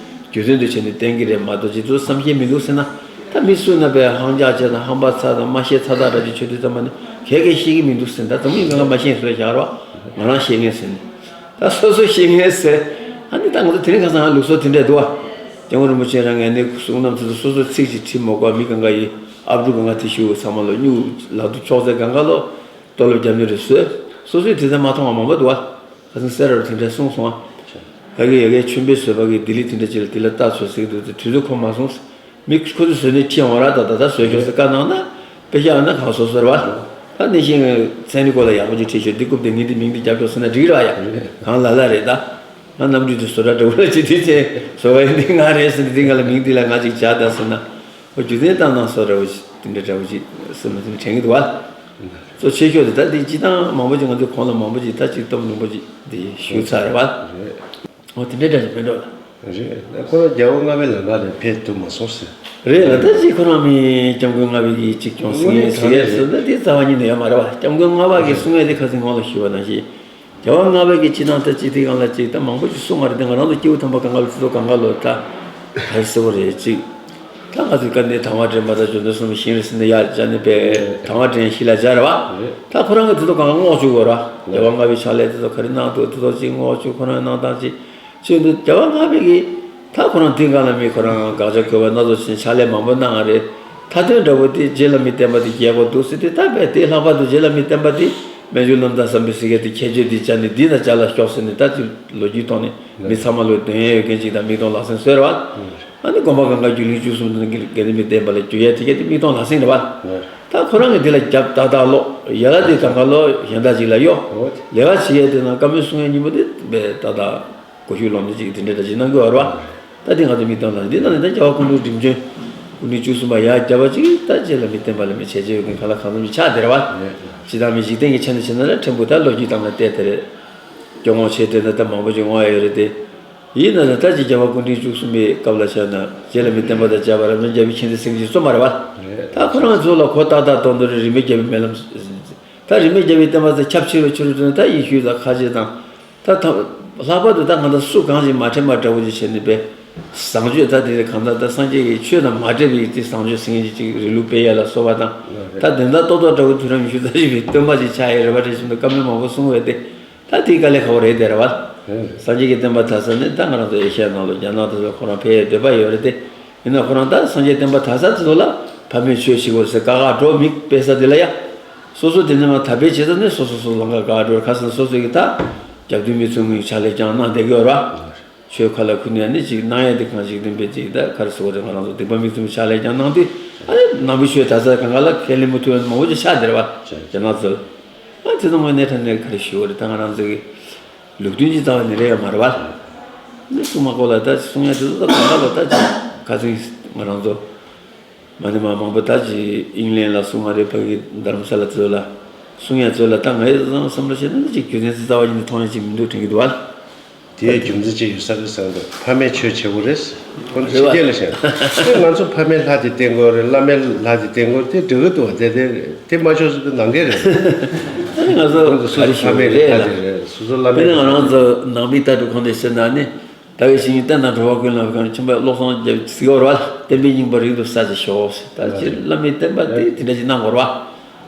ཅིག་རྒྱུ་མཚན་དུ་བྱས་ནས་བསྟན་གྱི་རེད་མ་གཏོགས་ཅི་ཚོ་བསམ་ཤེས་མི་འདུག་ཟེར་ན། ད་མི་སུ་ན་པའི་ཧང་ཅག་བྱས་དང་ཧམ་པ་ཚ་དང་མ་ཤེས་ཚ་ཐག་འདྲ་ཅིག་ཆོད་དུས་ཙམ་པ་ནི་གས་གས་ཤེས་ཀྱི་མི་འདུག་ཟེར། ད་འཛམ་གླིང་གང་ག་མ་ཤེས་སོ་བཞག་རོགས་ང་རང་ཤེས་ངེས་ཟེར་ནས། ད་སོ་སོ་ཤེས་ངེས་ཟེར། ཨ་ནི་ད་ང་ཚོ་དེ་རིང་ཁ་སང་ལུགས་སྲོལ་དེ་འདྲས་འདུག་བ། སྐྱབས་མགོན་རིན་པོ་ཆེ་རང་ངས་ནི་གསུང་རྣམ་ཚོ་སོ་སོ་ཚིག་ཅིག་བྲིས་མ་དགོས། མི་གང་ག་ཡི་ཨབ་ཕྲུག་གང་ག་དེ་ཞུ་ཚང་མ་ལོ་སྨྱུག་ལག་ཏུ་ཆོག་ཚད་གང་ག་ལོ་སྟོད་ལོ་རྒྱབ་ནི་རེད་ཟེར། སོ་སོའི་དེ་ཚད་མ་མཐོང་བ་མང་པོ་འདུག་བ། ཁ་སང་སེ་ར་རུ་དེ་འདྲས་གསུངས་སོང་བ། ཕ་གི་ཡ་གའི་ཆོས་འཕེལ་བཟོད་པ་གི་ལྡི་ལི་དེ་འདྲས་ཅིག་ལ་དེ་ལ་ལྟ་ཚོད་ཟེར་གི་འདུག་དེ་དུས་ཚོད་ཁོ་མ་སོང་ཟེར། མི་ཁོ་ཚོས་བཟོས་ནས་ཁྲིད་ཡོང་བ་ར། ད་ད་ད་བཟོས་ཁྱོད་ཚོས་བཀའ་གནང་ན་དཔེ་ཤ་ཨ་ན་གང་བཟོ་བཟོས་ར་བ། ད་ནི་ཤིང་མཚན་རིག་སྐོར་ལ་ཡག་པོ་ཅིག་བྲིས་ཤོག་འདི་རྐུབ་དེ་ངས་འདི་མིང་འདི་རྒྱབ་ཤོག་ཟེར་ན་འགྲིག་ར་ཡ། གང་ལ་ལ་རེད་ད། ང་གནམ་གྲུ་དེ་བཟོ་གྲྭ་འདྲ་བོ་ལ་ཅི་དེ་ཚེ་བཟོ་བ་ཡིན་འདི་ང་རེད་ཟེར་ནས་འདི་ང་ལ་མིང་འདི་ལ་ང་ཅིག་བྱ་ད་ཟེར་ན། ཨོ་རྒྱུ་མཚན་བཏང་ན་བཟོ་འདྲ་བོ་ཅིག་དེ་འདྲ་འདྲ་བོ་ཅིག་སེམས་ལ་དེ་འདྲ་དྲན་གི་འདུག་བ། གཙོ་ཆེ་ཤོས་དེ་ད་འདི་སྤྱི་བཏང་མང་པོ་ཅིག་ང་ཚོའི་གོང་ལ་མང་པོ་ཅིག་ད་ཅིག་སྟོབས་ལོན་པོ་ཅིག་འདི་ཞུ་ཚར་རེད་བ། རེད། ཨོ་དེ་འདྲའི་འདྲ་ཞིག་ཕན་འགྲོ་ལ། རེད། ཁོ་རང་རྒྱལ་བ་ལྔ་པའི་ལམ་ཁ་ནས་ཕེབས་ཐུབ་མ་སོང་ཟེར། རེད་ལ་ད་ཅིག་ཁོ་རང་མི་སྐྱབས་མགོན་ལྔ་པའི་གི་ཅིག་ཀྱང་གསུང་ཡས་ཟེར་ཡས་ཟེར་ན་དེ་རྩ་བ་ཉིད་ནས་ཡོད་མ་རེད་བ། སྐྱབས་མགོན་ལྔ་པ་གི་གསུང་ཡས་དེ་ཁ་སང་སྔོན་ལ་ཞུས་པ་ནང་བཞིན། རྒྱལ་བ་ལྔ་པའི་གི་སྤྱི་དང་ད་ཅིག་དེ་གང་ལ་ཅིག་ད་མང་པོ་ཅིག་གསུང་བ་རེད་དེ་ང་རང་ཚོ་སྐྱེ་བོ་ཐམས་པ་གང་ག་ལ་ཚོ་གང་ག་ལ་ད་ག་རེ་ཟེར་བ་རེད་ཅིག་ད་ང་ཚོའི་བཀའ་འདི་དང་བ་འདྲེན་པ་དང་བརྗོད་འདོན་གསུམ་ཤིང་རེ་ཟིན་ནས་ཡར་སྦྱར་ནས་པས་དང་བ་འདྲེན་ཤི་ལ་སྦྱར་བ། ད་ཁོ་རང་གི་དེ་ཚོ་གང་ག་སྔོག་བཅུག་དགོས་ར། རྒྱལ་བ་ལྔ་པའི་ཕྱག་ལས་དེ་ཚོ་ག་རེ་གནང་འདུག་དེ་ཚོ་ཅིག་སྔོག་བཅུག་ཁོ་རང་གནང་སྟངས་ཅིག་ཅིག་འདུག་རྒྱལ་བ་ལྔ་པའི་གི་ད་ཁོ་རང་དེ་གང་ལ་མི་ཁོ་རང་དགག་བྱ་དགོས་པ་སྣ་ཚོགས་ཕྱག་ལས་མང་པོ་གནང་བ་རེད། མཐའ་དོན་འདྲ་བོ་དེ་རྗེ་བླ་མའི་བསྟན་པ་དེ་རྒྱས་པོ་འདུག་ཟེར་དུས་ད་བས་དེ་ལྷག་པར་དུ་རྗེ་བླ་མའི་བསྟན་པ་དེ་སྨན་ཆུང་རྣམ་ཐར་བསམ་པའི་སྲིད་མཁས་དེ་ཁྱད་ཆོས་དེ་སྦྱར་ནས་འདི་དང་སྦྱར་ལ་ཤོག་ཟེར་ནས་ད་ཅིག་ལོ་རྒྱུས་ཐོག་ནས་མི་ཚང་མ་ལོ་དོན་ཡོད་མཁན་ཅིག་དང་མིག་མཐོང་ལག་ཟིན་བཟོས་རེད་བ། ཨ་ནི་དགོན་པ་གང་ག་རྒྱུན་ལས་བཅུ་གསུམ་དང་དགེ་འདུན་པའི་བསྟན་པ་ལ་རྒྱུ་ཡས་དེ་གས་དེ་མིག་མཐོང་ལག་ཟིན་རེད་བ། ད་ཁོ་རང་གིས་འདི་ལ་རྒྱབ་ཏག་ཏག་ལོག་ཡ་ལ་དེ་གང་ག་ལོ་གཞན་དག་ཅིག་ལ་གཡོ། ལས་ཀ་བྱེད་ཡས་དེ་ན་བཀའ་མོལ་གསུང་ཡས་སྙིང་པོ་དེ་བས་ཏག་ཏག་གོ་ཤུགས་ལོན་ནས་ཅིག་དེ་འདྲ་འདྲ་ཅིག་གནང་གི་ཡོད་རེད་བ། ད་དེ་ང་ཚོ་མིག་མཐོང་ལག་འདི་ནང་ནས་ད་རྒྱལ་བ་སྐུ་ཕྲེང་རིམ་བྱོན་སྐུ་ཕྲེང་བཅུ་གསུམ་པ་ཡར་རྒྱབ་པ་ཅིག་ད་རྗེ་བླ་མའི་བསྟན་པ་ལ་མི་བྱས་རྗེས་ཡོད་མཁན་ག་ལ་གང་འཚམ་ཅིག་ཆགས་བསྡད་རེད་བ། ཇི་ལྟར་མི་འཇིག་རྟེན་གྱི་ཆ་ནས་བྱས་ན་ལ་ཕྲན་བུ་ད་ལོ་རྒྱུས་སྟེང་ལ་བལྟས་དེ་རེད། སྐྱོ་ངོ་ཆེ་དེ་ན་ད་མང་པོ་ཅིག་ངོ་ཡ་ཡོད་རེད་དེ། ཡིན་ན་ད་ད་ཅིག་རྒྱལ་བ་སྐུ་ཕྲེང་བཅུ་གསུམ་པའི་སྐབས་ལ་བྱས་ན་རྗེ་བླ་མའི་བསྟན་པ་དང་བཅས་པ་ར་མི་རྒྱལ་བའི་མཁྱེན་བརྩེ་སེང་གེ་གཙོ་མ་རེད་བ། ད་ཁོ་རང་ཚོ་ལ་གོ་ཏག་ཏག་གཏོང་འདོད་རེད། རིས་མེད་རྒྱལ་བའི་སྨོན་ལམ། ད་རིས་མེད་རྒྱལ་བའི་བསྟན་པ་ཚོ་ཁྱབ་ཆེ་བའི་ཕྱིར་དུ་ན་ད་ཡེ་ཤུ་དང་ཁ་ཆེ་དང་། ད་ད་ལྷག་པར་དུ་ད་ང་ད་སུ་གང་ཞིག་མ་ཕྲད་མ་འདྲ་བོ་ཅིག་བྱས་ནས་པས། བཟང་སྤྱོད་ད་དེ་གང་ལྟར་ད་སངས་རྒྱས་ཀྱི་ཆོས་དང་མ་འདྲེས་པའི་དེ་བཟང་སྤྱོད་ཟེར་མཁན་ཅིག་ཅིག་རིང་ལུགས་སྤེལ་ཡ་ལ་སོགས་པ་དང་། ད་དོན་དག་ཏོག་ཏོག་འདྲ་བོ་དུས་རབས་ཉི་ཤུ་རྩ་གཅིག་པའི་སྟོན་པ་ཅིག་ཆགས་ཡ་རེད་བ། རེད་བཞིན་དུ་བཀའ་མོལ་མང་པོ་གསུང་བས་ཏེ། ད་དེའི་དཀའ་ལས་ཁག་པོ་རེད་དེ་རེད་བ། སངས་རྒྱས་ཀྱི་བསྟན་པ་དར་ས་ནི་ད་ང་རང་ཚོ་ཨེ་ཤ་ཡ་ནང་ལ་རྒྱ་ནག་དེ་ཚོ་ཁོ་རང་ཕེབས་ཡ་འདོད་པ་ཡོད་རེད་དེ། ཡིན་ན་ཁོ་རང་ད་སངས་རྒྱས་བསྟན་པ་དར་ས་དེ་ཚོ་ལ་ཕ་མེས་ཆོས་བྱེད་དགོས་ཟེར་དཀའ་ཁག་འགྲོ་མི་དཔེ་ས་དེ་ལ་ཡ། སོ་སོ་དེ་ནས་མ་དར་སྤེལ་བྱེད་ས་ནི་སོ་སོ་སོ་ལམ་ཁ་དཀའ་ཁག་འགྲོ་རེད། ཁ་སང་སོ་སོ་གི་ད་རྒྱབ་མདུན་མི་ཚང་མས་ཕྱག་ལས་ཀྱང་གནང་བསྡད་ཀྱི་ཡོད་རེད་བ། ཆོས་ཁ་ལ་ཁུར་ནས་ནི་ཅིག་གནང་ཡ་དེ་གང་ཞིག་བདེན་པའི་ཅིག་ད་ག་རེ་ཟེར་བ་རེད། ང་རང་ཚོ་སྡིག་པ་མིག་བཙུམ་ཕྱག་ལས་ཀྱང་གནང་དུས་ཨ་ནི་ནང་པའི་ཆོས་དར་ས་གང་ག་ལ་ཁས་ལེན་མི་ཐུབ་ཡ་མང་པོ་ཅིག་ཆགས་བསྡད་རེད་བ། རྒྱ་ནག་ཚོ་ལ། ཨ་དེ་ཚོ་དངོས་གནས་དྲང་གནས་ག་རེ་ཞུ་བ་རེད། ད་ང་རང་ཚོ་གི་ལུགས་མཐུན་གྱི་རྩ་བ་ནས་རེད་ཡོད་མ་རེད་བ། ནི་གསུང་མ་གོ་ལ་ད་གསུང་ཡ་དེ་ཚོ་ད་གང་ག་ལ་ད་ཅིག་ཁ་སང་ང་རང་ཚོ་མ་ནི་མ་མང་པོ་ད་ཅིག་དབྱིན་ལན་ལ་གསུང་བ་རེད། ཕ་གི་དྷ་རམ་ས་ལ་ཚོ་ལ་གསུང་ཡ་ཚོ་ལ་ད་ངའི་བསམ་བསམ་བློ་བྱས་ན་ནི་ཅིག་རྒྱུ་མཚན་རྩ་བ་ཉིད་ནས་མཐོང་ཡ་ཅིག་མི་འདུག་དྲན་གྱི་འདུག་བ། དེའི་རྒྱུ་མཚན་ཅིག་ཡོད་ས་རེད་བསམ་འདུག་ཕ་མས་ཆོས་བྱེད་དགོས་རེད། ཁོ་ཚོ་ཕྱི་རྒྱལ་ལ་བཞག་ཨེ་ང་ཚོ་ཕ་མའི་ལྷ་དེ་བསྟེན་དགོས་རེད། བླ་མའི་ལྷ་དེ་བསྟེན་དགོས་དེ་འགྲིག་གི་འདུག་དེ་དེ་དེ་མ་ཆོག་ཟེར་དུས་ནང་འགལ་རེད། ཨ་ནི་ང་ཚོ་ཁོ་ཚོ་སོ་སོ་ཕ་མའི་ལྷ་དེ་རེད། སོ་སོ་བླ་མའི་དཔེར་ན་ང་རང་ཚོ་ནང་པའི་ལྟ་གྲུབ་ཁང་དེ་ཟེར་ན་ནི་ཟླ་བའི་ཞིང་ཉིན་བསྟན་དང་གྲོལ་བ་ཀུན་ལ་གང་ཁྱིམ་པའི་བློ་བཟང་རྒྱལ་ཟེར་གི་ཡོད་རེད་བ། བསྟན་པའི་སྙིང་པོ་རིང་དུ་གསལ་ཅིག་ཤོག་ཟེར། ད་ཅི་བླ་མའི་བསྟན་པ་དེ་དེ་འདྲ་ཅིག་གནང་དགོས་རེད་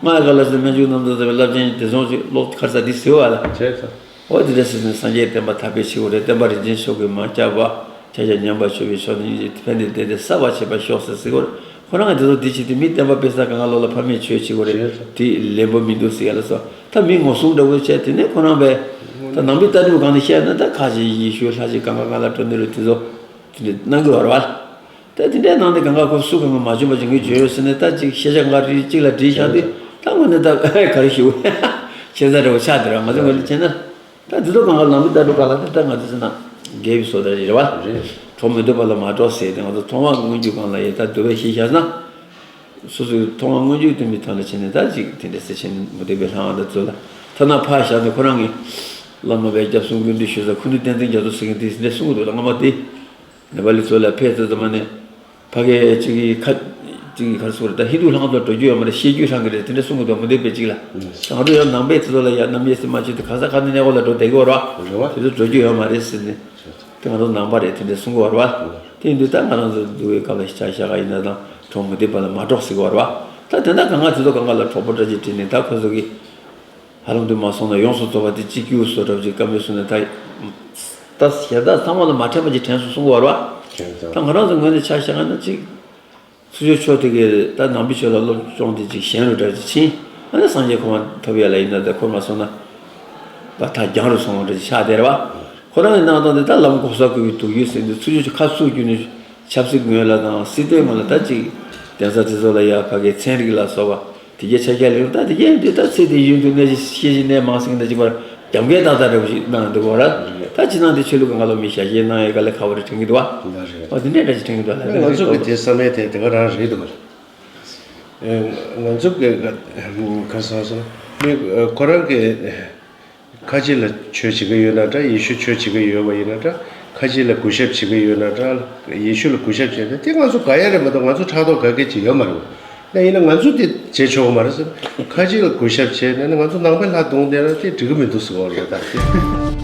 བ། སྔགས་ཀ་ལ་ཟེར་སྨན་ཆུང་རྣམ་ཐར་ཟེར་བའི་བསླབ་བྱ་དེ་བཟང་ཅིག་ཀློག་ཁར་ས་འདི་ཟེར་བ་ལ། བྱས་ཙང་། འོ་དེ་འདྲ་ཟེར་ནས་སངས་རྒྱས་བསྟན་པ་དར་སྤེལ་བྱེད་དགོས་རེད། བསྟན་པ་རིན་ཆེན་མཆོག་གིས་མ་བསྐྱབས་པ། ཁྱབ་བྱ་ཉམས་པ་ཆོད་པའི་ཕྱོགས་ནས་ཕན་བདེ་བདེ་བདེ་བསགས་པར་བྱེད་པར་ཤོག་ཟེར་ཟེར་དགོས་རེད། ཁོ་རང་གིས་དེ་ཚོ་འདི་བྱེད་དུས་མི་བསྟན་པ་སྤེལ་ས་གང་ག་ལོག་ལ་ཕ་མས་ཆོས་བྱེད་དགོས་རེད། དེ་ལེན་པོ་མི་འདུག་ཟེར་ཡ་ལ་སོགས་ད་མི་ངོ་སྲུང་འདྲ་བོ་བྱས། དེ་ནས་ཁོ་རང་པས་ད་ནང་པའི་ལྟ་གྲུབ་སྒང་ནས་བཤད་ན་ད་ཁ་ཅིག་ཡེ་ཤུ་ལྷ་ཅིག་གང་ག་གང་ལ་འགྲོ་ནི་རེད། དེ་ཚོ་དེ་འདྲ་གནང་གི་ཡོད་རེད་བ། ད་དེ་འདྲའི་ནང་ནས་གང་ག་ཁོ་སུ་གང་ག་མ་བྱོན་པ་ཅིག་ངས་བྱོན་ཡོད་ཟེར་ནས་ད་ཅིག་ཤེས་བྱ་གང་ག་རིགས་གཅིག་ལ་བྲིས་བཞག་དུས་ད་དངོས་གནས་ད་ག་རེ་ཞུ་ཁྱད་མཚར་འདྲ་བོ་ཆགས་བསྡད་རེད་བ། ང་ཚོ་ངོས་ནས་བྱས་ན། ད་འདི་ཚོ་གང་ག་ནང་པའི་ལྟ་གྲུབ་སྒང་ལ་ད་ང་ཚོ་ཟེར་ན་རྒས་པའི་བཟོ་ལྟ་ཞིག་རེད་བ། རེད། གྲོགས་མི་འདོད་པ་ལ་མ་གྲོགས་ཟེར་ཏེ་ང་ཚོ་མཐོང་བ་མངོན་གྱུར་སྒང་ལ་ཡ་ད་འདོད་པ་ཞིག་བཞག་ན། སོ་སོའི་མཐོང་བ་མངོན་གྱུར་སྟོན་པའི་ཐོག་ལ་བྱས་ནས་ད་ཅིག་དེ་འདྲ་ཟེར་བྱས་ནས་མུ་སྟེགས་པའི་ལྷ་ཁང་དང་ཚོ་ལ་ཐ་ན་ཕར་བཞག་ནས་ཁོ་རང་གི་བླ་མ་པའི་སྐྱབས་གསུམ་སྐུ་མདུན་ཞུ་ས་ཁུ་ནུ་བསྟན་འཛིན་རྒྱ་མཚོ་ཟེར་མཁན་དེ་འདྲ་གསུང་གི་འདུག་ལ། སྔ་མ་དེ་ ནེ་པ་ལི་ཚོ་ལ་ཕེབས་ཚོ་ཙམ་ནས་ཕ་གི་ཅིག་གི་ཁ་ཅིག་གི་ག་རེ་ཟེར་དགོས་རེད། ད་ཧིན་དུ་ལྷ་ཁང་དུ་འགྲོ་རྒྱུ་ཡོད་མ་རེད། བཤད་རྒྱུ་ཧྲང་གི་རེད། དེ་འདྲ་གསུང་གི་འདུག་མི་འདུག་པས་ཅིག་ལ། ང་ཚོ་ཡང་ནང་པའི་དེ་ཚོ་ལ་ཡ་རྣམ་དབྱེ་སེལ་མ་བྱེད་དུ་ག་ས་ག་ནས་གནས་སྐོར་ལ་འགྲོ་བསྡད་ཀྱི་ཡོད་རེད་བ། རེད་བ། དེ་ཚོ་འགྲོ་རྒྱུ་ཡོད་མ་རེད་ཟེར་ནས། དེ་ང་ཚོ་ནང་པ་རེད། དེ་འདྲ་གསུང་གི་ཡོད་རེད་བ། དེ་ཡིན་དུས་ད་ང་རང་ཚོ་འདུག་པའི་སྐབས་ལ་ཤ་ཤ་ག་ཡིན་ན་དང་གྲོགས་མི་བདེ་བ་ལ་མ་གྲོགས་ཟེར་གི་ཡོད་རེད་བ། ད་དེ་འདྲ་གང་ག་དེ་ཚོ་གང་ག་ལ་གྲོགས་པོ་འདྲ་ཅིག་བྲིས་ནས་ད་ཁོ་ཚོ་གི་ཧ་ལམ་དུ་མ་སོང་ན་ཡོངས་སུ་རྫོགས་པ་དེ་གཅིག་གྱུར་བཟོ་གྲབས་ཀྱི་བཀའ་མོལ་གསུངས་ནས། ད་ད་ཞལ་ད་ཚང་མ་ལ་མ་ཕྲད་པ་ཅིག་དྲན་སོང་གསུང་གི་ཡོད་རེད་བ། དྲན་སོང་། ད་ང་རང་ཚོ་ངོས་ནས་ཆ་བཞག་ན་ཅིག་ཚུར་ཕྱོགས་ཕྱོགས་དེ་གའི་ད་ནང་པའི་ཆོས་ལ་སློབ་སྦྱོང་དེ་ཅིག་གཞན་རུ་འདྲ་ཅིག་ཕྱིན། ཨ་ནི་སངས་རྒྱས་གོ་འཕང་ཐོབ་ཡ་ལ་ཡིན་ན། ད་ཁོ་མ་སོང་ན་ད་ཐག་རྒྱང་རུ་སོང་བ་འདྲ་ཅིག་ཆགས་བསྡད་རེད་བ། ཁོ་རང་གི་གནང་སྟངས་དེ་ད་ལམ་གོ་ས་བཀོད་པའི་དུག་ཡུལ་ཟེར་འདི་ཚུར་ཕྱོགས་ཁ་ཚུར་བརྒྱུད་ནས་ཆབ་སྲིད་ངོས་ལ་དང་སྲིད་དོན་ངོས་ལ་ད་ཅིག་གདན་ས་དེ་ཚོ་ལ་ཡ་ཕ་གི་ཚན་རིག་ལ་སོགས་པ། དེ་གའི་ཆ་རྐྱེན་ལེན། ད་དེ་གའི་འདི་ད་ཚེ་འདི་ཡུན་དུ་གནས་ཤེས་བཞིན་གནས་མང་སེང་འདྲ་ཅིག་པར་རྒྱབ་འགལ་ཏག་ཏག་འདྲ་པོ་ཞིག་གནང་འདུག་བ་ར། ད་ཅི་གནང་དེ་ཆོས་ལུགས་གང་ག་ལོ་མི་ཤ་ཞེ་གནང་ཡས་ག་ལེ་ཁ་བ་རེ་དྲན་གྱི་འདུག་བ། ང་རེད། ཨ་དེ་འདྲས་འདྲ་ཅིག་དྲན་གྱི་འདུག་ལ། ང་ཚོ་གི་དེ་བསམ་ཡས་དེ་དེ་ག་རང་རེད་འདུག་བ། ང་ཚོ་གི་ག་སང་སོང་མི་ཁོ་རང་གི་ཁ་ཆེ་ལ་ཆོས་བྱེད་ཀྱི་ཡོད་ན་འདྲ། ཡེ་ཤུ་ཆོས་བྱེད་ཀྱི་ཡོད་པ་ཡིན་ན་འདྲ། ཁ་ཆེ་ལ་གུས་ཞབས་བྱེད་ཀྱི་ཡོད་ན་འདྲ། ཡེ་ཤུ་ལ་གུས་ཞབས་བྱས་ན་དེ་ང་ཚོ་དགའ་ཡ་རེད་མ་གཏོགས་ང་ཚོ་ཕྲག་དོག་དགའ་སྐད་ཅིག་ཡོད་མ་རེད། ད་ཡིན་ན་ང་ཚོ་དེ་བྱེད་ཆོག་གི་མ་རེད་ཟེར། ཁ་ཆེ་ལ་གུས་ཞབས་བྱས་ན་ནི་ང་ཚོ་ནང་པའི་ལྷ་གདོང་བསྟན་ན་དེ་འགྲིག་གི་མི་འདུག་ཟེར་བ་རེད། ད་དེ་